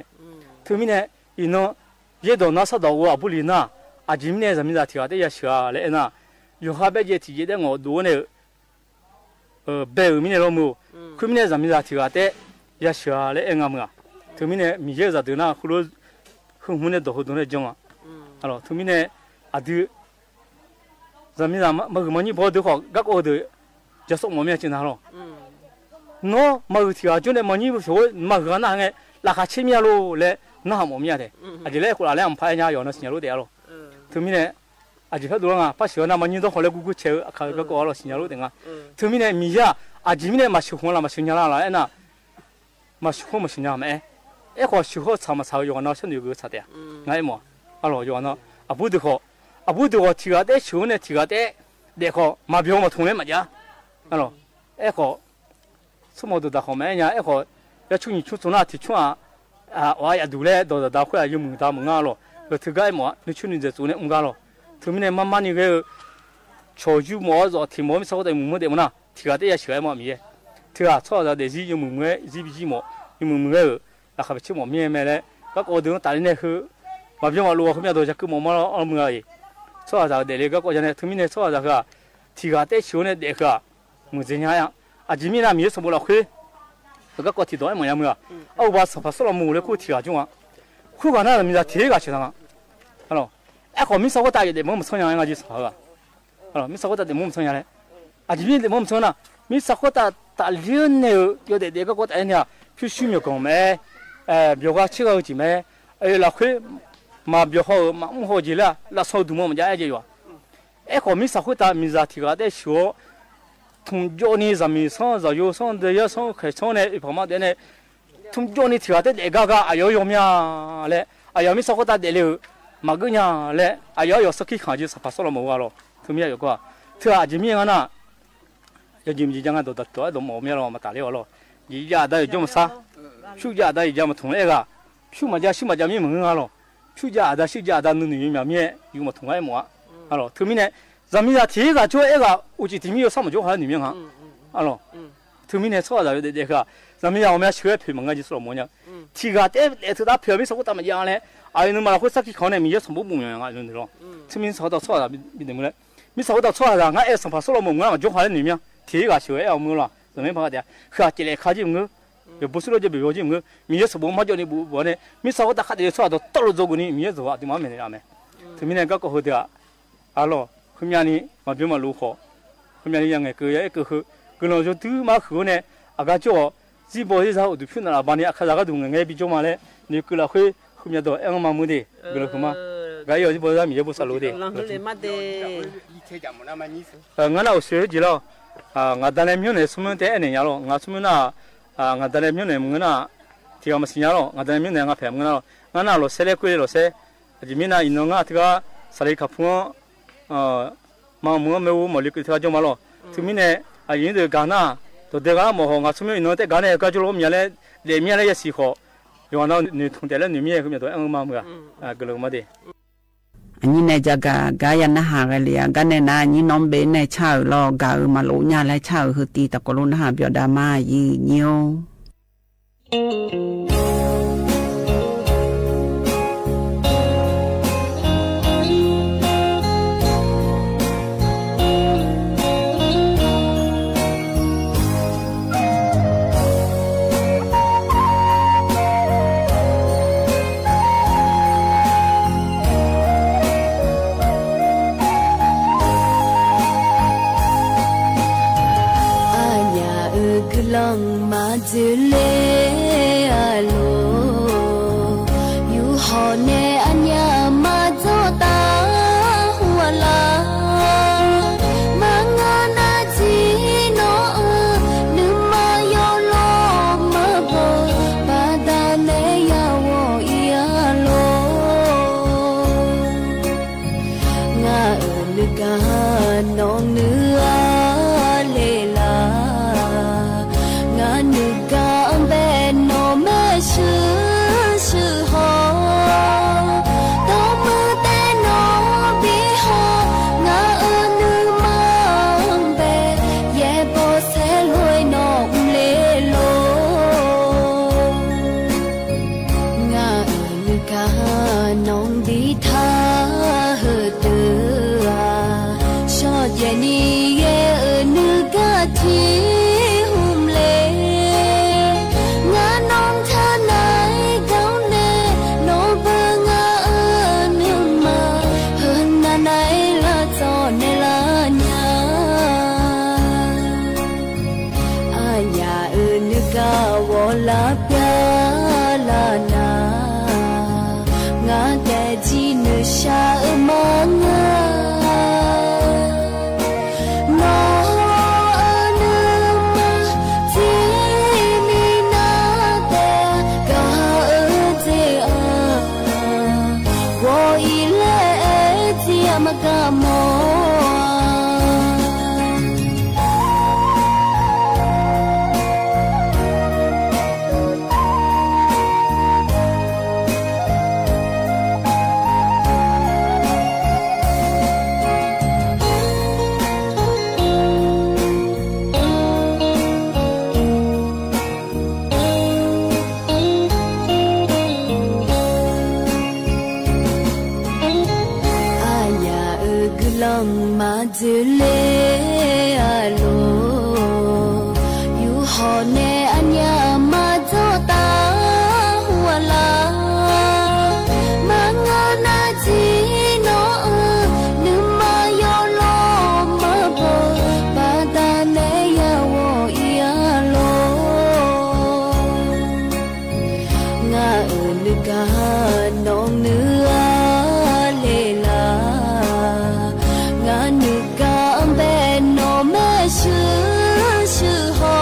ထုးမံန့ၣ် အံၤနီၢ် ယဲၢ်ဒီးနါ ဆၣ်ဒီးဝဲအဘူးလံနၤ အဂ့ၢ်မံန့ၣ် ယၤမ့ၢ်ယၤထံၣ်ဂၤတအဲၣ်ယၤဆှၢဂၤလၢအဲၣ်နၤ ယွၤဟးဘဲၣ်ယဲၢ်ထံၣ်ယဲၢ်ဒဲး ငီၢ်ဒိၣ်န့ၣ် ဘဲၣ်ဧၢ မံန့ၣ်လီၤမုၢ်ဧၢ ခုမံန့ၣ် ယၤမ့ၢ်ယၤထံၣ်ဂၤတအဲၣ် ယၤဆှၢဂၤလၢအဲၣ်နၤမုၢ်ဧါ ထုးမံန့ၣ် မံၤယဲၢ်စၤဒုးနၤ ဃိလၢ ဃုမူန့ၣ် ဒီးဟိုဒိၣ်န့ၣ်ကၠီလီၤ ထုးမံန့ၣ် အဒုး ယၤမ့ၢ်ယၤ မၤဂုာ်မၤညံၣ်ဘီဒုးဃီ ကၢ်ကိးဒုး ယဆိကမိၣ်မ့ၢ်က့ၤနၤလီၤ နီၢ် မၤဂုာ်ထံၣ်ဂၤကၠိန့ၣ် မၤညံၣ်ပဆိ မၤဂုာ်ဂၤနၤဟဲ လၢခးဆ့မ့ၢ်ဧါလိၤလၢ နဟးမီၣ်မ့ၢ်ဧါတဲ အဂ့ၢ်လၢအဲၣ်ကိးလၢ်လၢအဖးအဲၣ်ညါ ယွၤနီၢ်စံၣ်ညီၣ်လိၤတဲအလီၤ ထုးမံန့ၣ် အဂ့ၢ်ဖဲဒိၣ်လီၤ ငါပၢ်ဆှၢနၤ မၤညံၣ်ဒီးဃီလၢ ကူကူဆဲး အခါကၢ်ကိးအလီၤ စံၣ်ညီၣ်လိၤတဲနၤ ထုးမံန့ၣ် မံၤယဲၢ် အဂ့ၢ်မံန့ၣ် မၤဆှၢဃီလၢ မၤဆှၢညါလၢ်လၢအဲၣ်နၤ မၤဆှၢဃီ မၤဆှၢညါမ့ၢ်အဲၣ် အဲၣ်ဃီဆှၢဃီ ဆၣ်မၤဆၣ် ယွၤနီၢ်ဆၢနုာ်ဂ့ၤဆၣ်တဲ နအဲၣ်မး အလီၤ ယွၤနီၢ် အဘူးဒုးဃီ အဘူးဒုးဃီ ထံၣ်ဂၤတအဲၣ်ဆှၢန့ၣ် ထံၣ်ဂၤတအဲၣ် ဒဲးဃီ မၤပျီၤမၤထူၣ်လၢမၤဒ် အလီၤ အဲၣ်ဃီ ဆိကမိၣ်ဒိၣ်တၢ်ဃီမ့ၢ်အဲၣ်ညါ အဲၣ်ဃီ ယဆိကမိၣ်ဆိကမိၣ်နၤ ထံၣ်ဆိကမိၣ် အအီၣ်ယၤဒူၣ်လဲၣ် ဒီးတၢ်ဒၣ်ခွဲး ယမုၢ်တၢ်မုၢ်ငါလီၤ ဂဲၤထုးဂၤအဲၣ်မး နဆိကမိၣ်န့ၣ် စူန့ၣ် အုၣ်ဂၤလီၤ ထုးမံန့ၣ် မၤမၤန့ၣ်ဂ့ၤ ဆီၣ်ယူၢ်မီၣ်အီၣ် စီၣ်ထံၣ်မီၣ် မ့ၢ်ဆၢကတီၢ်တၢ်မုၢ်မုၢ်ဒဲးမးနၤ ထံၣ်ဂၤတအဲၣ်ယၤဆှၢမးမံၤယဲၢ် ထံၣ်ဂၤ ဆီၣ်ဂၤဒဲး ယံၤ ယမုၢ်မုၢ်ဂဲၤ ယံၤဘံယံၤမီၣ် ယမုၢ်မုၢ်ဂဲၤဧၢ လၢခးပဆ့မီၣ်မံၤမ့ၢ်လဲၣ် ကၢ်ကိးဒုးတၢ်လံန့ၣ်ဃု မၤပျီၤမၤလိာ်အီၤ ဃုမၠၣ်ဒီး ယၤကုမီၣ်မးလီၤ အီၣ်မုၢ်ဂၤအံၤ ဆီၣ်ဂၤဒဲးလၢကၢ်ကိးယၤန့ၣ် ထုးမံန့ၣ် ဆီၣ်ဂၤဒဲးဃု ထံၣ်ဂၤတအဲၣ်ဆှၢန့ၣ်ဒဲးဃု မုၢ်စ့ညါယါ အဂ့ၢ်မံနၤ မံၤယဲၢ်စီၤဘိလီၤဃ့ ပကၢ်ကိးထံၣ်ဒီးအဲၣ်မးယါမုၢ်ဧါ အအိၣ်ဘၣ်သ့ၣ်တဖၣ်စီလီၤမုၢ်လၢခိၣ်ထံၣ်ဂၤကၠိဧါ ဃုဂၤနၤ မံၤယဲၢ်ထံၣ်ဂၤဆှၢတၢ်ဂၤ အလီၤ အဲၣ်ဃီ မ့ၢ်ဆၢကတီၢ်ယဒဲးမုၢ်မုၢ်ဆီညါ ငါယံၤစဖးဂၤ အလီၤ မ့ၢ်ဆၢကတီၢ်ဒဲးမုၢ်မုၢ်ဆီညါလဲၣ် အဂ့ၢ်မံဒဲးမုၢ်မုၢ်ဆီညါ မ့ၢ်ဆၢကတီၢ်တၢ်လၢန့ၣ် ယဒဲးဒဲးကၢ်ကိးတၢ်အဲၣ်န့ၣ် ဖုဆူမဲာ်ကီၢ်မ့ၢ် ဘျီၤဂၤဆ့ဂၤအုၣ်ကံၢ်မ့ၢ် အလီၤဃ့ မၤဘျီၤဃီဧၢ မၤမုၢ်ဃီက့ၤလၢ လၢဆီဒူၣ်မီၢ်မ့ၢ်ဒ်အဲၣ်က့ၤယွၤ အဲၣ်ဃီ မ့ၢ်ဆၢကတီၢ် မံၤစၢ်ထံၣ်ဂၤတအဲၣ်ဆှၢ ထုးယိၣ်န့ၣ် စၢ်မံၤဆီ စၢ်ယိၤဆီ ဒယၢ်ဆီ ခဲၣ်ဆီန့ၣ် အဖီမးဒဲးန့ၣ် ထုးယိၣ်န့ၣ် ထံၣ်ဂၤတအဲၣ်ဒဲးဂၤဂၤ အယီၤယီၤမ့ၢ်ဧါလဲၣ် အယီၤမ့ၢ်ဆၢကတီၢ်ဒဲးလၢ မၤဂ့ၢ်ညါလဲၣ် အယီၤယီၤ သးကံၢ်ခးက့ၤ သးပာ်စီလီၤမုၢ်ဝဲလီၤ ထုးမံယၤယိၤကီး ထုးအဂ့ၢ်မံယါနၤ ယယံၤမံၤယါ ငါဒီးတၢ်တီအဲၣ်ဒိးမီၣ်မ့ၢ်လီၤ မၤတၢ်လၢအီၤလီၤ ယယါအဒါယကၠီမဆါ ဖၠူယါအဒါယယါမထူၣ်လၢအဲၣ်ဂၤ ဖၠူမၤယါ ဖၠူမၤယါမ့ၢ်မုၢ်ဂၤလီၤ ဖၠူယါအဒါ ဖၠူယါအဒါ နုာ်နုာ်မ့ၢ်မ့ၢ် ယိၤမထူၣ်ဂၤအဲၣ်မး အလီၤ ထုးမံန့ၣ် စၢ်မံၤစၢ်ထံၣ်ဂၤကၠိအဲၣ်ဂၤ အိၣ်ကံၢ်ထံၣ်မံယိၤ ဆၣ်မီၣ်ကၠိဃီလၢနုာ်မ့ၢ်ဂၤ အလီၤ ထုးမံန့ၣ် ဆီၣ်ဂၤဒဲးဒဲးဃု စၢ်မံၤယါအီၤမ့ၢ်ဆှၢဖဲးမုၢ်ဂၤကၠိ စီလီၤမုၢ်ညါ ထံၣ်ဂၤတအဲၣ်ဒဲးထုးတၢ်ဖဲး မ့ၢ်ဆၢကတီၢ်မၤယါလဲၣ် အအံၤနုာ်မၤလီၤဃိ သးကံၢ်ခးန့ၣ် မံၤယဲၢ်ဆီၣ်ဘိမုၢ်မ့ၢ်ဂၤနုာ်လီၤ ထုးမံန့ၣ် ဆီၣ်ဂၤတၢ် ဆီၣ်ဂၤဒဲး ဘံဒဲးမုၢ်လဲၣ် မ့ၢ်ဆၣ်ကတီၢ်ဆီၣ်ဂၤဒဲး ငါအဲၣ်စီၤပၤစီလီၤမုၢ် မုၢ်ဂၤမၤကၠိဃီလၢနုာ်မ့ၢ် ထံၣ်ဂၤဆှၢအဲၣ်အီၤမုၢ်လီၤ စၢ်မံၤဖးဂၤဒဲး ဃုကဲလဲၣ်ခါက့ၤမုၢ် ယဘိစံၣ်လီၤက့ၤဘၣ်ယိၤက့ၤမုၢ် မံၤယဲၢ်ဆီၣ်ဘိမၤကၠိန့ၣ်ဘူးဘၣ်န့ၣ် မ့ၢ်ဆၣ်ကတီၢ်ခါဒဲးဆီၣ်ဂၤဒီး တီလိာ်သိးကွံာ်န့ၣ် မံၤယဲၢ်ဆီၣ်ဘိအဒုးမၤမ့ၢ်န့ၣ် အမ့ၢ် ထုးမံန့ၣ် ကၢ်ကိးဃုာ်တဂၤ အလီၢ် ဃုမံၤန့ၣ် မၤဘျီမၤလိာ်ဃီ ဃုမံၤန့ၣ် ယၤငဲၤကၢၤ ယၤအဲၣ်ကၢၤဃု ကလီၤယိၤတုၤမးဃုာ်န့ၣ် အဂၤကၠိ စံၣ်ဘီစံၣ်စၢ်အိၣ်ဒုးဖၠူနၤလၢၤဘၣ်န့ၣ် အခါစၢ်ကဒုးငဲၤငဲၤဘံကၠိမးလဲၣ် နုာ်ကၢၤလီၤဃု ဃုမံၤဒီး အဲၣ်မၤမုၢ်ဒံး ကလီၤဃုမး ဂၤအံၤအီၤစံၣ်ဘီစံၣ်စၢ် မံၤယဲၢ်ဘိစၢ်လိၤဒံး ငါနၢ်အိၣ်စ့ၢ်ကီးလီၤ ငါဒါနဲမံၤန့ၣ် ဆိမိၣ်တဲအဲၣ်န့ၣ်ညါလီၤ ငါဆိမိၣ်နၢ် ငါဒါနဲမံၤန့ၣ် မုၢ်နၢ် ထံၣ်ဂၤမၤစံၣ်ညါလီၤ ငါဒါနဲမံၤန့ၣ် ငါဖဲးမုၢ်နၢ်လီၤ ငါနၢ်လီၤစဲလဲၣ်ကွ့လီၤစဲ အယမ့ၢ်နၢ်အံၤနီၢ်ငါတဂၤ စးလံခးဖူ မၤမုၢ်မ့ၢ်ဝူမီၢ်လံက့ၤတဂၤကၠိမးလီၤ ထုးမံန့ၣ် အယံၤဒုးဂၤနၢ် ဒီးဒဲးဂၤမီၢ်ဟီ ငါဆိမိၣ်အံၤနီၢ်တဲဂၤန့ၣ် ကၠိလီၤမံၤလဲၣ် ဒဲးမံၤလဲၣ်ယဲၢ်စံၣ်ဃီ ယွၤနီၢ်နုာ်ထူၣ်တဲာ်လၢနုာ်မံၤ ဃုမံၤဒီးအဲၣ်မၤမုၢ်ဂၤ ကလီၤမးဒံး အညံၣ်နဲၣ်ယၤဂၤ ဂၤယၤနၢ်ဟးဂဲၤလံဧါ ဂၤနဲၣ်နၤအညံၣ်နီၢ်ဘ့ၣ်နဲၣ်ဆၣ်ဧိၤလီၤ ဂၤဧိၤမၤလိညါလဲၣ်ဆၣ်ဧိၤ ဟုးတံၤတကိးလိနၢ်ဟးဘျီဒါမးယံာ်ညိ အညၣ်အုၣ်ကလီၤမၤ တုၤလၢအလိၤ ယူၢ်ဟီၣ်နဲၣ်အညၣ်မၤဒိးတၢ်ဟူးလၢ် မၤငါနၤထံနီၢ်အၢ နမၤယီၤလီၤမၤဘၣ် ဘၣ်တၢ်နဲၣ်ယၤဝီၤအံၤအလိၤ ငါအၢၣ်လၢကၤ နီၢ်နု ယၤဧၢ နကဝီၤလၢပျၢၤလၢနၤ, ငါတဲာ်ကံနုာ်ဆါအၢမၤငါ, နီၢ်ဧၢ နမၤတံၤမံၤနၤ တဲကါအၢ တံၤဧၢ, ဝီၤအံၤလဲၣ် အဲၣ်တံၤအမကမီၤ. အညၣ်ဧၢ ကုလီၤမၤဒုးလဲအလိၤ, ယူဟီၣ်နဲအညၣ်မၤဒိးတၢ်ဟူအလၢ်, မၤငါနၤတံၤနီၢ်ဧၢ, နမၤယီၤလီၤမၤပီၤ, ဘၣ်တၢ်နဲယၤဝီၤအံၤအလိၤ. ငါဧၢ နကနီၢ်နုၢ်အါလဲၣ်လၢ်, ငါနုၢ်ကါဘဲနီၢ်မဲာ်ဆှုၣ်ဆှုၣ်ဟီ,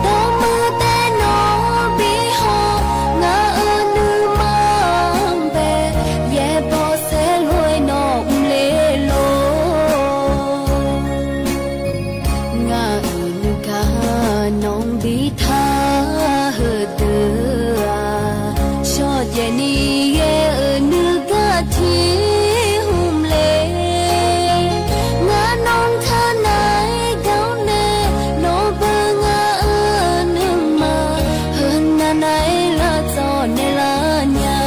တၢ်မုၢ်တဲနီၢ်ဘံဟီ, ငါဧၢ နမၤဘဲ, ယဲၢ်ဘီဆဲးလွဲနီၢ်မူလ့လိၤ. ငါဧၢ နကနီၢ်ဘံထါဟၢဒၢဧါ, ဆီၣ်ယဲၢ်နံၤယဲၢ်ဧၢ နကထံၣ်ဟူမူလ့, ငါနီၢ်ထါနၤဒိၣ်န့ၣ်, နီၢ်ပၢ်ငါဧၢ နမၤဟၢနၤနၤလၢ် ကၠီၣ်နဲလၢညါ.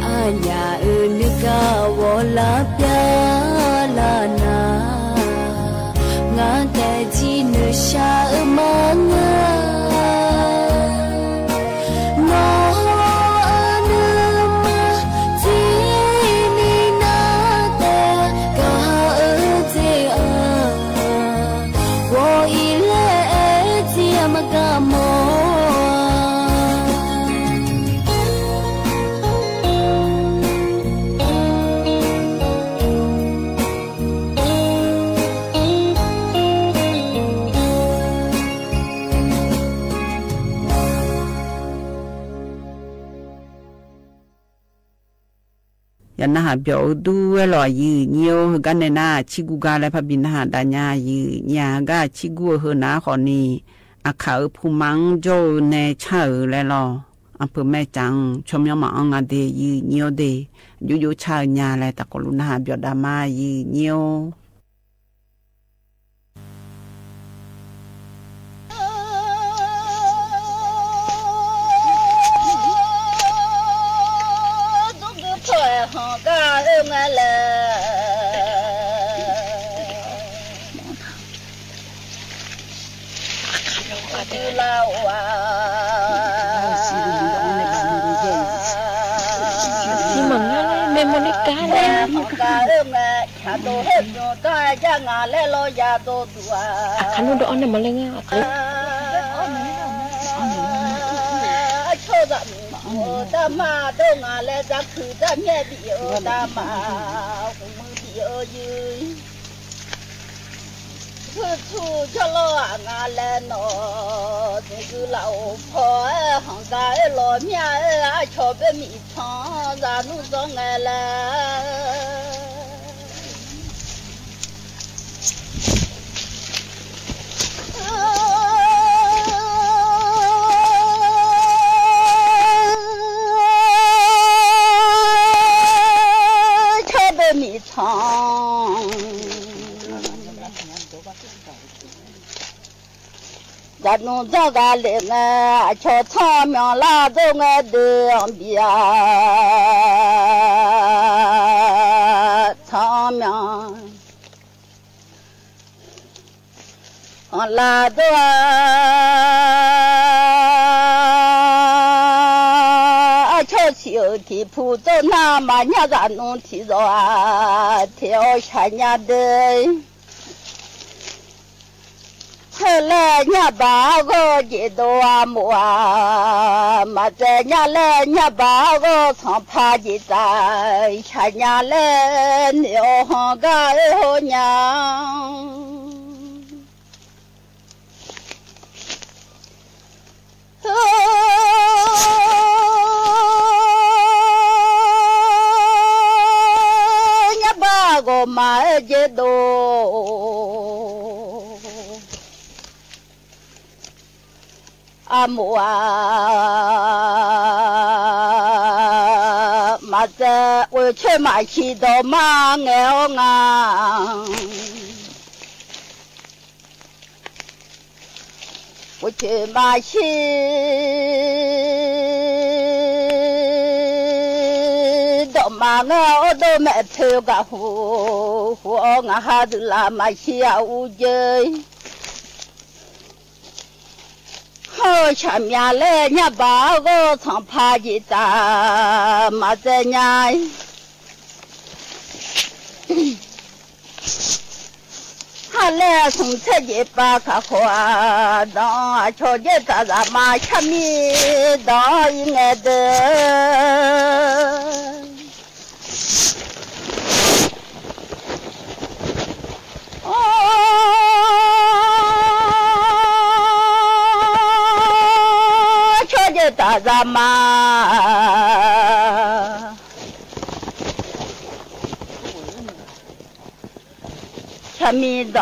အညၣ်ဧၢ နကဝီၤလၢပျၢၤလၢ်နၤ, ငါတဲာ်ကံနုၢ်ဆါအၢမၤငါ, နီၢ်ဧၢ နမၤတံၤမံၤနၤ တဲကါအၢ တံၤဧၢ, ဝီၤအံၤလဲၣ် အဲၣ်တံၤအမကမီၤ. ယနၢ်ဟးပျီၣ်အၢဒူဝဲလီၤ ယုၢ်ညိ ဟါဂၤန့ၣ်နၤ ဆံကူဂၤလၢဖးဘီ နၢ်ဟးဒၣ်ညါ ယုၢ်ညိ ဟါဂၤဆံကူအဟၢနၤဃီန့ၣ် အခးအၢဖူမၤကၠိန့ၣ် ဆၣ်ဧၢလဲၣ်လီၤ. အဖုမဲာ်ကၠၢ် ဆိမိၣ်မၤအီငါဒ့ ယုၢ်ညိဒ့ ယိယိဆၣ်ဧၢညါလဲၣ် တၢ်ကိးလူၤနၢ်ဟးပျီၣ်ဒၣ်မး ယုၢ်ညိ အခါနုၢ်ဒီးအီၣ်န့ၣ်မၤလၢငါ အခါ အဆိၣ်သးမုၢ်အိၣ်တၢ်မၤဒိၣ်ငါလၢတၢ်ခုတၢ်မျဲၢ်ဘံၣ်အိၣ်တၢ်မၤ ဟူးမုၢ်ဘံၣ်အိၣ်ယုၢ် ဖုထူကၠီလီၤအငါလဲၣ်နီၢ် သ့ၣ်ဂုၢ်လၢအိၣ်ဖီ ဟီၣ်ဂၤအၢၣ်လီၤမျၢ်အၢ အဆီၣ်ဘၢမံၣ်ဆီ သးနူၢ်စီငဲလဲၣ် ဆီၣ်ဘၢမံၣ်ဆီ သးနူၢ်စီဂၤလဲၣ်ငဲ အဆီၣ်ဆီၣ်မၠီၣ်လၢဒိၣ်ငဲဒုးအီၣ်ဘံၣ် ဆီၣ်မၠီၣ် အီၣ်လၢဒိၣ် အဆီၣ်ဆံးအိၣ်ထံဖူသိၣ်နၢ်မၤညၣ်သးနူၢ်ထံၣ်စီၤ ထဲအီၣ်ဆၣ်ညါဒဲး ညါဘၣ်ဂီၢ် စ့ဒိၣ်အမိၢ်ဧၢ, မၤစၢၤညါလဲၣ် ညါဘၣ်ဂီၢ် သွင်ဖးစ့တၢ် ဆါညါလဲၣ် န့ၣ်အိၣ်ဟီၣ်ဂၤအဵဟိညါ ညါဘၣ်ဂီၢ်မး စ့ဒိၣ် အမိၢ်ဧၢ, မၤစၢၤ အိၣ်ဆၢမၤဆံးဒီး မၤငဲၢ်အီၤငါ အိၣ်ဆၢမၤဆံး ဒီးမၤငဲၢ်အီၤ ဒီးမဲာ်ဖျၢၣ်ကဟူး ဟူးအီၤ ငါဟးဒုးလၢ်မၤဆံးအအူကဵ ဟို ဆါမံၤလဲၣ် ညါဘၣ်ဂီၢ် သွင်ဖးစ့တၢ် မၤစၢၤညါ ဟါလဲၣ် သူၣ်ဆဲးစ့ပာ်ခါဃီ ဒီးအဆီစ့တၢ် သးမၤဆါမံၤ ဒီးအံၤငဲၢ်ဒၢ အိ ဆီစ့တၢ် သးမၤ ဆါမံၤဒီး အဆီသူ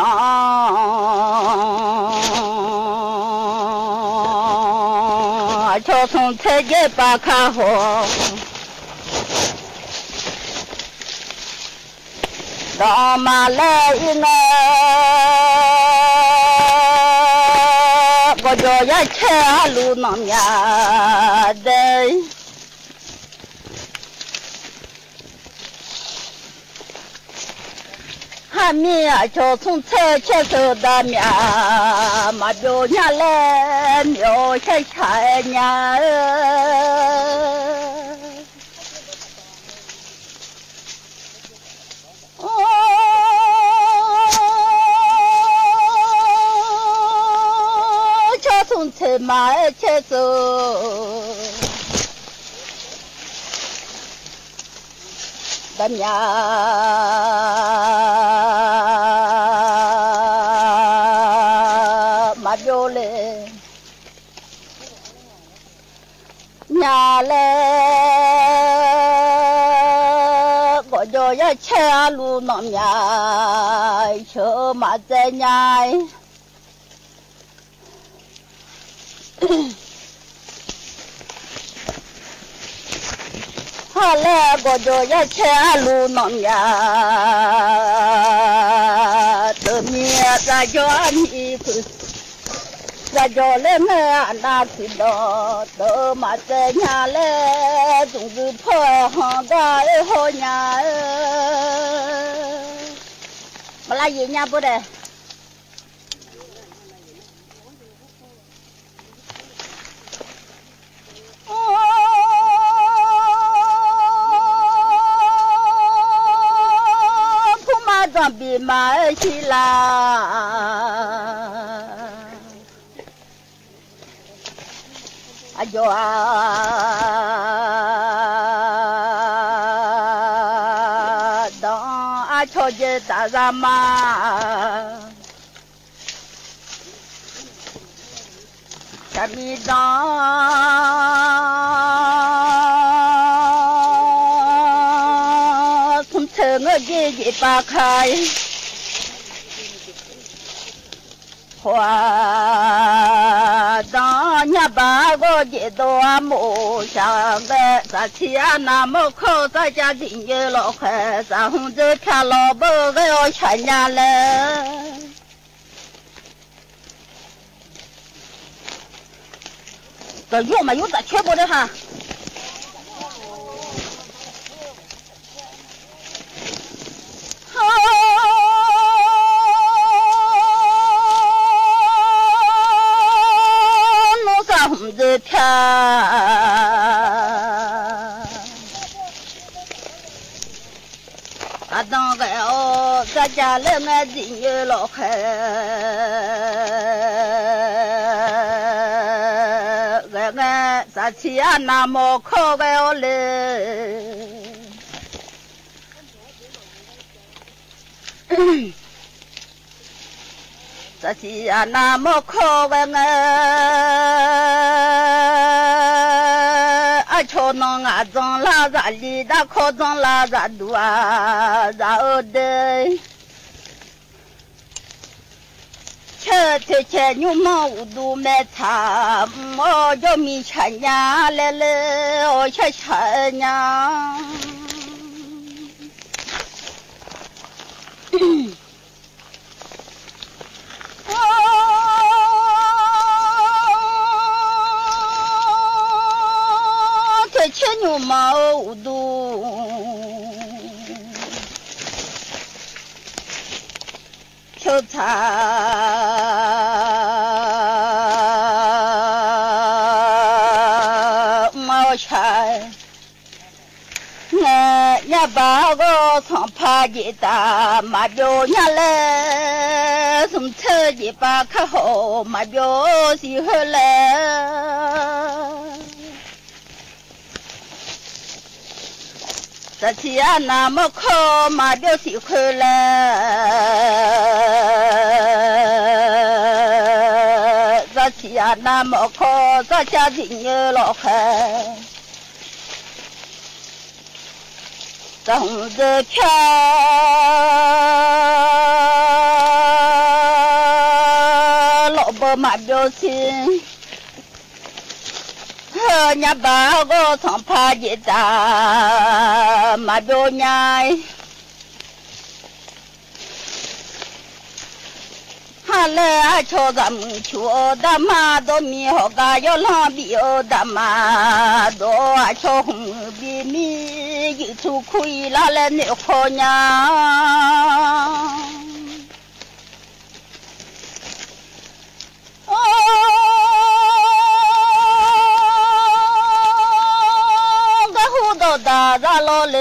ၣ်ဆဲးစ့ပာ်ခါဃီ ဒီးမၤလဲၣ်အံၤငဲၢ် ကီၢ်ကၠီယါဆဲးအလူနီၢ်မၠၣ်ဒဲး ဟါမံၤအဆီသူၣ်ဆဲးဆဲးစိဒၣ်မၠၣ် မၤဘျီညါလဲၣ် မ့ၢ်အိၣ်ဆဲးဆါညါဧၢ အိ ဆီသူၣ်ဆဲးမၤဆဲးစိ ဒၣ်မၠၣ် မၤဘျီလဲၣ် မၠၣ်လဲၣ် ကီၢ်ကၠီယါဆဲးအလူနီၢ်မၠၣ် ဆိမၤစၢၤညါ ဟါလဲၣ် ကီၢ်ကၠီယါဆဲးအလူနီၢ်မၠၣ် တမံၤသးကၠီအမံၤခုၣ် သးကၠီလၢမ့ၢ်အနၢ်ခုၣ်ဒီး တမၤစၢၤညါလဲၣ် သူၣ်ဒုးဖီၣ်ဟီၣ်ဂၤအဵဟိညါဧၢ မလါယံာ်ညါဘိဒဲး အိ ဖုမၤဒီးဘံၣ်မၤအၢဆံလၢ် အယီၤ ဒီးအဆီစ့တၢ်သးမၤ ဆါမံၤဒီး သူၣ်ဆဲးငဲၢ်စ့ စ့ပာ်ခါ ဃီ ဒီးညါဘၣ်ဂီၢ် စ့ဒိၣ်အမိၢ် ဆၢဂဲၤ သးဆံးအနၢ်မိၢ်ခိၣ် သးကၢ်ဒံၣ်ယဲလီၤဃဲၤ သးဟုၣ်ဒၢဖၠၣ်လီၤဘၢဂဲၤအီၤဆါညါလဲၣ် တယိၣ်မၤယိၣ်တၢ်ဆၢဘိဒဲးဟါ နီၢ်သးဟုၣ်ဒၢဖၠၣ် အဒိၣ်ဂဲၤအီၤ သးကၢ်လၢငဲၢ်ဒံၣ်ယဲလီၤဃဲၤ ဆံးအနၢ်မော်ခီဝဲအိၣ်လၢ တၢ်ဆံးအနၢ်မော်ခီဝဲငါ အဆိနီၢ်ငါ ၸီၣ်လၢ်စၢ်လံ တၢ်ခီၣ် ၸီၣ်လၢ်စၢ်ဒူ အစၢ်အိၣ်ဒဲး ဆၢထၢၣ်ဆဲးညူးမီၢ်အိၣ်ဒူမဲာ်ဆှး မ်ယီၢ်မံဆှးညါလဲလဲ အိၣ်ဆှးဆှးညါ ထၢၣ်ဆဲးညူးမီၢ်အိၣ်ဒူ ဆၢထၢၣ်ဆဲး မီၢ်ဆှး ညါဘၣ်ဂီၢ် သီၣ်ဖးယံာ်တၢ် မၤဘျိညါလဲၣ် သီၣ်ဆဲးယံာ်ပာ်ခါဟီၣ် မၤဘျိစံးဃုာ်လဲၣ် တၢ်ဆံးအနၢ်မော်ခီ မၤဘျိစံးဃုာ်လဲၣ် တၢ်ဆံးအနၢ်မော်ခီ သးစၢ်ဒ်ညိလီၤဃဲ တၢ်ဟုၣ်ဒုးဆါ လီၤဘၢမၤဘျိစံး ဟဲညါဘၣ်ဂီၢ် သီၣ်ဖးယံာ်တၢ် မၤဘျိညါ ဟါလၢအဆိ သးမုၢ်ဆူၣ်အိၣ်ဒၣ်မး ဒိးမံဟီၣ်ကါယီၤလီၤဘံၣ်အိၣ်ဒၣ်မး ဒိးအဆိ ဟုၣ်မုၢ်ဘံၣ်မံ ယုၢ်ထူခူအံၤလါလဲၣ်န့ၣ်ဃီညါ အိ ကဟူဒီးတၢ်ဒၣ်လီၤလၢ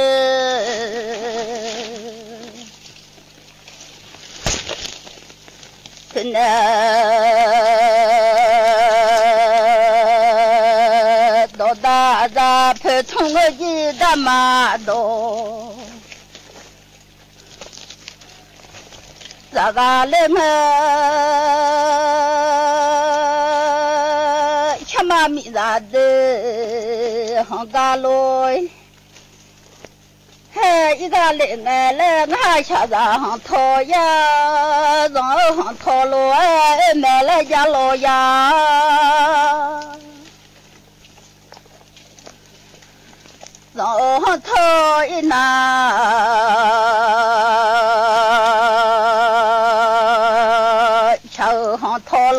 ဖဲန့ၣ် ဒီးတၢ်အသးဖဲထူၣ်ငိုကံဒၣ်မးဒီး စှၤဂၤလၢမ့ၢ် ဆၢမၤမံသးဒဲး ဟီၣ်ကါလိၤ ဟဲအံၤဂၤလၢမဲာ်လၢ ငါဟးဆှးသးဟီၣ်ထီၣ်ယၤ စီၤဧၢဟီၣ်ထီၣ်လိၤ အဲၣ်မဲာ်လၢယၤလီၤယၤ စီၤဧၢဟီၣ်ထီၣ်အံၤနၤ ဆှးဧၢဟီၣ်ထီၣ်လိၤ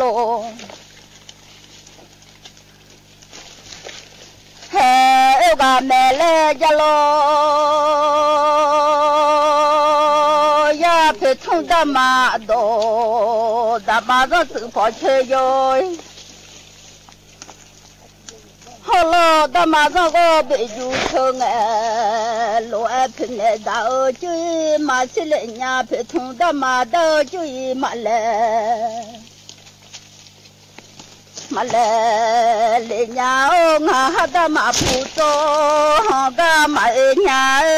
ဟဲအၢဂၤမဲာ်လၢယၤလီၤ ယၤဖဲထူၣ်ဒၣ်မးဒီး တၢ်မၤစၢၤသုးဖီၣ်ဆၢယိၤ ဟီၣ်လီၤတၢ်မၤစၢၤဂီၢ် ဘ့ၣ်ယူၤဆၢငဲၤ လိၤအဲၣ်ဖဲန့ၣ် ဒၣ်အၢကၠုအံၤ မၤဆံးလဲၣ်ညါ ဖဲထူၣ်ဒၣ်မး ဒၣ်အၢကၠုအံၤ မၤလဲၣ် မၤလဲၣ် လဲၣ်ညါအိၣ် ငါဟးတၢ်မၤဖူၣ်သိ ဟီၣ်ဂၤမၤအၢညါဧၢ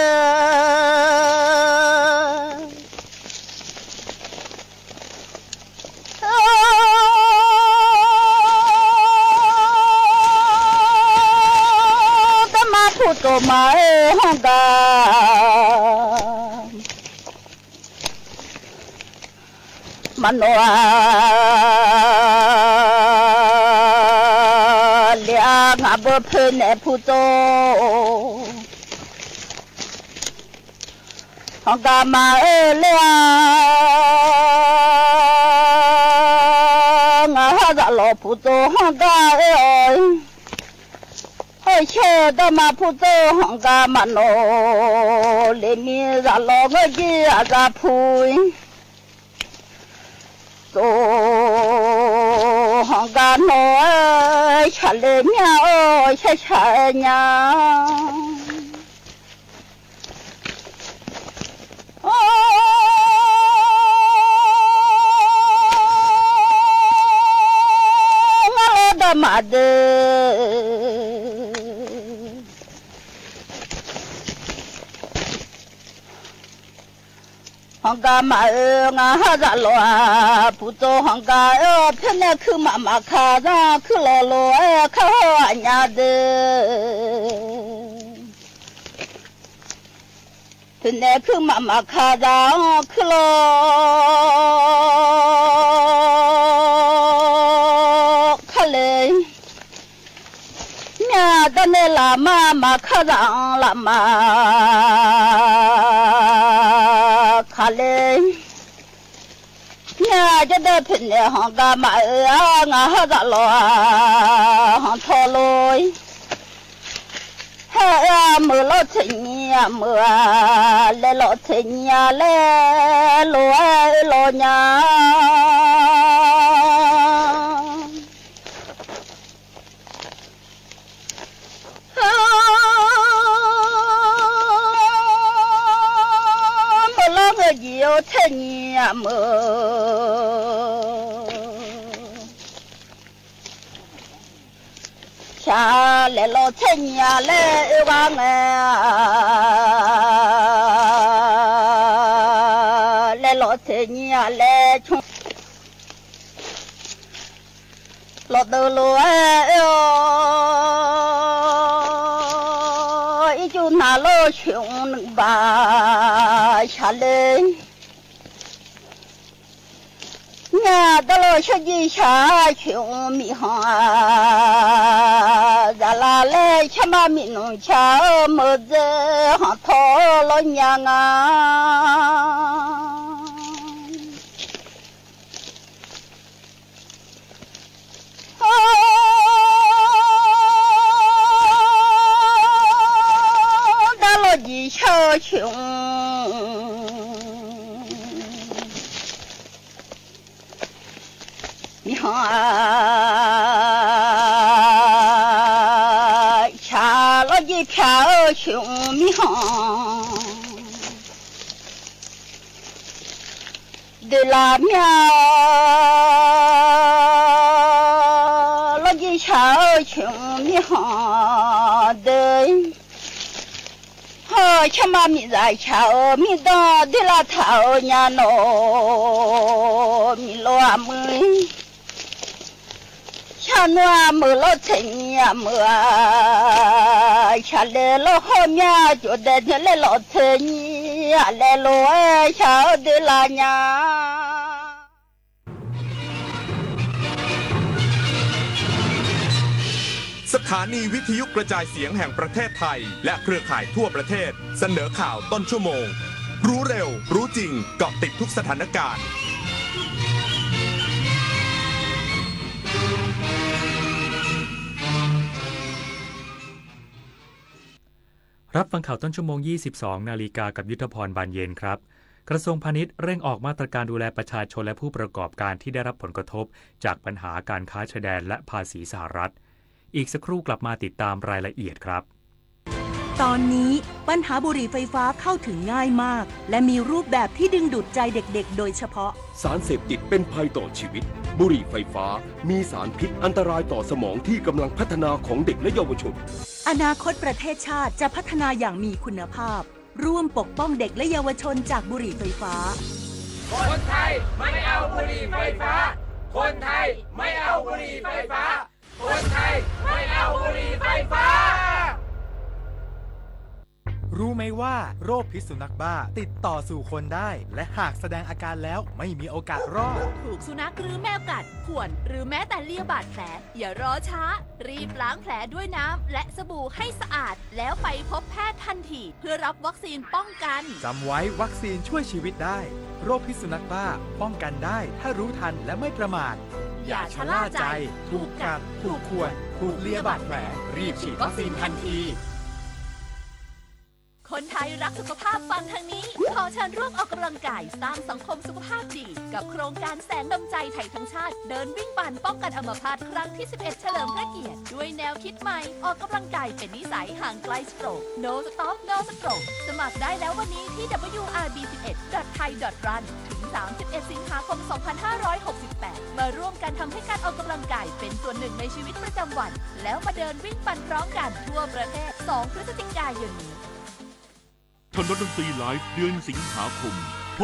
တၢ်မၤဖူၣ်သိမၤအၢ ဟီၣ်ဂၤ မၤနီၣ်ဧါ လဲၣ်ဧါ ငါဘၣ်ဖဲန့ၣ်ဖူၣ်သိ ဟီၣ်ဂၤမၤအၢလဲၣ်ဧါ ငါဟးသးလီၤဖူၣ်သိ ဟီၣ်ဂၤအၢ ဟီၣ်ဆၢတၢ်မၤဖူၣ်သိ ဟီၣ်ဂၤမၤနီၣ် လဲၤမံသးလီၤ ငိုကံအသးဖူၣ် သိ ဟီၣ်ဂၤနီၣ် ဆှးလဲၣ်ညါအိၣ် ဆှးဆှးညါ အိ ငါလီၤတၢ်မၤဒဲး မႃး ဢိူဝ်ႈ ငါႁႃႉ ၸႃႉလေႃး ဢႃႈ ၽူႈၸူဝ်ႈႁွင်ႇၵႃႈ ဢိူဝ်ႈ ၽိူဝ်ႇၼႆႉ ၶိုၼ်းမႃး မႃးၶႃႈၸႃႉ ၶိုၼ်းလေႃးလေႃး ဢိူဝ်ႈ ၶႃႈႁဝ်းဢၼ်ယႃႇတိူဝ်ႉ ၽိူဝ်ႇၼႆႉ ၶိုၼ်းမႃး မႃးၶႃႈၸႃႉ ၶိုၼ်းလေႃး ၶႃႈလႄႈ မျၢတ်ႈတၢင်းၼႆႉ လႃႇမႃး မႃးၶႃႈၸႃႉ လႃႇမႃး ၶႃႈလႄႈ မျၢတ်ႈၸႃႉတႄႉ ၽိူဝ်ႇၼႆႉ ႁွင်ႇၵႃႈမႃး ဢိူဝ်ႈ ငႃးႁႃႉ ၸႃႉလေႃး ႁွင်ႇထေႃးလူၺ်း ႁႂ်ႈဢႃႈ မိူဝ်ႈလေႃးသေၺ်ႈ မိူဝ်ႈလႄႈ လေႃးသေၺ်ႈလႄႈ လေႃးဢႃႈ လေႃးၺႃး မိူဝ်ႈလေႃးသေၺ်ႈ မိူဝ်ႈ ၶျႃႉလႄႈ လေႃးသေၺ်ႈလႄႈ ဢိူဝ်ႈ ဝႃႈငႄႈ လႄႈ လေႃးသေၺႈလႄႈ ၶျုင်ႇ လေႃးတိူဝ်းလူၺ်း ဢိူဝ်ႈ ဢီးၸူးၼႃႇ လေႃးၶျုင်ႇၼိုင်ႈပႃး ၶျႃႉလႄႈ ၺႃးတႄႉလေႃး ၶျႃႉယီႈၶျႃႉၶျုင်ႇ မီးႁွင်ႈ ဢႃႇ ၸႃႇလႃႇလႄႈ ၶျႃႉမႃႉမီးၼုင်ႈၶျႃႉ ဢိူဝ်ႈ မိူဝ်ႈၸိူဝ်းႁွင်ႈထေႃး လေႃးၺႃးငႃး ဢေႃႈ တႃႇလေႃးယီႈၶျႃႉၶျုင်ႇ မီးႁွင်ႈ ဢႃႇ ၶျႃႉလေႃးယီႈၶျႃႉၶျုင်ႇ မီးႁွင်ႈ တိူဝ်ႉလႃႈမျႃႉ လေႃးယီႈၶျႃႉၶျုင်ႇ မီးႁွင်ႈတိူဝ်ႉ ႁေႃႈ ၶျႃႉမႃႉမီးၸၢႆးၶျႃႉ ဢိူဝ်ႈ မီးတေႃႇ တိူဝ်ႉလႃႈထႃႈ ဢိူဝ်ႈ ၺႃးၼေႃႈ မီးလေႃးဢမူၺ်း ၶျႃႉၼူၺ်း မိူဝ်ႈလေႃးသေၺ်ႈ မိူဝ်ႈ ၶျႃႉလႄႈ လေႃးႁေႃးမျႃး ၸူဝ်ႈတႄႉတႄႉလႄႈ လေႃးသေၺ်ႈ လႄႈ လေႃး ဢိူဝ်ႈ ၶျႃႉ ဢိူဝ်ႈ တိူဝ်ႉလႃႈၺႃး สถานีวิทยุกระจายเสียงแห่งประเทศไทย และเครือข่ายทั่วประเทศ เสนอข่าวต้นชั่วโมง รู้เร็ว รู้จริง เกาะติดทุกสถานการณ์ รับฟังข่าวต้นชั่วโมง ยี่สิบสองนาฬิกา กับยุทธพร บานเย็นครับ กระทรวงพาณิชย์เร่งออกมาตรการดูแลประชาชนและผู้ประกอบการที่ได้รับผลกระทบจากปัญหาการค้าชายแดนและภาษีสหรัฐ อีกสักครู่กลับมาติดตามรายละเอียดครับ ตอนนี้ปัญหาบุหรี่ไฟฟ้าเข้าถึงง่ายมาก และมีรูปแบบที่ดึงดูดใจเด็กๆ โดยเฉพาะ สารเสพติดเป็นภัยต่อชีวิต บุหรี่ไฟฟ้ามีสารพิษอันตรายต่อสมองที่กำลังพัฒนาของเด็กและเยาวชน อนาคตประเทศชาติจะพัฒนาอย่างมีคุณภาพ ร่วมปกป้องเด็กและเยาวชนจากบุหรี่ไฟฟ้า คนไทยไม่เอาบุหรี่ไฟฟ้า คนไทยไม่เอาบุหรี่ไฟฟ้า คนไทยไม่เอาบุหรี่ไฟฟ้า รู้ไหมว่าโรคพิษสุนัขบ้าติดต่อสู่คนได้ และหากแสดงอาการแล้วไม่มีโอกาสรอด ถูกสุนัขหรือแมวกัด ข่วน หรือแม้แต่เลียบาดแผล อย่ารอช้า รีบล้างแผลด้วยน้ำและสบู่ให้สะอาด แล้วไปพบแพทย์ทันที เพื่อรับวัคซีนป้องกัน จำไว้ วัคซีนช่วยชีวิตได้ โรคพิษสุนัขบ้าป้องกันได้ถ้ารู้ทันและไม่ประมาท อย่าชะล่าใจ ถูกกัด ถูกข่วน ถูกเลียบาดแผล รีบฉีดวัคซีนทันที คนไทยรักสุขภาพฟังทางนี้ ขอเชิญร่วมออกกำลังกาย สร้างสังคมสุขภาพดี กับโครงการแสงดวงใจไทยทั้งชาติ เดินวิ่งปั่นป้องกันอัมพาตครั้งที่ สิบเอ็ด เฉลิมพระเกียรติ ด้วยแนวคิดใหม่ ออกกำลังกายเป็นนิสัย ห่างไกลสโตรก No Stop No Stroke สมัครได้แล้ววันนี้ที่ ดับเบิลยู อาร์ บี สิบเอ็ด ดอท ไทย ดอท รัน ถึง สามสิบเอ็ด สิงหาคม สองพันห้าร้อยหกสิบแปด มาร่วมกันทำให้การออกกำลังกายเป็นส่วนหนึ่งในชีวิตประจำวัน แล้วมาเดินวิ่งปั่นพร้อมกันทั่วประเทศ สอง พฤศจิกายนนี้ ถนนดนตรีไลฟ์ เดือนสิงหาคม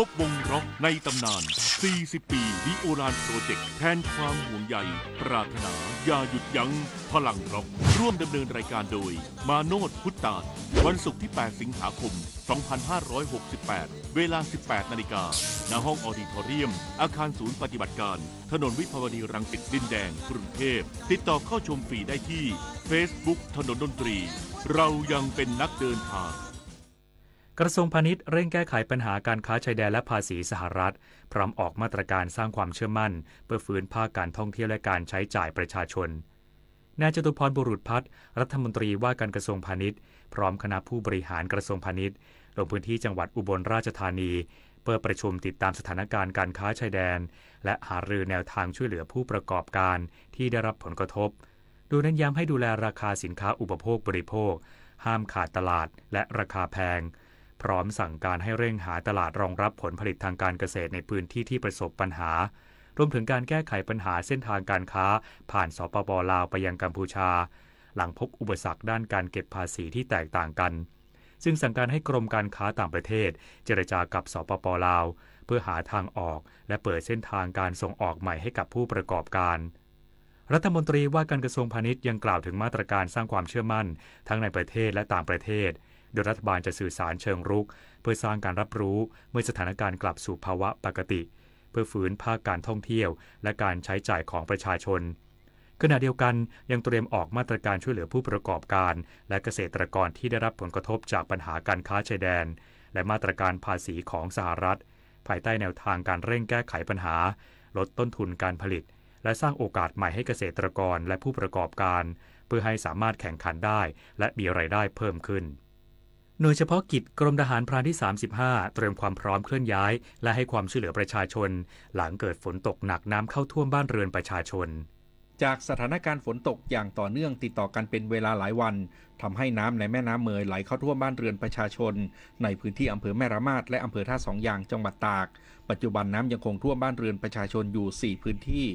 พบวงร็อกในตำนาน สี่สิบ ปี The Olan Project แทนความห่วงใย ปรารถนาอย่าหยุดยั้ง พลังร็อก ร่วมดำเนินรายการโดย มาโนช พุทธาด วันศุกร์ที่ แปด สิงหาคม สองพันห้าร้อยหกสิบแปด เวลา สิบแปด นาฬิกา ณ ห้องออดิทอเรียม อาคารศูนย์ปฏิบัติการ ถนนวิภาวดีรังสิตดินแดง กรุงเทพฯ ติดต่อเข้าชมฟรีได้ที่ Facebook ถนนดนตรี เรายังเป็นนักเดินทาง กระทรวงพาณิชย์เร่งแก้ไขปัญหาการค้าชายแดนและภาษีสหรัฐ พร้อมออกมาตรการสร้างความเชื่อมั่น เพื่อฟื้นภาคการท่องเที่ยวและการใช้จ่ายประชาชน นายจตุพร บุรุษพัฒน์ รัฐมนตรีว่าการกระทรวงพาณิชย์ พร้อมคณะผู้บริหารกระทรวงพาณิชย์ ลงพื้นที่จังหวัดอุบลราชธานี เพื่อประชุมติดตามสถานการณ์การค้าชายแดน และหารือแนวทางช่วยเหลือผู้ประกอบการที่ได้รับผลกระทบ โดยเน้นย้ำให้ดูแลราคาสินค้าอุปโภคบริโภค ห้ามขาดตลาดและราคาแพง พร้อมสั่งการให้เร่งหาตลาดรองรับผลผลิตทางการเกษตรในพื้นที่ที่ประสบปัญหา รวมถึงการแก้ไขปัญหาเส้นทางการค้าผ่าน สปป ลาว ไปยังกัมพูชา หลังพบอุปสรรคด้านการเก็บภาษีที่แตกต่างกัน ซึ่งสั่งการให้กรมการค้าต่างประเทศเจรจากับ สปป ลาว เพื่อหาทางออก และเปิดเส้นทางการส่งออกใหม่ให้กับผู้ประกอบการ รัฐมนตรีว่าการกระทรวงพาณิชย์ยังกล่าวถึงมาตรการสร้างความเชื่อมั่นทั้งในประเทศและต่างประเทศ โดยรัฐบาลจะสื่อสารเชิงรุก เพื่อสร้างการรับรู้เมื่อสถานการณ์กลับสู่ภาวะปกติ เพื่อฟื้นภาคการท่องเที่ยวและการใช้จ่ายของประชาชน ขณะเดียวกันยังเตรียมออกมาตรการช่วยเหลือผู้ประกอบการและเกษตรกรที่ได้รับผลกระทบจากปัญหาการค้าชายแดน และมาตรการภาษีของสหรัฐ ภายใต้แนวทางการเร่งแก้ไขปัญหา ลดต้นทุนการผลิต และสร้างโอกาสใหม่ให้เกษตรกรและผู้ประกอบการ เพื่อให้สามารถแข่งขันได้ และมีรายได้เพิ่มขึ้น หน่วยเฉพาะกิจกรมทหารพรานที่ สามสิบห้า เตรียมความพร้อมเคลื่อนย้าย และให้ความช่วยเหลือประชาชน หลังเกิดฝนตกหนักน้ำเข้าท่วมบ้านเรือนประชาชน จากสถานการณ์ฝนตกอย่างต่อเนื่องติดต่อกันเป็นเวลาหลายวัน ทำให้น้ำในแม่น้ำเมยไหลเข้าท่วมบ้านเรือนประชาชน ในพื้นที่อำเภอแม่ระมาดและอำเภอท่าสองยางจังหวัดตาก ปัจจุบันน้ำยังคงท่วมบ้านเรือนประชาชนอยู่สี่พื้นที่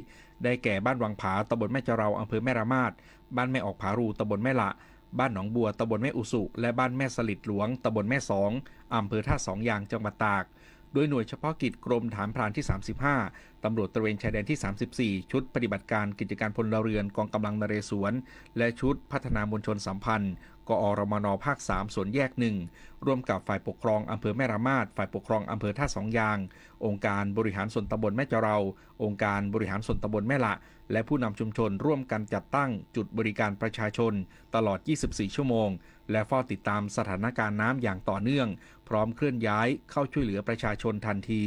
ได้แก่บ้านวังผา ตำบลแม่จะเรา อำเภอแม่ระมาด บ้านแม่ออกผารู ตำบลแม่ละ บ้านหนองบัว ตำบลแม่อุสุ และบ้านแม่สลิดหลวง ตำบลแม่สอง อำเภอท่าสองยางจังหวัดตาก โดยหน่วยเฉพาะกิจกรมทหารพรานที่ สามสิบห้า ตำรวจตระเวนชายแดนที่ สามสิบสี่ ชุดปฏิบัติการกิจการพลเรือนกองกำลังนเรศวร และชุดพัฒนามวลชนสัมพันธ์ กอรมน ภาคสาม สวนแยกหนึ่ง ร่วมกับฝ่ายปกครองอำเภอแม่ระมาด ฝ่ายปกครองอำเภอท่าสองยาง องค์การบริหารส่วนตำบลแม่จะเรา องค์การบริหารส่วนตำบลแม่ละ และผู้นำชุมชนร่วมกันจัดตั้งจุดบริการประชาชนตลอด ยี่สิบสี่ ชั่วโมง และเฝ้าติดตามสถานการณ์น้ำอย่างต่อเนื่อง พร้อมเคลื่อนย้ายเข้าช่วยเหลือประชาชนทันที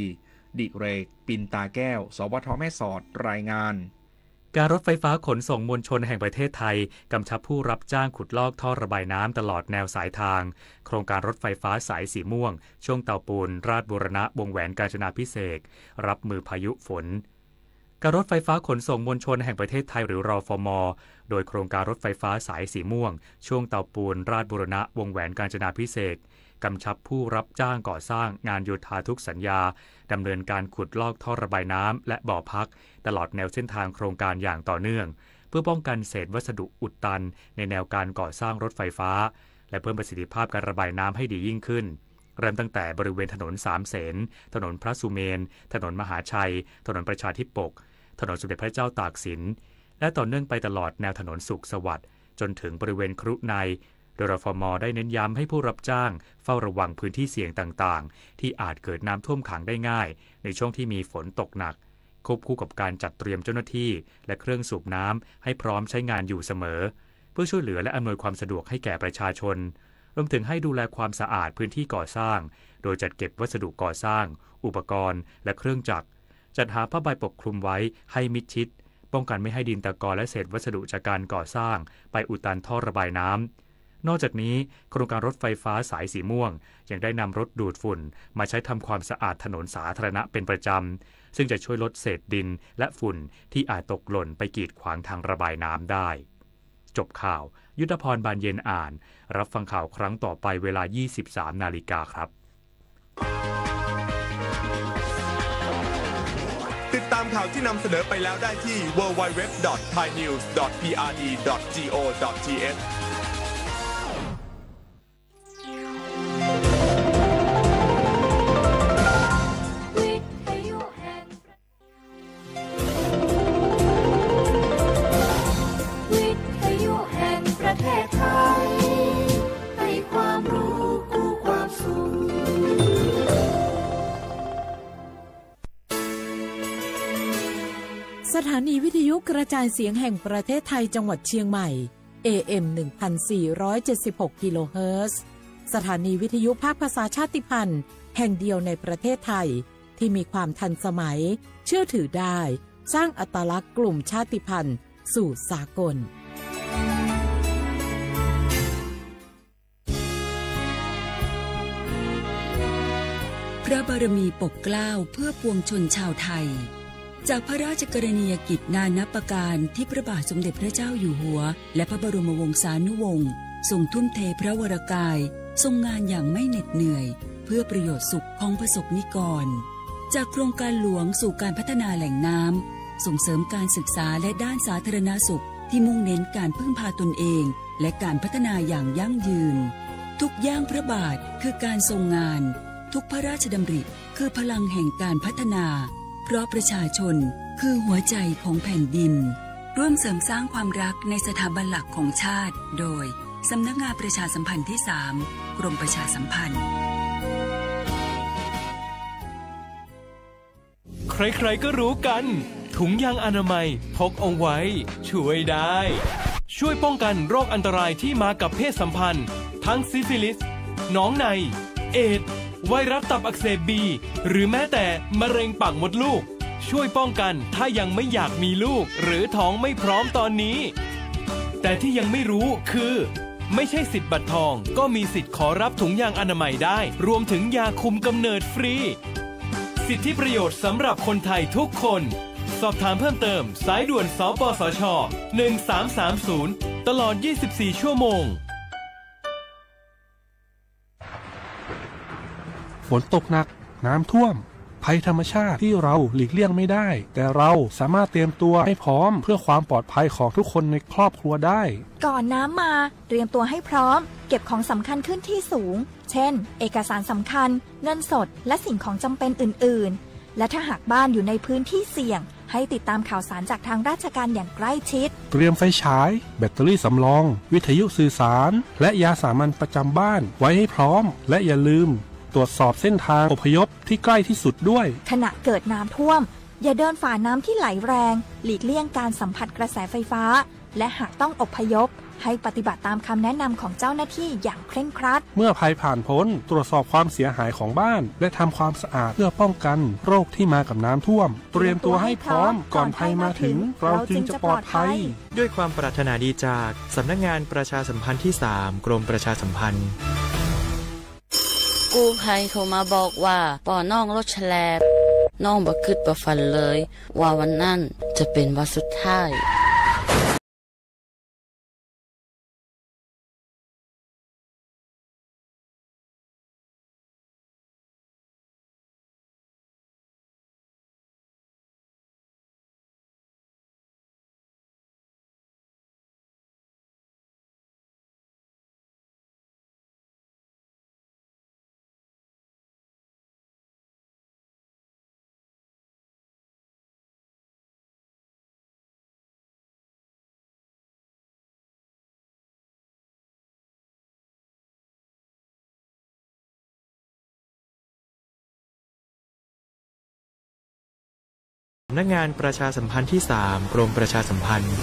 ดิเรก ปินตาแก้ว สวท แม่สอด รายงาน การรถไฟฟ้าขนส่งมวลชนแห่งประเทศไทย กำชับผู้รับจ้างขุดลอกท่อระบายน้ำตลอดแนวสายทาง โครงการรถไฟฟ้าสายสีม่วง ช่วงเตาปูน ราชบูรณะ วงแหวนกาญจนาภิเษก รับมือพายุฝน การรถไฟฟ้าขนส่งมวลชนแห่งประเทศไทย หรือ รฟม. โดยโครงการรถไฟฟ้าสายสีม่วง ช่วงเตาปูน ราชบูรณะ วงแหวนกาญจนาภิเษก กำชับผู้รับจ้างก่อสร้างงานโยธาทุกสัญญา ดำเนินการขุดลอกท่อระบายน้ำและบ่อพัก ตลอดแนวเส้นทางโครงการอย่างต่อเนื่อง เพื่อป้องกันเศษวัสดุอุดตันในแนวการก่อสร้างรถไฟฟ้า และเพิ่มประสิทธิภาพการระบายน้ำให้ดียิ่งขึ้น เริ่มตั้งแต่บริเวณถนนสามเสน ถนนพระสุเมน ถนนมหาชัย ถนนประชาธิปก ถนนสมเด็จพระเจ้าตากสิน และต่อเนื่องไปตลอดแนวถนนสุขสวัสดิ์ จนถึงบริเวณครุใน โดย รฟม. ได้เน้นย้ำให้ผู้รับจ้างเฝ้าระวังพื้นที่เสี่ยงต่างๆ ที่อาจเกิดน้ำท่วมขังได้ง่าย ในช่วงที่มีฝนตกหนัก ควบคู่กับการจัดเตรียมเจ้าหน้าที่ และเครื่องสูบน้ำให้พร้อมใช้งานอยู่เสมอ เพื่อช่วยเหลือและอำนวยความสะดวกให้แก่ประชาชน รวมถึงให้ดูแลความสะอาดพื้นที่ก่อสร้าง โดยจัดเก็บวัสดุก่อสร้าง อุปกรณ์ และเครื่องจักร จัดหาผ้าใบปกคลุมไว้ให้มิดชิด ป้องกันไม่ให้ดินตะกอนและเศษวัสดุจากการก่อสร้าง ไปอุดตันท่อระบายน้ำ นอกจากนี้ โครงการรถไฟฟ้าสายสีม่วง ยังได้นำรถดูดฝุ่นมาใช้ทำความสะอาดถนนสาธารณะเป็นประจำ ซึ่งจะช่วยลดเศษดินและฝุ่นที่อาจตกหล่นไปกีดขวางทางระบายน้ำได้ จบข่าว ยุทธพร บานเย็นอ่าน รับฟังข่าวครั้งต่อไปเวลา ยี่สิบสาม นาฬิกาครับ ติดตามข่าวที่นำเสนอไปแล้วได้ที่ ดับเบิลยู ดับเบิลยู ดับเบิลยู ดอท ไทยนิวส์ ดอท พีอาร์ดี ดอท จีโอ ดอท ทีเอช สถานีวิทยุกระจายเสียงแห่งประเทศไทยจังหวัดเชียงใหม่ เอเอ็ม หนึ่งพันสี่ร้อยเจ็ดสิบหก กิโลเฮิรตซ์ สถานีวิทยุภาคภาษาชาติพันธุ์แห่งเดียวในประเทศไทย ที่มีความทันสมัย เชื่อถือได้ สร้างอัตลักษณ์กลุ่มชาติพันธุ์สู่สากล พระบารมีปกเกล้าเพื่อปวงชนชาวไทย จากพระราชกรณียกิจนานับประการที่พระบาทสมเด็จพระเจ้าอยู่หัว และพระบรมวงศานุวงศ์ทรงทุ่มเทพระวรกาย ทรงงานอย่างไม่เหน็ดเหนื่อย เพื่อประโยชน์สุขของประสบนิกร จากโครงการหลวงสู่การพัฒนาแหล่งน้ำ ส่งเสริมการศึกษาและด้านสาธารณสุข ที่มุ่งเน้นการพึ่งพาตนเอง และการพัฒนาอย่างยั่งยืน ทุกย่างพระบาทคือการทรงงาน ทุกพระราชดำริคือพลังแห่งการพัฒนา เพราะประชาชนคือหัวใจของแผ่นดิน ร่วมเสริมสร้างความรักในสถาบันหลักของชาติ โดย สำนักงานประชาสัมพันธ์ที่สาม กรมประชาสัมพันธ์ ใครๆ ก็รู้กัน ถุงยางอนามัยพกเอาไว้ ช่วยได้ ช่วยป้องกันโรคอันตรายที่มากับเพศสัมพันธ์ ทั้งซิฟิลิส หนองใน เอดส์ ไวรัสตับอักเสบบี หรือแม้แต่มะเร็งปากมดลูก ช่วยป้องกันถ้ายังไม่อยากมีลูก หรือท้องไม่พร้อมตอนนี้ แต่ที่ยังไม่รู้คือ ไม่ใช่สิทธิ์บัตรทอง ก็มีสิทธิ์ขอรับถุงยางอนามัยได้ รวมถึงยาคุมกำเนิดฟรี สิทธิประโยชน์สำหรับคนไทยทุกคน สอบถามเพิ่มเติม สายด่วน สปสช หนึ่งสามสามศูนย์ ตลอด ยี่สิบสี่ ชั่วโมง ฝนตกหนัก น้ำท่วม ภัยธรรมชาติที่เราหลีกเลี่ยงไม่ได้ แต่เราสามารถเตรียมตัวให้พร้อมเพื่อความปลอดภัยของทุกคนในครอบครัวได้ ก่อนน้ำมา เตรียมตัวให้พร้อม เก็บของสำคัญขึ้นที่สูง เช่น เอกสารสำคัญ เงินสด และสิ่งของจำเป็นอื่นๆ และถ้าหากบ้านอยู่ในพื้นที่เสี่ยง ให้ติดตามข่าวสารจากทางราชการอย่างใกล้ชิด เตรียมไฟฉาย แบตเตอรี่สำรอง วิทยุสื่อสาร และยาสามัญประจำบ้านไว้ให้พร้อม และอย่าลืมตรวจสอบเส้นทางอพยพที่ใกล้ที่สุดด้วย ขณะเกิดน้ำท่วม อย่าเดินฝ่าน้ำที่ไหลแรง หลีกเลี่ยงการสัมผัสกระแสไฟฟ้า และหากต้องอพยพ ให้ปฏิบัติตามคำแนะนำของเจ้าหน้าที่อย่างเคร่งครัด เมื่อภัยผ่านพ้น ตรวจสอบความเสียหายของบ้าน และทำความสะอาดเพื่อป้องกันโรคที่มากับน้ำท่วม เตรียมตัวให้พร้อม ก่อนภัยมาถึง เราจึงจะปลอดภัย ด้วยความปรารถนาดีจากสำนักงานประชาสัมพันธ์ที่สาม กรมประชาสัมพันธ์ กู้ภัยโทรมาบอกว่าป้อน้องรถแฉลบ น้องบ่คิดบ่ฝันเลย ว่าวันนั้นจะเป็นวันสุดท้าย พนักงานประชาสัมพันธ์ที่สาม กรมประชาสัมพันธ์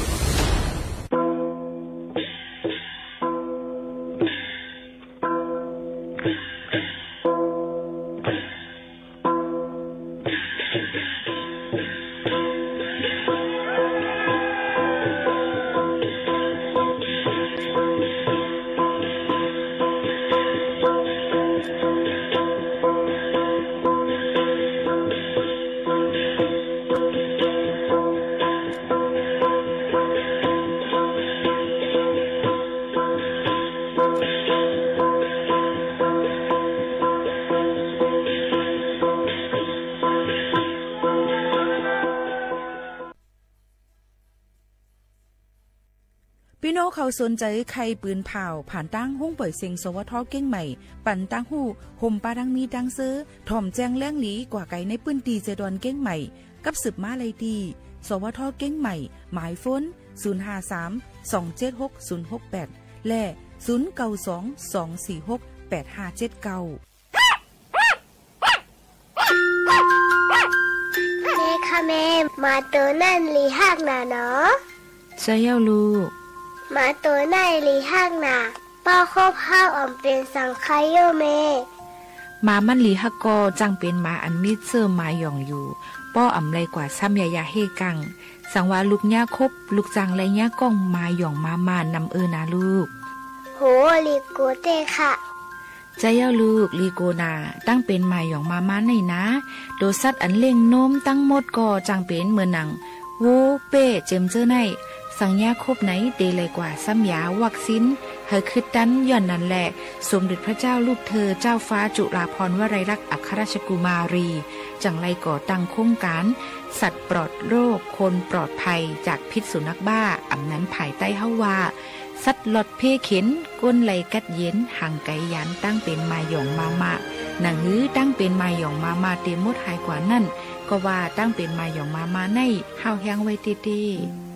พี่น้องเขาสนใจ๋ใค่ปืนผ่าว ผ่านตางห้องป่อยเสียง สวท. เกียงใหม่ ปันตางฮู้ ห่มปาดังมีดังเซอ ถ่อมแจ้งแหล่งหลีกว่าไก๋ในปื้นตี้เซดอนเกียงใหม่ กับสืบมาไล่ตี้ สวท. เกียงใหม่ หมายโฟน ศูนย์ห้าสาม สองเจ็ดหก ศูนย์หกแปด และ ศูนย์เก้าสอง สองสี่หก แปดห้าเจ็ดเก้า ค่ะแม่ หมาตั๋วนั้นหลีฮักหนาหนอ ใจ้เย้าลูก หมาตั๋วนั้นหลีฮักหนา เป้าคบเฮาอ่ำเป๋นสังใค่เย้าแม่ หมามันหลีฮักก่อ จั้งเป๋นหมาอันมีเจื้อหมาหย่องอยู่ ป้ออ่ำไลกว่าซ้ำยายาเฮ่กัง สังว่าลูกเยียะคบ ลูกจั้งไลเยียะก้องหมาหย่องหมาม่านำเอ่อนาลูก โห หลีกั๋วแต๊ค่ะ ใจ้เย้าลูก หลีกั๋วนา ตั้งเป๋นหมาหย่องหมาม่านไหนนา ตั๋วสัตว์อันเลี้ยงโน้มตังหมดก่อจั้งเป๋นเหมือนหนัง วัว เป๊ะ เจียมเจ้อไหน สังเยียะคบไหนเต๋ไลกว่าซ้ำยาวัคซีน หื้อขึดตัน ย้อนนั้นแหละ สมเด็จพระเจ้าลูกเธอ เจ้าฟ้าจุฬาภรณ์วลัยลักษณ์อัครราชกุมารี จั้งไลก่อตั้งโครงก๋าน สัตว์ปลอดโรค คนปลอดภัยจากพิษสุนัขบ้า อ่ำนั้นภายใต้ฮ้าวว่า สัตว์หลอดเพ่เข็ญ ก้นไลกัดเย็น ห่างไก๋ยานตั้งเป๋นหมาหย่องหมาม่า หนังหื้อตั้งเป๋นหมาหย่องหมาม่าเต๋หมดหายกว่านั้น ก็ว่าตั้งเป๋นหมาหย่องหมาม่าไหน ห้าวแฮ้งไว้เต๊ๆ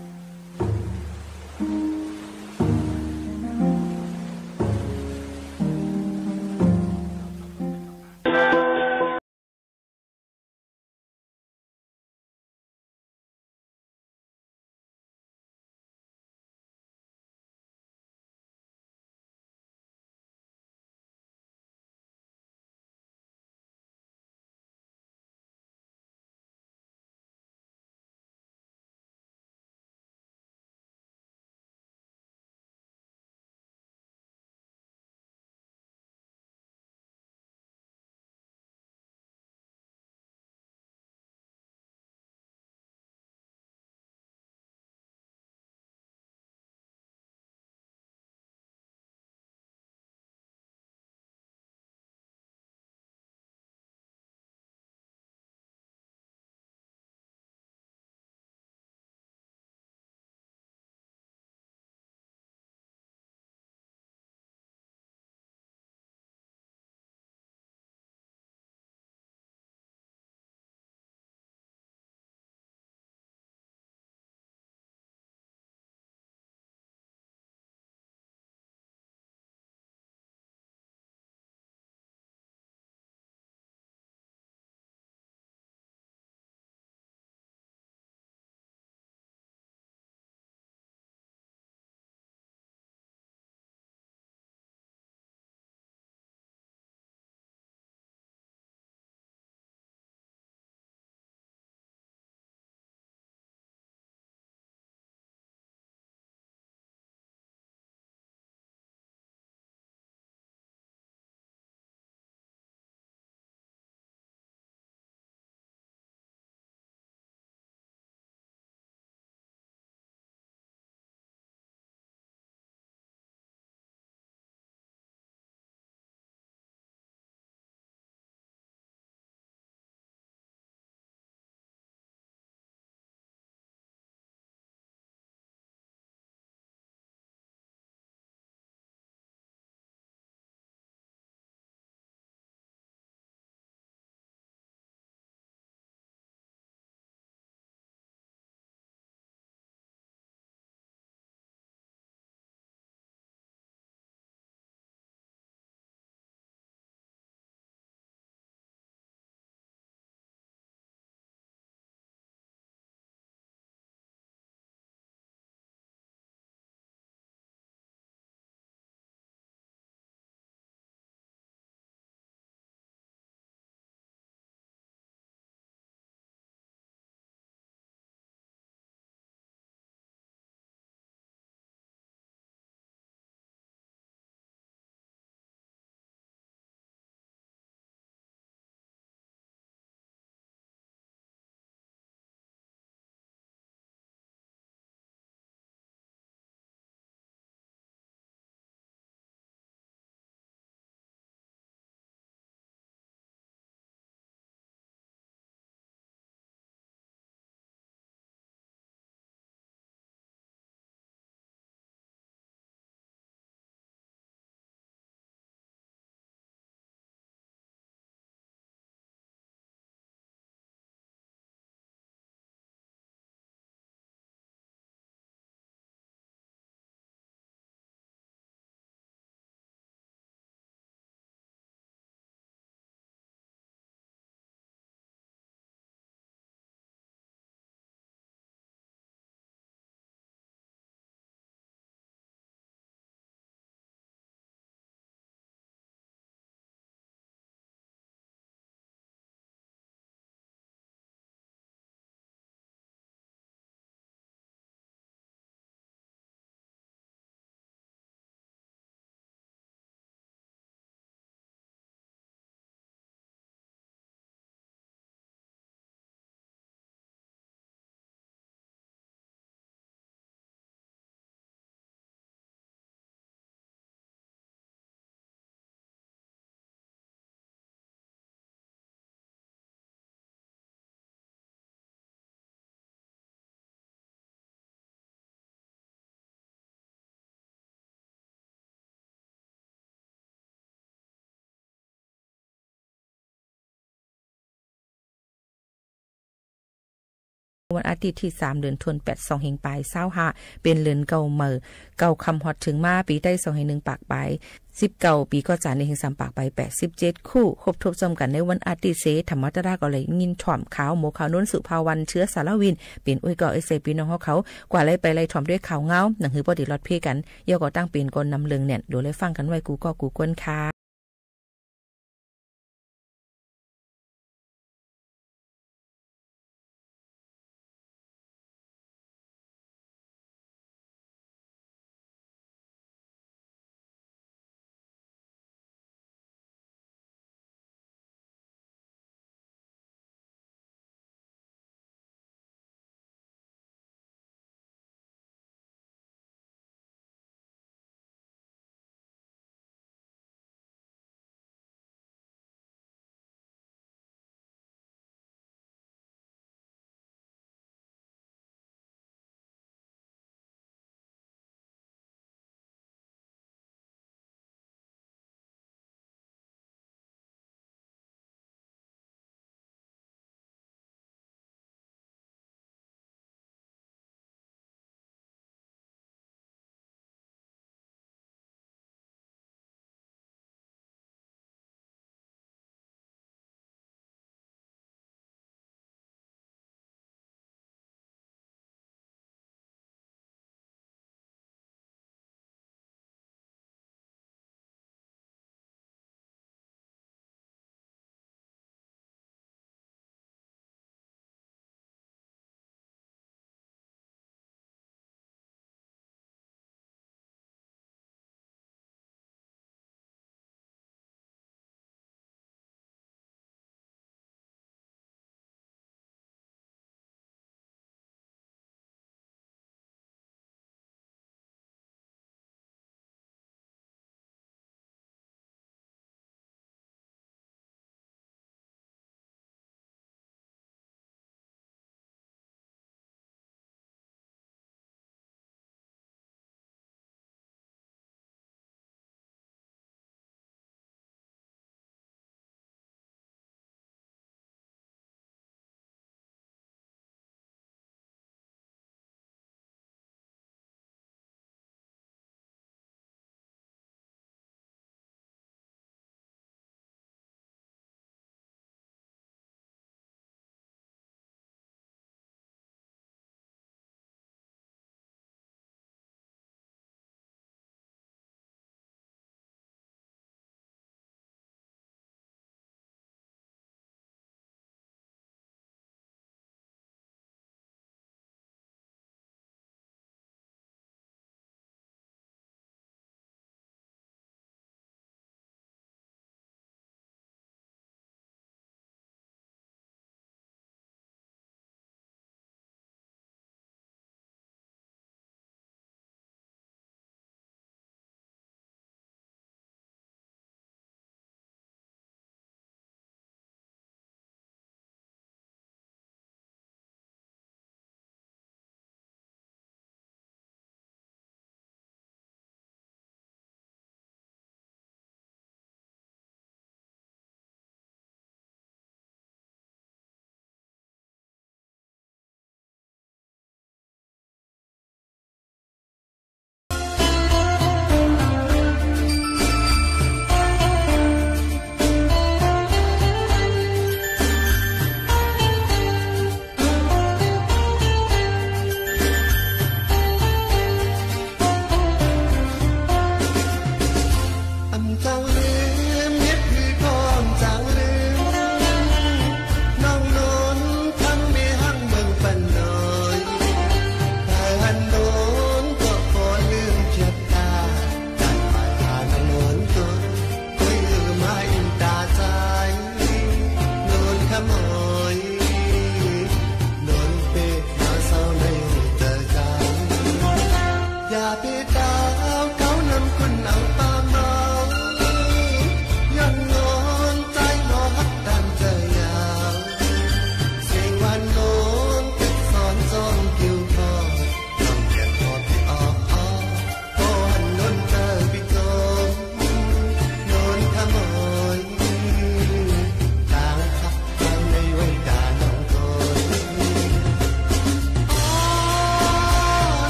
วันอาทิตย์ตี้สาม เดือนธันวาคม สองเฮงปายซาวห้า เป๋นเดือนเก่าใหม่ เก่าค่ำฮอดเถิงมา ปี๋ไต้สองเฮงหนึ่งปากปายสิบเก้า ปี๋ก๋อจ๋านหนึ่งเฮงสามปากปายแปดสิบเจ็ดคู่ คบถ้วนจ้อมกั๋นในวันอาทิตย์เส ธรรมดาก็ได้ยินถ่อมข่าว หมอข่าวโน้นสุภาวัน เชื้อสารวิน เป๋นอุ้ยเก่า เอสเอ ปี้น้องเฮาเขา กว่าไล่ไปไล่ถ่อมด้วยข่าวเหงา หนังหื้อป้อดีหลอดเพี้ยนกั๋น เยี่ยวก็ตั้งเป๋นก่อนนำเรื่องแน่น โดยไล่ฟังกั๋นไว้กู้ก้อกู้ก้นค่ะ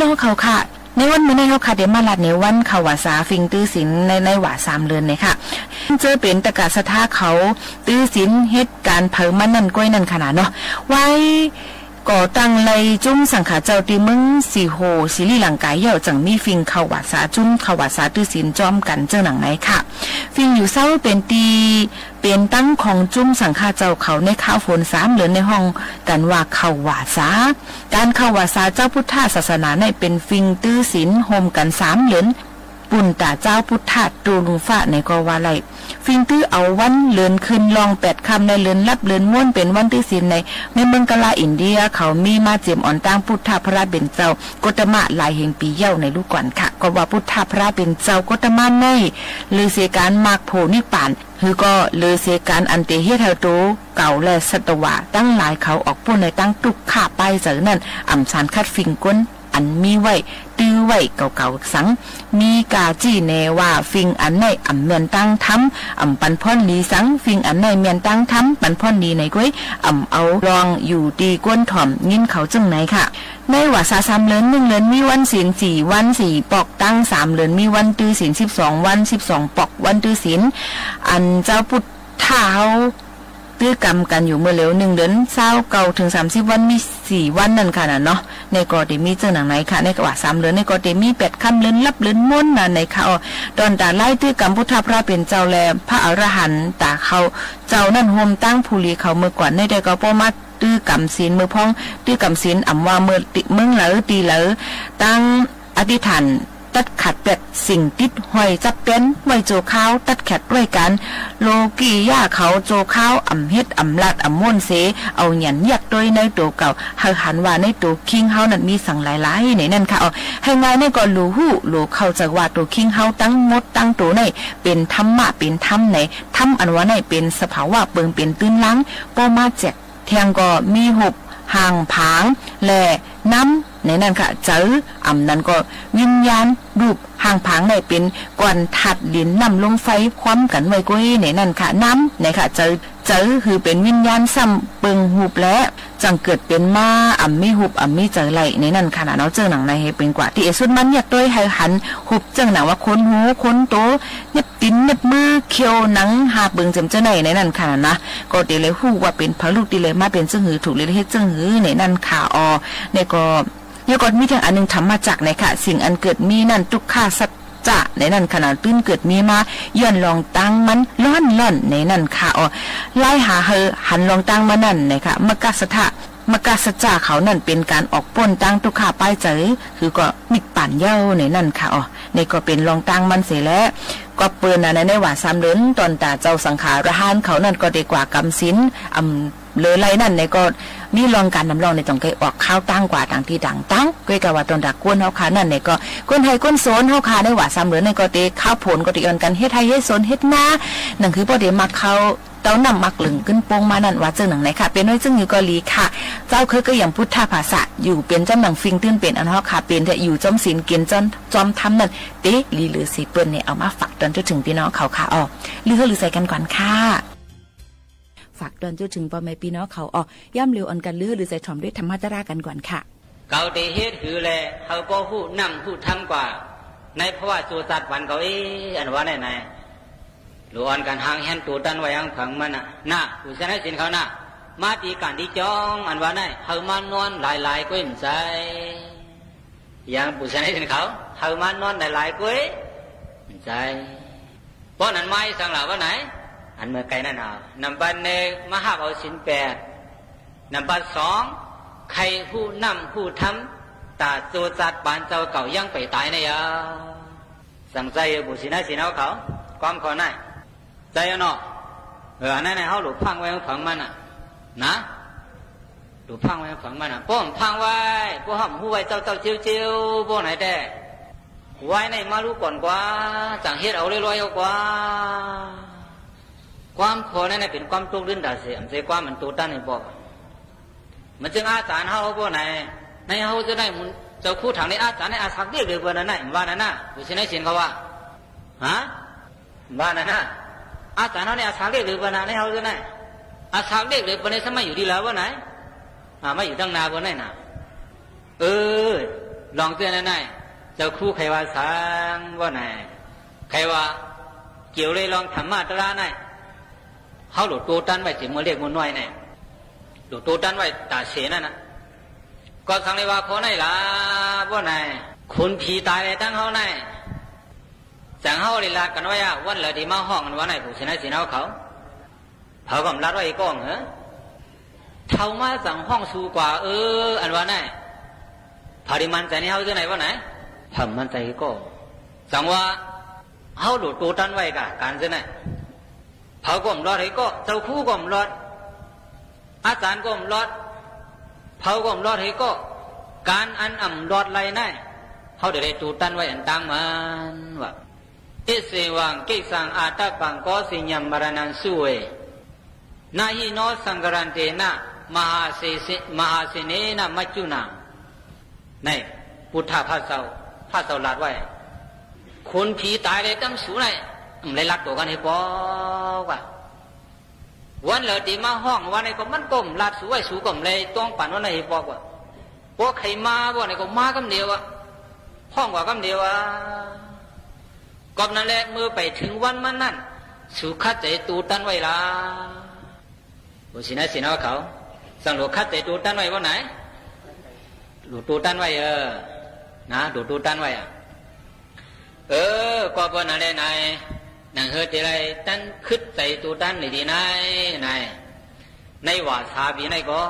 เจ้าเขาค่ะ ในวันมื้อนี้เฮาค่ะได้มาลาดในวันเข้าหว่าสา ฟิงตื้อศีลใน ในหว่าสามเดือนเนี่ยค่ะ เจอเป๋นตะกะศรัทธาเขาตื้อศีลเฮ็ดก๋านเผามันนั่นก้วยนั่นค่ะนาเนาะ ไว้ก่อตั้งไล่จุ้มสังฆะเจ้าตี้เมืองสีโห ศรีลังกาเย้า จั่งมีฟิงเข้าหว่าสา จุ้มเข้าหว่าสาตื้อศีลจ้อมกั๋นเจ้าหนังไหนค่ะ ฟิงอยู่เซ้าเป๋นตี้ เป๋นตั้งของจุ้มสังฆะเจ้าเขาในคาวฝนสามเดือนในฮ้องกั๋นว่าเข้าหว่าสา ก๋านเข้าหว่าสาเจ้าพุทธศาสนาในเป๋นฟิงตื้อศีลโฮมกั๋นสามเดือน ปุ้นต๋าเจ้าพุทธะตูลุงฟ้าในก็ว่าไล่ ฟิงตื้อเอาวันเดือนขึ้นรองแปดค่ำในเดือนลับเดือนม้วนเป๋นวันตื้อศีลใน ในเมืองกาลาอินเดียเขามีมาเจียมอ่อนตางพุทธะพระเป๋นเจ้าโกตมะหลายแห่งปี๋เย้าในลูกก่อนค่ะ ก็ว่าพุทธะพระเป๋นเจ้าโกตมะใน เลยเสียก๋านมรรคโผนิพพาน หือก็เลยเสียก๋านอันเตเฮ็ดหื้อตั๋วเก่าและสัตวาตังหลายเขาออกป๊นในตังตุ๊กขะป้ายใจ๋นั่น อ่ำสารขัดฟิงก้น อันมีไว้ ตื้อไว้เก่าๆ สัง มีก้าจี้แน่ว่า ฟิงอันในอ่ำแม่นตางธรรม อ่ำปันพรดีสัง ฟิงอันในแม่นตางธรรม ปันพรดีในก้วย อ่ำเอาลองอยู่ตี้ก้นถ่อมยินเขาจึ่งไหนค่ะ ในหว่าสาสามเดือน นึ่งเดือนมีวันศีลสี่วันสี่ปอก ตังสามเดือนมีวันตื้อศีลสิบสองวัน สิบสองปอกวันตื้อศีล อันเจ้าพุทธะเฮา ตื้อก๋ำกั๋นอยู่เมื่อเหลียวนึ่งเดือนซาวเก้าเถิงสามสิบวันมีสี่วันนั่นค่ะนาเนาะ ในก็ได้มีเจ้าหนังไหนค่ะ ในหว่าสามเดือนในก็ได้มีแปดค่ำเดือนลับเดือนม้วนนาในค่ะ อ้อ ต๋อนต๋าไล่ตื้อก๋ำพุทธะพระเป๋นเจ้าและพระอรหันต๋าเขาเจ้านั่นโฮมตังผู้หลีเขาเมื่อก่อนในได้ก็ป้อมาตื้อก๋ำศีลเมื่อพ้อง ตื้อก๋ำศีลอ่ำว่าเมืองตี้ เมืองไหลตี้ไหล ตังอธิษฐาน ตัดขาดแป๊ดสิ่งติดห้อยจับแป้นไว้จั่วคาว ตัดขาดไว้ก๋านโลกียะเขาจั่วคาว อ่ำเฮ็ดอ่ำลาดอ่ำม้วนเส เอาหยันแยกโตยในตั๋วเก่า หื้อหันว่าในตั๋วคิงเฮานั้นมีสังหลายๆ ในนั้นค่ะ อ้อ หื้อง่ายในก็หลูฮู้หลูเข้าใจ๋ว่าตั๋วคิงเฮาตังหมดตังตั๋วในเป๋นธรรมะเป๋นธรรมใน ธรรมอันว่าในเป๋นสภาวะเปิงเป๋นตื้นลาง ป้อมาแจก แทงก็มีฮูป ฮ่างผาง และน้ำ ในนั้นค่ะ ใจ๋ อ่ำนั้นก็วิญญาณ ฮูป ฮ่างผางในเป๋นก้อนธาตุดิน น้ำ ลม ไฟ คว่ำกั๋นไว้ก้วย ในนั้นค่ะ น้ำ ในค่ะ ใจ๋ ใจ๋ หื้อเป๋นวิญญาณซ้ำเปิงฮูปแล จั่งเกิดเป๋นมา อ่ำมีฮูป อ่ำมีใจ๋ไหล ในนั้นค่ะนาเนาะ เจ้าหนังในหื้อเป๋นกว่าตี้เอสุดมันแยกโตยหื้อหันฮูป เจ้าหนังว่าขนหู ขนโต เน็บตี๋น เน็บมือ เขี้ยว หนัง ห้าเปิงเจียมเจ้าใน ในนั้นค่ะนา ก็เต๋เลยฮู้ว่าเป๋นผลูกตี้เลยมาเป๋นเจ้าหื้อ ถูกเลยเฮ็ดเจ้าหื้อ ในนั้นค่ะ อ้อ ในก็ แล้วก็มีแทงอันนึ่งธรรมจักรในค่ะ สิ่งอันเกิดมีนั้นตุ๊กขะสัจจะ ในนั้นค่ะนา ตึงเกิดมีมาย้อนลองตังมันล่อนๆ ในนั้นค่ะ อ้อ ไล่หาหื้อหันลองตังมันนั่นในค่ะ มรรคสัจจะ มรรคสัจจะเขานั่นเป๋นก๋านออกป๊นตังตุ๊กขะป้ายใจ๋ หื้อก็นิพพานเย้า ในนั้นค่ะ อ้อ ในก็เป๋นลองตังมันเสียแล ก็เปิ้นนาใน ในหว่าสามเดือน ต๋อนต๋าเจ้าสังฆาอรหันต์เขานั่นก็ได้กว่าก๋ำศีล อ่ำ เลยไล่นั่นในก็มีลองก๋านนำลองในต้องใก้ออกข้าวตังกว่าต่างตี้ต่างตัง ก้อยกาว่าต๋อนต๋าก้นเฮาค่ะนั่นในก็ ก้นไฮ่ก้นสวนเฮาค่ะในหว่าสามเดือนในก็เต๋ข้าวผลก็เต๋อ่อนกั๋นเฮ็ดไฮ่เฮ็ดสวนเฮ็ดนา หนังหื้อป้อเต๋มาเข้า เต้าน้ำหมากเหลืองกึ๊นโป้งมานั่นว่าเจ้าหนังไหนค่ะ เป๋นไว้เจ้าหื้อก็หลีค่ะ เจ้าคือก็ยังพุทธภาษาอยู่เป๋นจ้ำหนังฟิงตื้นเป๋นอันเฮาค่ะ เป๋นแต่อยู่จ้อมศีลกิ๋นจ้อม จ้อมธรรมนั่น เต๋หลีเหลือเสียเปิ้นใน เอามาฝากตอนจุดถึงปี้น้องเขาค่ะ อ้อ ลือหื้อลือใจ๋กั๋นก่อนค่ะ ฝากตอนจุดถึงป้อแม่ปี้น้องเขา อ้อ ย่ำเร็วอ่อนกั๋น ลือหื้อลือใจ๋ถ่อมด้วยธรรมะตรากั๋นก่อนค่ะ เก๋าเต๋เฮ็ดหื้อแล เฮาก็ฮู้น้ำฮู้ธรรมกว่า ในภาวะจั่วจัดวันเก๋าเอ อันว่าไหนไหน หลูอ่อนกั๋นหางแหนตั๋วตันไว้หางผังมันน่ะ น่ะ ผู้ชนะศีลเขาน่ะ มาตี้ก๋านตี้จ้อง อันว่าไหน เฮามานอนหลายๆ ก้อยมันใจ๋ อย่างผู้ชนะศีลเขา เฮามานอนหลายๆ ก้อยมันใจ๋ ป้อนั้นมาสังหละว่าไหน อันเมื่อไก่นั่นเอา นำบัดนึ่งมาฮับเอาศีลแปด นำบัดสอง ใค่ฮู้น้ำฮู้ธรรม ต๋าจั่วจัดปานเจ้าเก่ายังไปต๋ายในยาว สังใจ๋ผู้ชนะศีลเขา ความข้อไหน ใจ๋เนาะ เออ อันนั้นในเฮาหลูพังไว้ผังมันน่ะ นะ หลูพังไว้ผังมันน่ะ ป้อมพังไว้ ป้อห้ามฮู้ไว้เจ้าเจ้าเจียวเจียว ป้อไหนแต่ ไว้ในมารู้ก่อนกว่า จั่งเฮ็ดเอาเรื่อยๆ เอากว่า ความข้อนั้นน่ะเป๋นความตกลื่นต๋าเสีย เสียความมันตัวตันให้บอก มันจึงอาจารย์เฮาป้อไหน ในเฮาจะได้มุน เจ้าครูถามในอาจารย์ในอาศักดิ์เรียกเลยเปิ้นนั่นน่ะ ว่านั่นน่ะ ผู้ชนะศีลเขาว่า ฮะ ว่านั่นน่ะ อาจารย์เฮาในอาศักดิ์เรียกเลยเปิ้นน่ะ ในเฮาจะได้ อาศักดิ์เรียกเลยเปิ้นในสมัยอยู่ตี้แล้วว่าไหน อ่า มาอยู่ตั้งนานเปิ้นไหนน่ะ เออ ลองเตื้อนั้นได้ เจ้าครูใค่ว่าสัง ว่าไง ใค่ว่า เกี่ยวเลยลองธรรมะตะละนั้น เฮาหลุดตัวตันไว้เสียมัวเล็กมัวน้อยเนี่ย หลุดตัวตันไว้ต๋าเสนั้นนะ ก็สังเลยว่าข้อไหนล่ะ ว่าไง คนผีต๋ายแลตั้งเฮาไหน จั่งเฮาได้ลาดกั๋นไว้อะ วันเหลือตี้มาฮ้องอันว่าไง ผู้สินไน้สินเฮาเขา เผาก็บ่ลาดไว้ก้องเหรอ เฒ่ามาจั่งฮ้องสู่กว่า เออ อันว่าไง เผาได้มั่นใจ๋ในเฮาเตื้อไง ว่าไง เผาบ่มั่นใจ๋ก้อง จั่งว่า เฮาหลุดตัวตันไว้ก่า ก๋านเตื้อไง เผาก็บ่ลอดหื้อก้อ เจ้าครูก็บ่ลอด อาจ๋ารย์ก็บ่ลอด เผาก็บ่ลอดหื้อก้อ ก๋านอันอ่ำลอดไล่ไน้ เฮาได้หลุดตัวตันไว้อันตางมันว่า Esevaṃ kiccaṃ ātappaṃ koṇḍaññamaṇḍanaṃ suve, na hi no saṅgarantena mahāse- mahāsenena maccunā. ในพุทธะพระเจ้า พระเจ้าลาดไว้ คนผีต๋ายแลตั้งสูไน้ บ่ได้ลัดตั๋วกั๋นหื้อปอกว่า วันเหลือตี้มาฮ้องว่าไงก็มันก็บ่ลาดสูไว้ สูก็บ่ได้ต้องปั๋นว่าไงหื้อปอกว่า ปอใค่มาว่าไงก็มากำเดียวอะ ฮ้องว่ากำเดียวอะ ก็นั้นแหละ เมื่อไปเถิงวันมันนั้น สูขัดใจ๋ตัวตันไว้ละ ผู้สินไน้สินเฮาเขา สังหลุดขัดใจ๋ตัวตันไว้ว่าไง หลุดตัวตันไว้ เออ นะ หลุดตัวตันไว้อะ เออ ก็เปิ้นนั้นแหละไง หนังหื้อตี้ไร้ตันขึดใจ๋ตัวตันในตี้ไน้ไง ในวาสาปีไน้ก็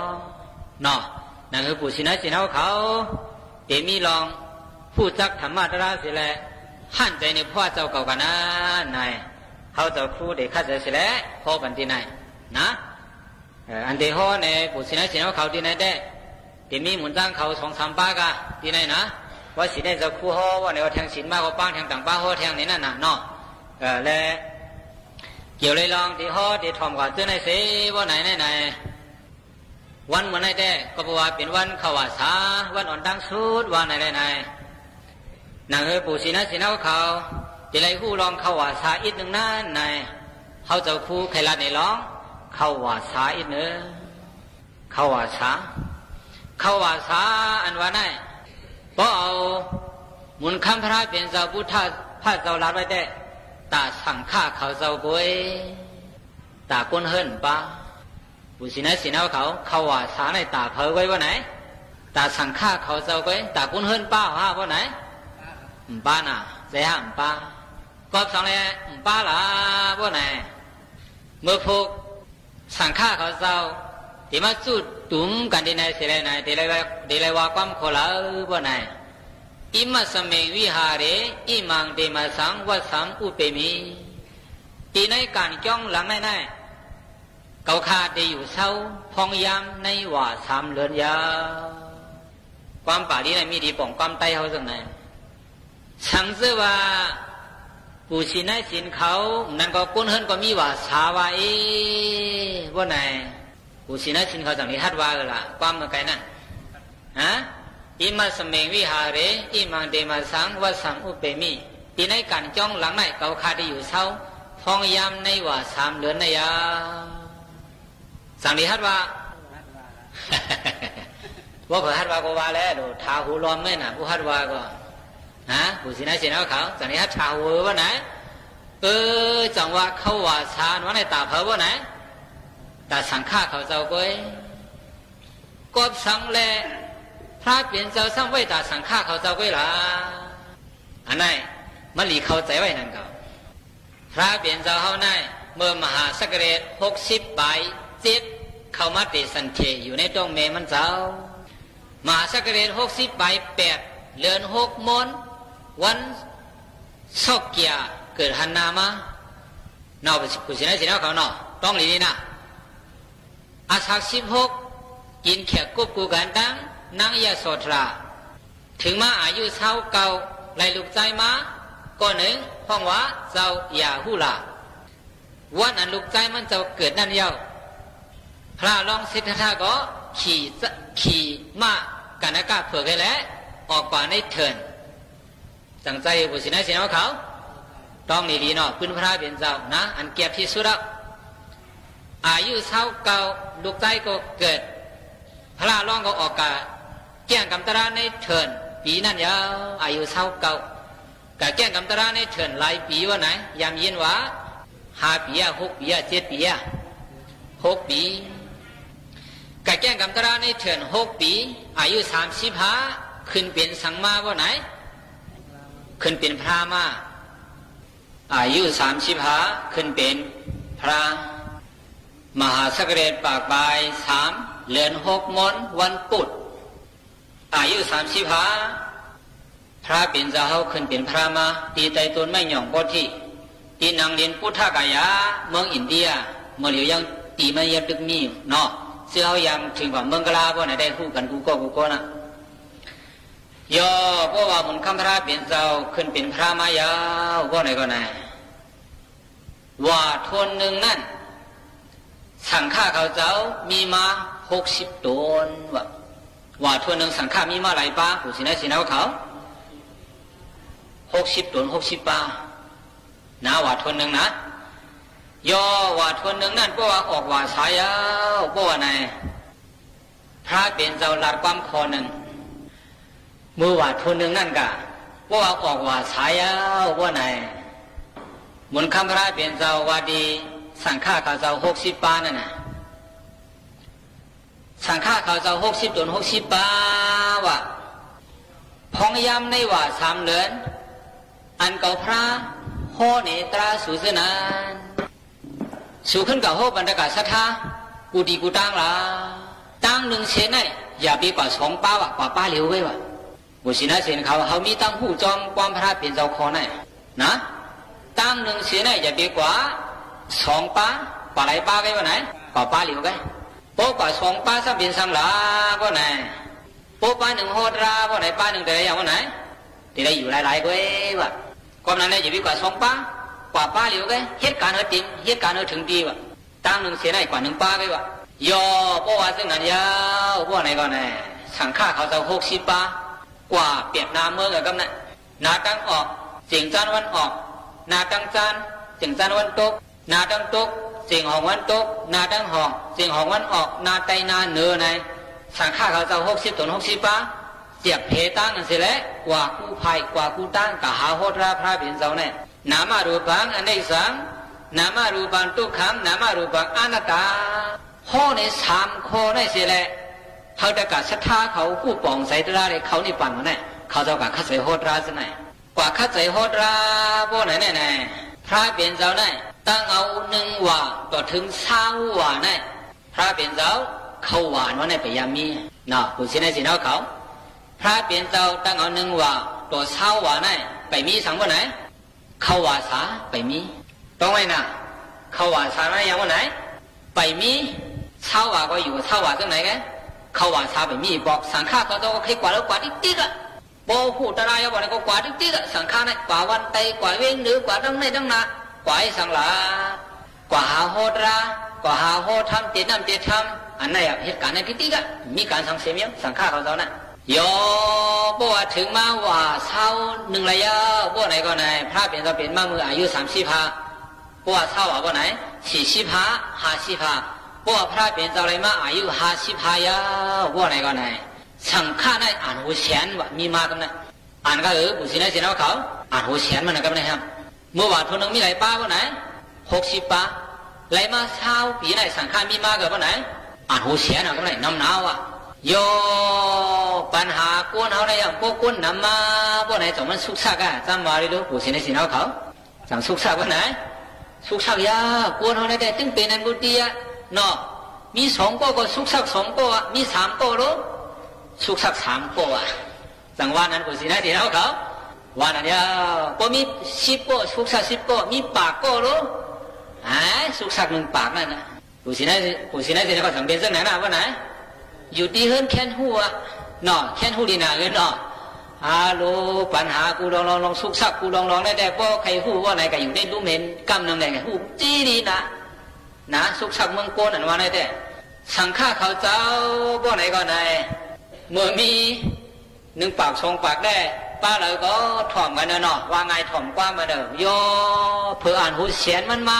เนาะ หนังหื้อผู้สินไน้สินเฮาเขา ตี้มีลองฮู้จักธรรมะตะละเสียแล หันใจ๋ในพระเจ้าเก่ากั๋นนั้นไง เฮาเจ้าครูได้ขัดใจ๋เสียแล ฮ้อกั๋นตี้ไน้ นะ เออ อันตี้ฮ้อในผู้สินไน้สินเฮาเขาตี้ไน้แต๊ ตี้มีหมุนจั้งเขาสองสามปาก่า ตี้ไน้นะ ว่าสินไน้เจ้าครูฮ้อ ว่าไงว่าแทงศีลมาก็ปางแทงต่างปาฮ้อแทงในนั้นน่ะเนาะ เออ และ เกี่ยวเลยลองตี้ฮ้อตี้ถ่อมกว่าเตื้อไน้เสว่าไงไง วันเมื่อไน้แต๊ ก็เพราะว่าเป๋นวันเข้าวาสา วันอ่อนตังสุดว่าไงไง หนังหื้อผู้สินไน้สินเฮาเขา ตี้ไร้ฮู้ลองเข้าวาสาอิดนึ่งนั้นไง เฮาเจ้าครูใค่ลาดในลอง เข้าวาสาอิดนึ่ง เข้าวาสา เข้าวาสาอันว่าไง ปอเอาหมุนคำพระเป๋นเจ้าพุทธะ พระเจ้าลาดไว้แต๊ ต๋าสังฆะเขาเจ้าก๊วย ต๋าก้นเฮิ้นป้า ผู้สินไน้สินเฮาเขา เข้าวาสาไน้ต๋าเผยก๊วยว่าไง ต๋าสังฆะเขาเจ้าก๊วย ต๋าก้นเฮิ้นป้าหาว่าไง บ่ป้าน่ะ ใจ๋หาบ่ป้า ก็สังแล บ่ป้าละว่าไง เมื่อพวกสังฆะเขาเจ้า ตี้มาจุ๊ตุ้มกั๋นตี้ไน้เสร็จแล้วไง ตี้ไร้ว่า ตี้ไร้ว่าความข้อลาวว่าไง Imasmiṃ vihāre imaṃ demāsaṃ vassaṃ uppemi. ตี้ในก๋านจ้องหลังไน้ไน้ เกาข้าได้อยู่เซา พ่องยามในหว่าสามเดือนยาว ความปาลีไน้มีดีป๋องความใต้เฮาจังไง สังเจ้าว่า ผู้สินไน้สินเขา นั้นก็ก้นเฮิ้นก็มีหว่าสาว่าเอ ว่าไง ผู้สินไน้สินเขาจั่งได้ฮัดว่าเออละ ความเมื่อไก่นั้น ฮะ Imasmiṃ vihāre imaṃ demāsaṃ vassaṃ uppemi. ตี้ในก๋านจ้องหลังไน้ เกาข้าได้อยู่เซา พ่องยามในหว่าสามเดือนไน้ยาว สังได้ฮัดว่า ว่าเผลอฮัดว่าก็ว่าแล้ว ถาหูลอมแม่น่ะ ผู้ฮัดว่าก็ ฮะ ผู้สินไน้สินเฮาเขา สังได้ฮัดถาหูว่าไง เออ จังว่าเข้าหว่าสาว่าไง ต๋าเผยว่าไง ต๋าสังฆะเขาเจ้าก๊วย ก็สังแล พระเป๋นเจ้าซ้ำไว้ต๋าสังฆะเขาเจ้าก๊วยละ อันไน้ มันหลีเข้าใจ๋ไว้นั้นก็ พระเป๋นเจ้าเฮาไน้ เมื่อมหาศักราชหกสิบป๋ายเจ็ด เข้ามาเตสันเถอยู่ในต๊องแม่มันเจ้า มหาศักราชหกสิบป๋ายแปด เดือนหกมน วันซอกเกียเกิดหันนามา เนาะ ผู้สินไน้สินเฮาเขาเนาะ ต้องหลีนี้นะ อาสักสิบหก กิ๋นแขกกุ๊บกู๋กั๋นตังนางยโสธรา เถิงมาอายุซาวเก้า ไล่ลูกใจ๊มา ก้อนึ่ง ฮ้องว่าเจ้าหย่าฮูหล่า วันอันลูกใจ๊มันเจ้าเกิดนั้นเย้า พระรองสิทธัตถะก็ขี่ ขี่ม้ากัณกะเผือกแหละ ออกกว่าในเถิน จังใจ๋ผู้สินไน้สินเฮาเขา ต้องหลีๆเนาะ ปื้นพระเป๋นเจ้านะ อันเกียรติตี้สุดอะ อายุซาวเก้า ลูกใจ๊ก็เกิด พระรองก็ออกกาแก้งก๋ำตะละในเถิน ปี๋นั้นยาว อายุซาวเก้า กาแก้งกำตราในเถินหลายปี๋ว่าไหน ยามยินว่า ห้าปี๋อะ หกปี๋อะ เจ็ดปี๋อะ หกปี๋ กาแก้งกำตราในเถินหกปี๋ อายุสามสิบห้า ขึ้นเป๋นสังมาว่าไหน ขึ้นเป๋นพระมา อายุสามสิบห้า ขึ้นเป๋นพระ มหาศักราชปากปายสาม เดือนหกมน วันปุธ อายุสามสิบห้า พระเป๋นเจ้าเฮาขึ้นเป๋นพระมา ตี้ใต้ต้นไม้หย่องโพธิ ตี้หนังเหรียญปุทธกายา เมืองอินเดีย เมื่อเหลียวยังตี้มันยังตึกมีอยู่เนาะ เจื้อเฮายามเถิงว่าเมืองกะลา ป้อไหนได้ฮู้กั๋นกู้ก้อกู้ก้อนน่ะ ย่อ ป้อว่าหมุนค่ำพระเป๋นเจ้าขึ้นเป๋นพระมายาว ป้อไหนก่อไหน ว่าถ้วนนึ่งนั้น สังฆะเขาเจ้ามีมาหกสิบต๋น ว่า ว่าถ้วนนึ่งสังฆะมีมาหลายปา ผู้สินได้สินเอาเขา หกสิบต๋น หกสิบปา นะ ว่าถ้วนนึ่งนะ ย่อ ว่าถ้วนนึ่งนั้น ป้อว่าออกว่าสายาว ป้อว่าไหน พระเป๋นเจ้าตรัสความข้อนึ่ง เมื่อว่าถ้วนนึ่งนั้นกา ป้อว่าออกว่าสายาว ป้อไหน หมุนค่ำพระเป๋นเจ้าว่าดี สังฆะเขาเจ้าหกสิบปานั้นน่ะ สังฆะเขาเจ้าหกสิบต๋น หกสิบปา ว่า พ่องยามในว่าสามเดือน อันเก่าพระฮ้อเนตราสูเจ้านั้น สูขึ้นกาฮ้อปันตะก๋าศรัทธา กู้ตี้กู้ตางละ ตางนึ่งเสนไหน อย่าไปกว่าสองปา ว่า กว่าปาเหลียวไว้ ว่า ผู้สินได้สินเขา เฮามีตังฮู้จอมความพระเป๋นเจ้าข้อไหน นะ ตางนึ่งเสนไหน อย่าไปกว่าสองปา กว่าหลายปาไว้ ว่าไหน กว่าปาเหลียวไว้ ป้อกว่าสองปาซ้ำเป๋นสังละ ป้อไหน ป้อปานึ่งฮ้อตรา ป้อไหน ปานึ่งแต่ละอย่าง ป้อไหน ตี้ได้อยู่หลายๆ ก้อย ว่า ความนั้นแหละ อย่าไปกว่าสองปา กว่าปาเหลียวไว้ เหตุก๋ารณ์เฮาเต็ม เหตุก๋ารณ์เฮาเถิงตี้ ว่า ตางนึ่งเสนไหน กว่านึ่งปาไว้ ว่า ย่อ ป้อว่าเจ้านั้นยาว ป้อไหนก่อไหน สังฆะเขาเจ้าหกสิบปา กว่าเปียดนาเมืองอะกำนั้น นาตังออก เจียงจั๊นวันออก นาตังจั๊น เจียงจั๊นวันตก นาตังตก เจียงหองวันตก นาตังหอง เจียงหองวันออก นาใต้นาเหนือไหน สังฆะเขาเจ้าหกสิบต๋น หกสิบปา เจียบเพตางนั้นเสียแหละ กว่ากู้ภัย กว่ากู้ตาง กาหาฮ้อตราพระเป๋นเจ้าไหน นามารูปังอเนกขัง นามารูปังตุ๊กขัง นามารูปังอนัตตา ฮ้อในสามข้อไหนเสียแหละ เฮาตะก๋าศรัทธาเขา ผู้ป่องใสตราได้เข้านิพพานมาไหน เขาเจ้ากาคัดใจ๋ฮ้อตราเจ้าไหน กว่าคัดใจ๋ฮ้อตรา ป้อไหนไหนไหน พระเป๋นเจ้าไหน ตั้งเอานึ่งว่า ต่อเถิงซาวว่าไหน พระเป๋นเจ้า เข้าว่านั้นไหน ไปยามมี เนาะ ผู้สินได้สินเอาเขา พระเป๋นเจ้า ตั้งเอานึ่งว่า ต่อซาวว่าไหน ไปมีสังว่าไหน เข้าว่าสา ไปมี ต้องไว้นะ เข้าว่าสานั้นยังว่าไหน ไปมี ซาวว่าก็อยู่ ซาวว่าจังไหนไง เข้าว่าสาไปมี บอกสังฆะเขาเจ้าก็ใค่กว่าแล้ว กว่าติ๊กๆ อะ ป้อฮู้ตะลายเอาว่าไหนก็กว่าติ๊กๆ อะ สังฆะนั้น กว่าวันไต กว่าเวียงเหนือ กว่าตังไหนตังนา กว่าไอ้สังหลา กว่าหาฮ้อตรา กว่าหาฮ้อธรรม เตน้ำเตธรรม อันไหนอะ เหตุก๋ารณ์ไหนติ๊กๆ อะ มีก๋านสังเสริมยัง สังฆะเขาเจ้านั้น ย่อ ป้อว่าเถิงมาว่าซาวนึ่งละยาว ป้อไหนก่อไหน พระเป๋นเจ้าเป๋นมาเมื่ออายุสามสิบห้า ป้อว่าซาวว่าป้อไหน สี่สิบห้า ห้าสิบห้า ป้อว่าพระเป๋นเจ้าไหลมาอายุห้าสิบห้ายาว ป้อไหนก่อไหน สังฆะไหน อ่านหัวแสนว่ามีมาตรงนั้น อ่านก็ เออ ผู้สินได้สินเอาเขา อ่านหัวแสนมันนะครับ นะครับ เมื่อว่าถ้วนนึ่งมีหลายปาป้อไหน หกสิบปา ไหลมาซาวปี๋ไหน สังฆะมีมาก็ป้อไหน อ่านหัวแสนเอาก็ไหน นำหนาวอะ ย่อ ปัญหาก้นเฮาในอย่าง พวกก้นนำมา ป้อไหน จ๋องมันสุกสักอะ จำว่าได้ดู ผู้สินได้สินเอาเขา จ๋องสุกสักป้อไหน สุกสักยาว ก้นเฮาในแต่ตึงเป๋นอันบุตรีอะ เนาะ มีสองก้อก็สุกสักสองก้ออะ มีสามก้อโล สุกสักสามก้ออะ จ๋องว่านั้น ผู้สินได้สินเอาเขา ว่านั้นยาว ป้อมีสิบก้อ สุกสักสิบก้อ มีปากก้อโล ไอ้ สุกสักนึ่งปากนั้นนะ ผู้สินได้ ผู้สินได้สินเอาเขา จ๋องเป๋นจังไหนนะ ป้อไหน อยู่ตี้เฮือนแค้นฮู้อะ เนาะ แค้นฮู้ดีนาเฮือนเนาะ ฮัลโหล ปัญหากูลองลองลอง สุกสักกูลองลองได้แต่ ป้อใค่ฮู้ป้อไหนก็อยู่ได้ ฮู้เป๋นกำนึ่งได้ ฮู้ตี้ดีนะ นะ สุกสักเมืองโกนอันว่าได้แต่ สังฆะเขาเจ้า ป้อไหนก่อไหน เมื่อมี นึ่งปากสองปากได้ ป้าเลยก็ถ่อมกั๋นเนาะ ว่าไง ถ่อมความมาเด้อ ย่อ เผื่ออ่านหัวแสนมันมา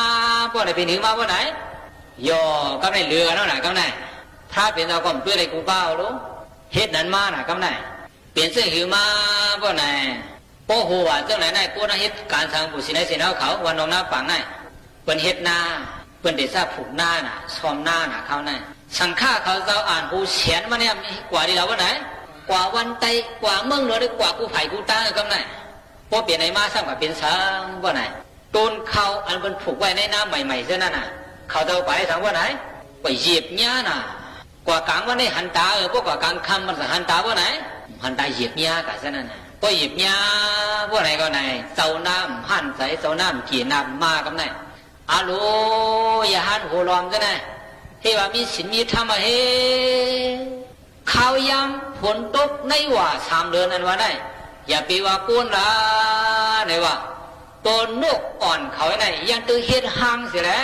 ป้อไหน ไปเหนือมาป้อไหน ย่อ กำไหนเหลือเนาะนะ กำไหน พระเป๋นเจ้าก็เปื้ออะไรกูเปล่าลูก เหตุนั้นมานะ กำไหน เป๋นเจ้าหื้อมาบ่ไหน ปอฮู้ว่าเจ้าไหนในโกนเฮ็ดก๋านสัง ผู้สินในสินเฮาเขา วัดหนองนาป่างใน เปิ้นเฮ็ดนา เปิ้นเตใส่ผูกนาน่ะ ซ่อมนาน่ะ เขาใน สังฆะเขาเจ้าอ่านฮูแสนมาเนี่ย กว่าดีแล้วบ่ไหน กว่าวันไต กว่าเมืองเหนือ กว่ากู้ไผ่กู้ตา กำใน ปอเป๋นไหนมาซ้ำก็เป๋นสังบ่ไหน ต้นข้าวอันเปิ้นผูกไว้ในนาใหม่ๆ เจ้านั้นน่ะ เขาเจ้าไปสังบ่ไหน ไปเหยียบหญ้าน่ะ กว่ากลางวันได้หันต๋า เออ ปอกว่ากลางค่ำมันจะหันต๋าบ่ไหน หันต๋าเหยียบหญ้าก่ะเจ้านั้นน่ะ ปอเหยียบหญ้าบ่ไหนก็ไหน เจ้านาหันใส เจ้านาเกียรตินามากำใน อะโหล อย่าหันหัวหลอมเจ้านะ เฮว่ามีศีลมีธรรมอะเฮ คราวยามฝนตกในหว่าสามเดือนอันว่าได้ อย่าไปว่าโกนละ ไหนว่า ตัวนกอ่อนเขาไหน ยังตื้อเฮ็ดฮังเสียแหละ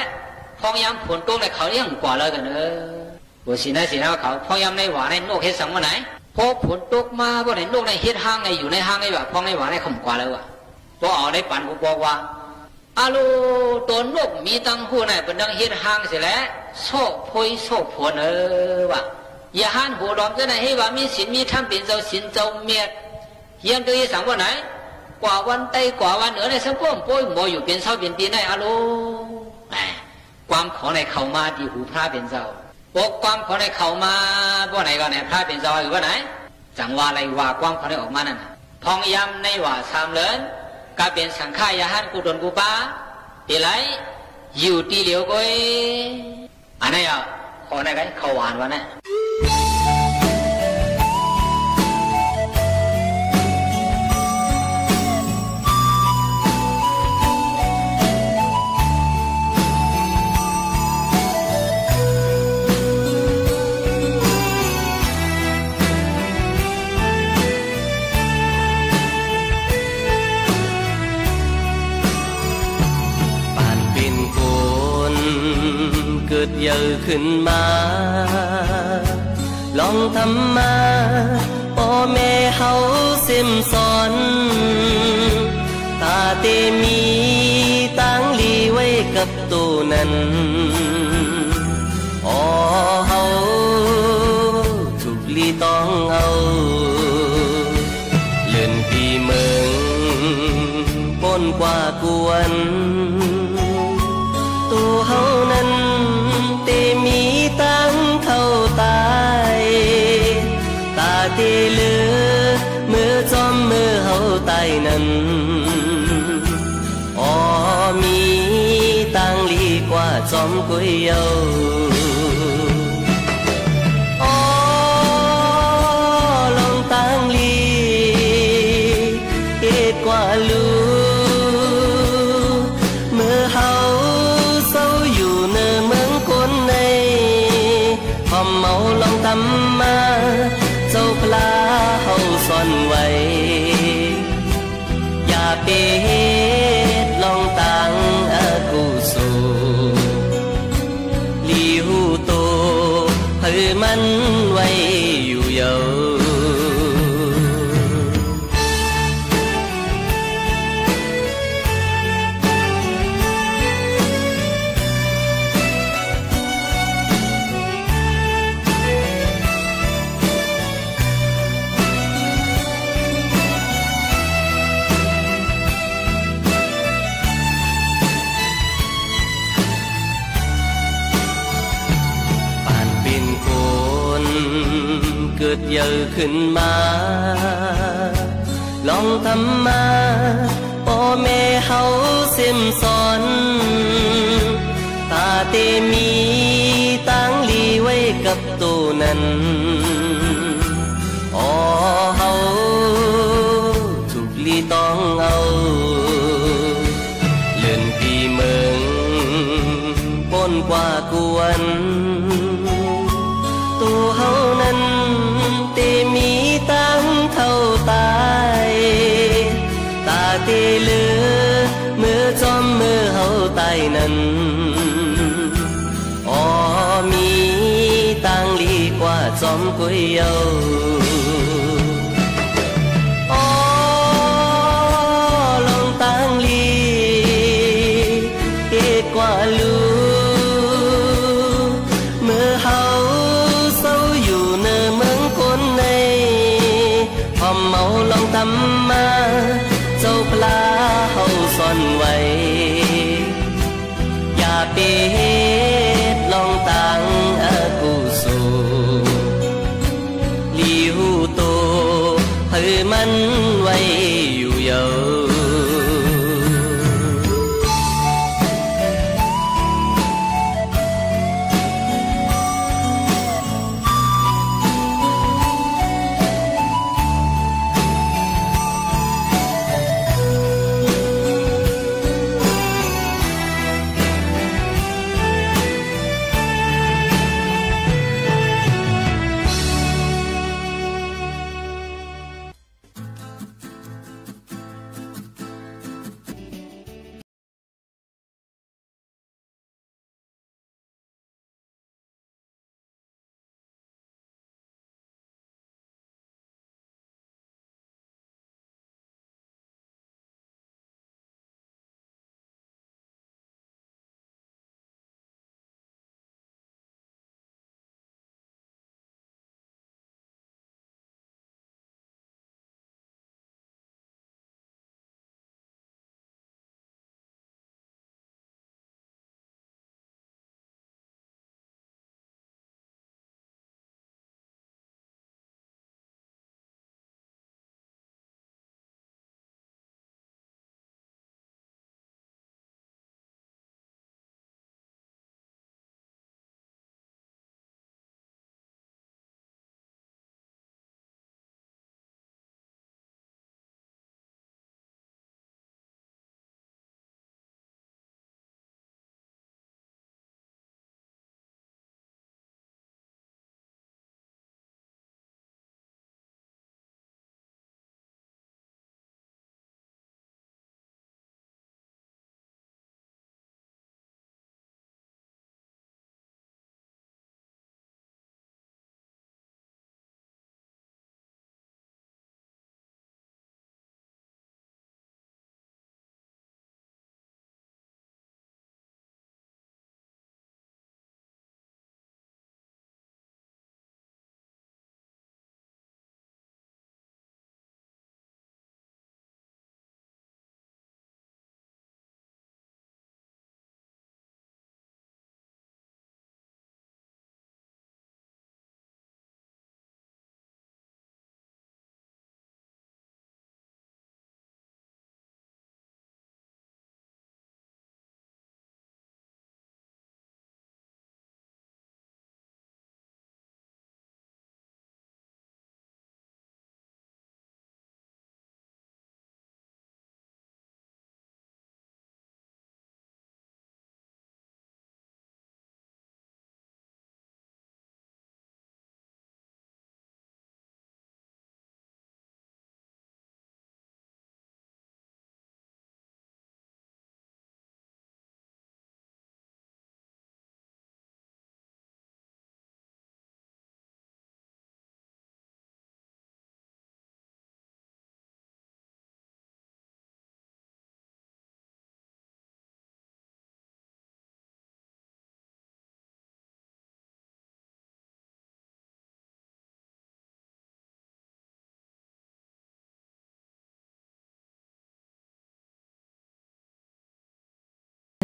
พ่องยามฝนตกในเขายังกว่าเลยกั๋นเออ ผู้สินในสินเฮาเขา พ่องยามในหว่าในนกเฮ็ดสังบ่ไหน ปอฝนตกมาบ่ไหน นกในเฮ็ดฮังใน อยู่ในฮังในหว่า พ่องในหว่าในเขากว่าเลยว่ะ ปอเอาในปันกูบอกว่า อะโหล ตัวนกมีตังหู้ใน เปิ้นดังเฮ็ดฮังเสียแหละ โซ่โพยโซ่ผลเออว่ะ อย่าหันหัวหลอมเจ้านะ เฮว่ามีศีลมีธรรม เป๋นเจ้าศีลเจ้าเมียด เฮียนตื้อสังบ่ไหน กว่าวันไต กว่าวันเหนือในสังคม ปอยบ่อยู่เป๋นเช้าเป๋นปี๋ใน อะโหล แหม ความของในเข้ามาตี้หูพระเป๋นเจ้า ปอความของในเข้ามาบ่ไหนก็ไหน พระเป๋นเจ้าหื้อบ่ไหน จังว่าไรว่าความของในออกมานั้นน่ะ พ่องยามในหว่าสามเดือน ก็เป๋นสังฆะ อย่าหันกู้ตนกู้ปา เป๋นไร อยู่ตี้เหลียวก้อย อันนั้นอะขอในไก่ข้าวหวานวันนั้น ปานเป๋นคนเกิดใหญ่ขึ้นมา ลองธรรมะป้อแม่เฮาเส้มสอน ถ้าเตมีตางหลีไว้กับโตนั้น อ๋อ เฮาถูกหลีต้องเอา เลินปี๋เมิงป้นกว่ากวน โตเฮานั้นเตมีตางเฒ่าต๋าย ต๋าเตเหลือเมื่อจอมเมื่อเฮาต๋ายนั้น อ๋อ มีตางหลีกว่าจอมกุยเยา อ๋อ ลองตางหลี เกตกว่าลู เมื่อเฮาเซาอยู่เนินเมืองคนใน พร้อมเอาลองธรรมะ เจ้าพระเฮาสอนไว้ อย่าไปเฮ็ดลองตางอกุศล หลีฮู้โต หื้อมันไว้อยู่เยา ปานเป๋นคนเกิดใหญ่ขึ้นมา ลองธรรมะป้อแม่เฮาเส้มสอน ถ้าเตมีตางหลีไว้กับโตนั้น อ๋อ เฮาถูกหลีต้องเอา เลินปี๋เมิงป้นกว่ากวน โตเฮานั้นเตมีตางเฒ่าต๋าย ต๋าเตเหลือเมื่อจอมเมื่อเฮาต๋ายนั้น อ๋อ มีตางหลีกว่าจอมกุยเยา อ๋อ ลองตางหลี เกตกว่าลู เมื่อเฮาเซาอยู่เนินเมืองคนใน พร้อม อันไว้อยู่เยาว์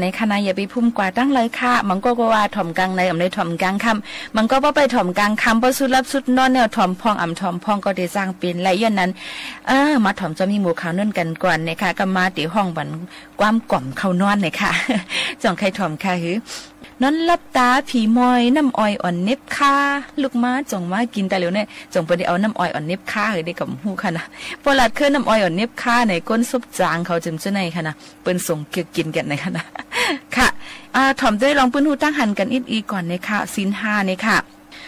ในขณะอย่าไปพุ่มกว่าตั้งเลยค่ะ บางก็ก็ว่าถ่อมกลางใน อ่ำ เลยถ่อมกลางค่ำ บางก็บ่ไปถ่อมกลางค่ำ บ่สุดหลับสุดนอนเนี่ย ถ่อมพ่อง อ่ำ ถ่อมพ่องก็ได้สร้างเป๋น และย้อนนั้น เออ มาถ่อมจอมยี่หมู่ขาวนุ่นกันก่อนนะคะ ก็มาเต๋ห้องหวัน ความก่อมเข้านอนหน่อยค่ะ จ่องใค่ถ่อมค่ะหือ นอนหลับต๋าผีมอย น้ำอ้อยอ่อนเน็บขา ลุกมาจ่องมากิ๋นต๋าเหลียวเนี่ย จ่องเปิ้นได้เอาน้ำอ้อยอ่อนเน็บขาหือได้ก็บ่ฮู้ค่ะนะ ปอหลาดเคิ่นน้ำอ้อยอ่อนเน็บขาในก้นศพจางเขาจึงจะไหนค่ะนะ เปิ้นส่งเกือกกิ๋นกั๋นในค่ะนะ ค่ะ อ่า ถ่อมตวยลองปื้นฮู้ตั้งหันกั๋นอิดอีก่อนนะคะ ศีลห้านะคะ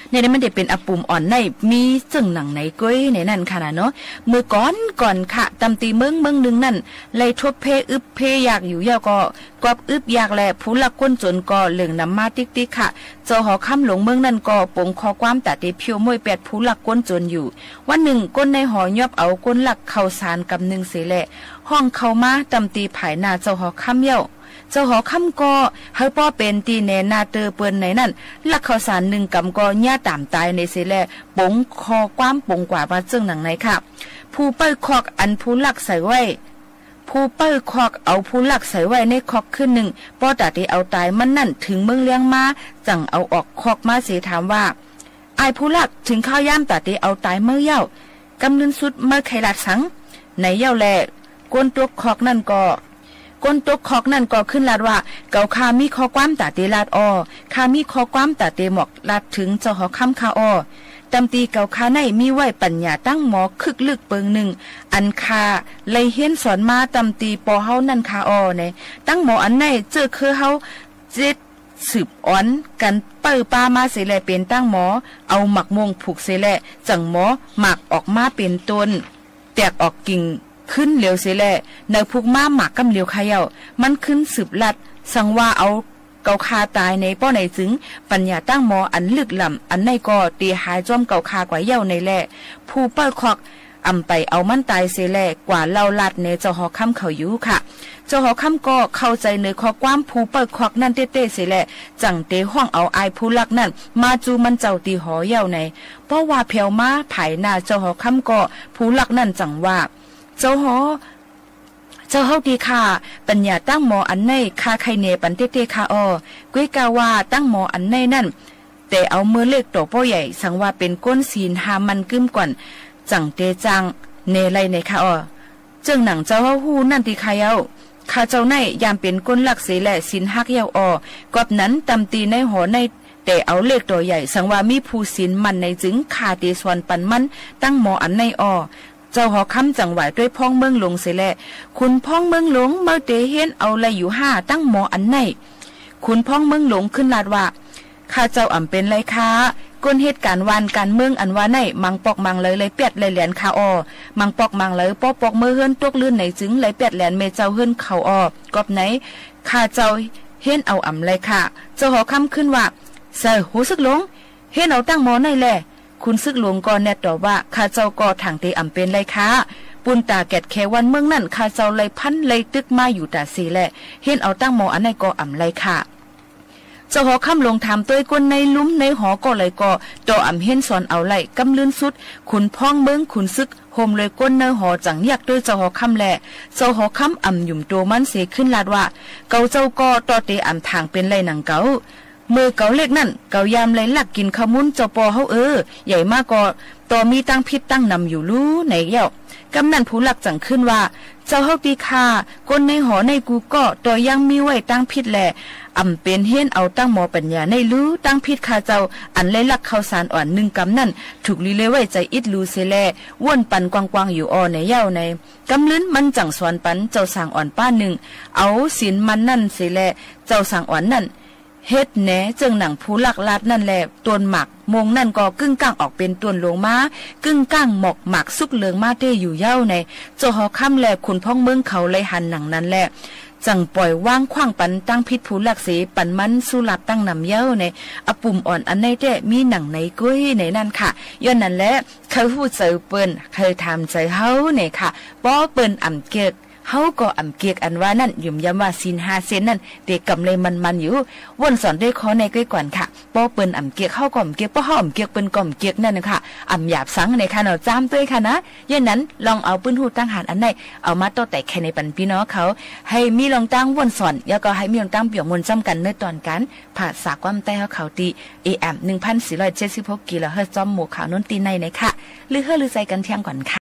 เนี่ย มันได้เป๋นอปุ่มอ่อนใน มีเจิ่งหนังไหนก้อยในนั้นค่ะนะเนาะ เมื่อก่อนก่อนค่ะ ตำตี้เมืองเมืองนึ่งนั้น ไล่ทบเพอึบเพยากอยู่เย้าก็ กอบอึบยากแล ผู้ลักก้นจนก็เริ่งนำมาติ๊กติ๊กค่ะ เจ้าหอคำหลวงเมืองนั้นก็ป๋งข้อความต๋าเตเผี้ยวม้วยแปดผู้ลักก้นจนอยู่ วันนึ่งก้นในหอยอบเอาก้นลักข้าวสารกำนึ่งเสียแล ฮ้องเข้ามาตำตี้ผายหน้าเจ้าหอคำเย้า เจ้าหอคำก็หื้อป้อเป๋นตี้แหนหน้าเตอเปิ้นในนั้น ลักข้าวสารนึ่งกำก็เยียะต๋ามต๋ายในเสียแล ป๋งข้อความป๋งกว่ามาเจิ่งหนังในค่ะ ผู้เป้าคอกอันผู้ลักใส่ไว้ ผู้เป้าคอกเอาผู้ลักใส่ไว้ในคอกขึ้นนึ่ง ป้อต๋าเตเอาต๋ายมันนั้น เถิงเมืองเลี้ยงมา จั่งเอาออกคอกมาเสียถามว่า อ้ายผู้ลัก เถิงคราวยามต๋าเตเอาต๋ายเมื่อเย้า กำลึ้นสุดเมินใค่ลาดสัง ไหนเย้าแล ก้นตกคอกนั้นก็ ก้นตกคอกนั้นก็ขึ้นลาดว่า เก๋าข้ามีข้อความต๋าเตลาดอ้อ ข้ามีข้อความต๋าเตหมอกลาดเถิงเจ้าหอคำข้าอ้อ ต๋ามตี้เก๋าข้าในมีไว้ปั๋ญญาตั้งหมอคึกลึกเปิงนึ่ง อันข้าไล่เฮียนสอนมาต๋ามตี้ปอเฮานั้นข้าอ้อ แหน่ ตั้งหมออันในเจ้อคือเฮา เจ็ดสืบอ้อนกั๋นเปิ้ยป๊ามาเสียแล เป๋นตั้งหมอ เอาหมากม่วงผูกเสียแล จั่งหมอหมากออกมาเป๋นต้น แตกออกกิ่งขึ้นเหลียวเสียแล ในพุกม้าหมากก้ำเหลียวข้าเย้า มันขึ้นสืบลัด สังว่าเอาเก๋าข้าต๋ายในป้อไหนจึง ปั๋ญญาตั้งหมออันลึกล้ำอันในก็เตหายจ้อมเก๋าข้ากว่าเย้าในแล ผู้เปิ้ยคอก อ่ำไปเอามันต๋ายเสียแล กว่าเล่าลาดแหน่เจ้าหอคำเขาอยู่ค่ะ เจ้าหอคำก็เข้าใจ๋ในข้อความผู้เปิ้ยคอกนั้นเต๊ๆ เสียแล จั่งเตฮ้องเอาอ้ายผู้ลักนั้นมาจู้มันเจ้าตี้หอเย้าใน เพราะว่าแผวมาผายหน้าเจ้าหอคำก็ผู้ลักนั้นจั่งว่า เจ้าหอ เจ้าเฮาตี้ข้า ปั๋ญญาตั้งหมออันในข้าใค่แหน่ปันเต๊ๆ ข้าอ้อ ก้วยกาว่าตั้งหมออันในนั้น แต่เอาเมินเลขต่อป้อใหญ่ สังว่าเป๋นก้นศีลห้ามั่นกึ้มก่อน จั่งเตจ้างแหน่ไล่แหน่ข้าอ้อ เจิ่งหนังเจ้าเฮาฮู้นั้นตี้ข้าเย้า ข้าเจ้าในยามเป๋นก้นลักเสียแล ศีลหักเย้าอ้อ กอบนั้นต๋ามตี้ในหอในแต่เอาเลขต่อใหญ่ สังว่ามีผู้ศีลมั่นในจึง ข้าเตสอนปันมันตั้งหมออันในอ้อ เจ้าหอคำจั่งหวายต้วยพ่องเมืองหลวงเสียแล ขุนพ่องเมืองหลวง เมื่อเตเฮียนเอาไล่อยู่ห้าตั้งหมออันใน ขุนพ่องเมืองหลวงขึ้นลาดว่า ข้าเจ้าอ่ำเป๋นไรค่ะ ก้นเหตุก๋ารณ์หว่านก๋านเมืองอันว่าใน มางปอกมางเหลยไล่แป๊ดไล่แหลนข้าอ้อ มางปอกมางเหลยป้อปอกเมื่อเฮือนตกลื่นไหนจึงไล่แป๊ดแหลนแม่เจ้าเฮือนเขาอ้อ กอบใน ข้าเจ้าเฮียนเอาอ่ำไรค่ะ เจ้าหอคำขึ้นว่า เสิร์ ขุนศึกหลวง เฮียนเอาตั้งหมอในแล ขุนศึกหลวงก็แนะตอบว่า ข้าเจ้าก็ถ่างเตอ่ำเป๋นไรค่ะ ปูนต๋าแก็ดแขวันเมืองนั้น ข้าเจ้าไล่พันไล่ตึกมาอยู่ต๋าเสียแล เฮียนเอาตั้งหมออันในก็อ่ำไรค่ะ เจ้าหอคำหลวงถามต้วยก้นในลุ่มในหอก็เลยก็ ต่ออ่ำเฮียนสอนเอาไล่ กำลื่นสุด ขุนพ่องเมืองขุนศึก โฮมเลยก้นในหอจั่งเยียกต้วยเจ้าหอคำแล เจ้าหอคำอ่ำหยุมโตมันเสียขึ้นลาดว่า เก๋าเจ้าก็ต่อเตอ่ำถ่างเป๋นไรหนังเก๋า เมื่อเก๋าเล็กนั้น เก๋ายามไล่ลักกิ๋นข้าวมุ้นเจ้าปอเฮาเออ ใหญ่มาก็ต่อมีตังผิดตังนำอยู่ลู้ ไหนเย้า กำนั้นผู้ลักจั่งขึ้นว่า เจ้าเฮาตี้ข้า ก้นในหอในกู้ก็ต่อยังมีไว้ตังผิดแล อ่ำเป๋นเฮียนเอาตั้งหมอปั๋ญญาในลู้ ตังผิดข้าเจ้า อันไล่ลักข้าวสารอ่อนนึ่งกำนั้น ถูกลีเลยไว้ใจ๋อิดลูเสียแล ว่นปันกว้างๆ อยู่อ้อ ไหนเย้าใน กำลื่นมันจั่งสอนปันเจ้าส่างอ่อนป้านึ่ง เอาศีลมั่นนั้นเสียแล เจ้าส่างอ่อนนั้น เฮ็ดแหน่เจิ่งหนังผู้ลักลาดนั้นแล ต้นหมากม่วงนั้นก็กึ้งก้างออกเป๋นต้นหลวงมา กึ้งก้างหมอกหมากสุกเหลืองมาเต้อยู่เย้าใน เจ้าหอคำแลขุนพ่องเมืองเขาไล่หันหนังนั้นแล จั่งป่อยวางขว้างปันตังผิดผู้ลักเสีย ปันมันสู้ลับตังนำเย้าใน อปุ่มอ่อนอันในแต๊มีหนังไหนก้วยในนั้นค่ะ ย้อนนั้นแล ใค่ฮู้ใจ๋เปิ้น ใค่ถามใจ๋เฮาในค่ะ ป้อเปิ้นอ่ำเกียก เฮาก็อ่ำเกียกอันว่านั้น หยุมย้ำว่าศีลห้าเส้นนั้น เตก๋ำไรมันๆ อยู่ ว่นสอนได้ข้อในก้อยก่อนค่ะ ป้อเปิ้นอ่ำเกียก เฮาก็อ่ำเกียก ป้อเฮาอ่ำเกียก เปิ้นก็อ่ำเกียกนั่นน่ะค่ะ อ่ำหยาบสังในค่ะเนาะ จ้ามต้วยค่ะนะ ย้อนนั้นลองเอาปื้นฮู้ตังหารอันใน เอามาต่อแต่งแค่ในปันปี้น้องเขา หื้อมีลองตั้งว่นสอน แล้วก็หื้อมีลองตั้งเปียกมวลจ้ำกั๋นในตอนก๋าน ภาษาความใต้เฮาเขาตี้ เอ เอ็ม หนึ่งพันสี่ร้อยเจ็ดสิบหก กิโลเฮิรตซ์ จ้อมหมู่ข่าวโน้นตี้ในในค่ะ ลือเฮ้อลือใจ๋กั๋นเที่ยงก่อนค่ะ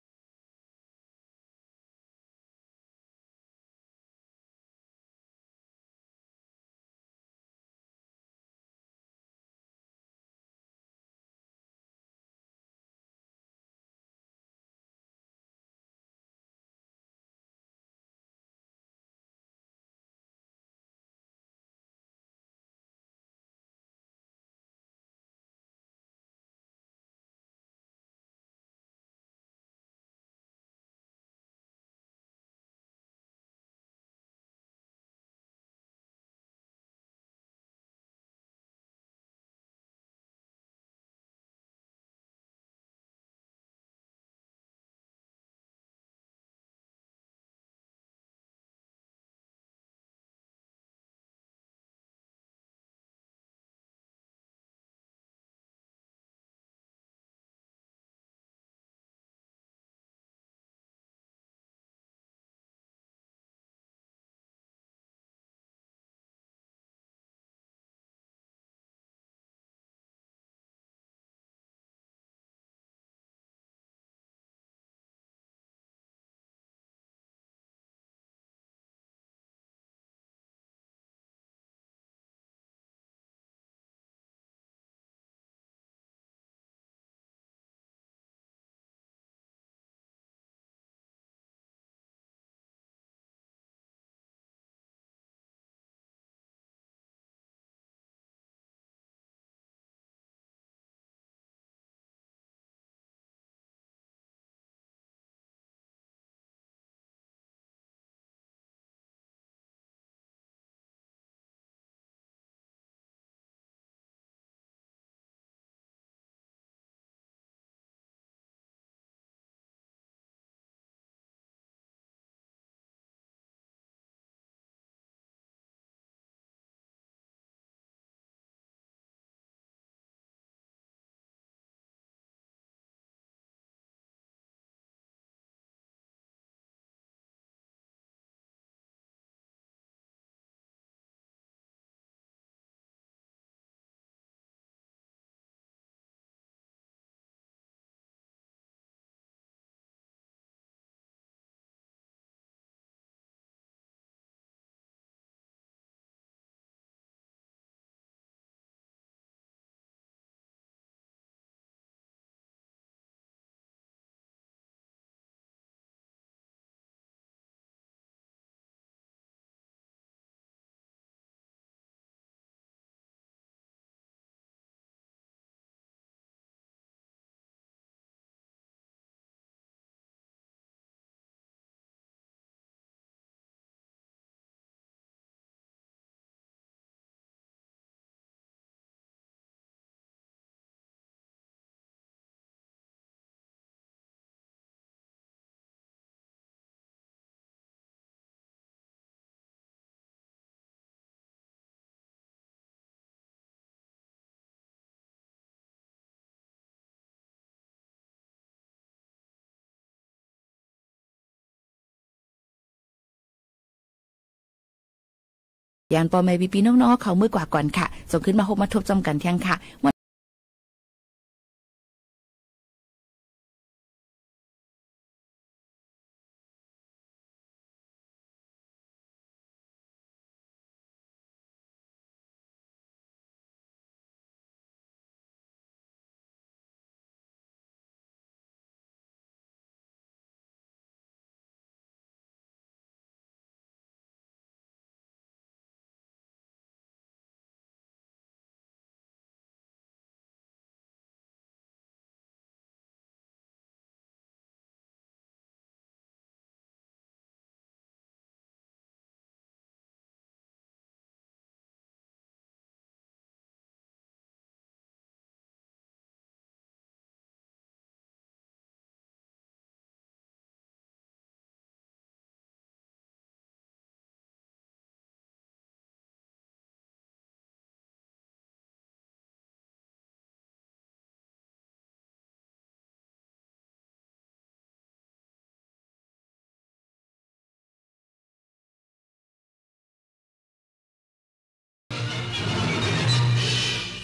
อย่างป้อแม่ปี้ๆน้องๆ เขาเมื่อกว่าก่อนค่ะ ส่งคืนมาพบมาทบจำกั๋นเทียงค่ะ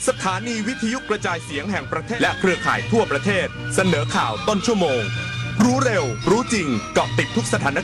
สถานีวิทยุกระจายเสียงแห่งประเทศ และเครือข่ายทั่วประเทศ เสนอข่าวต้นชั่วโมง รู้เร็ว รู้จริง เกาะติดทุกสถาน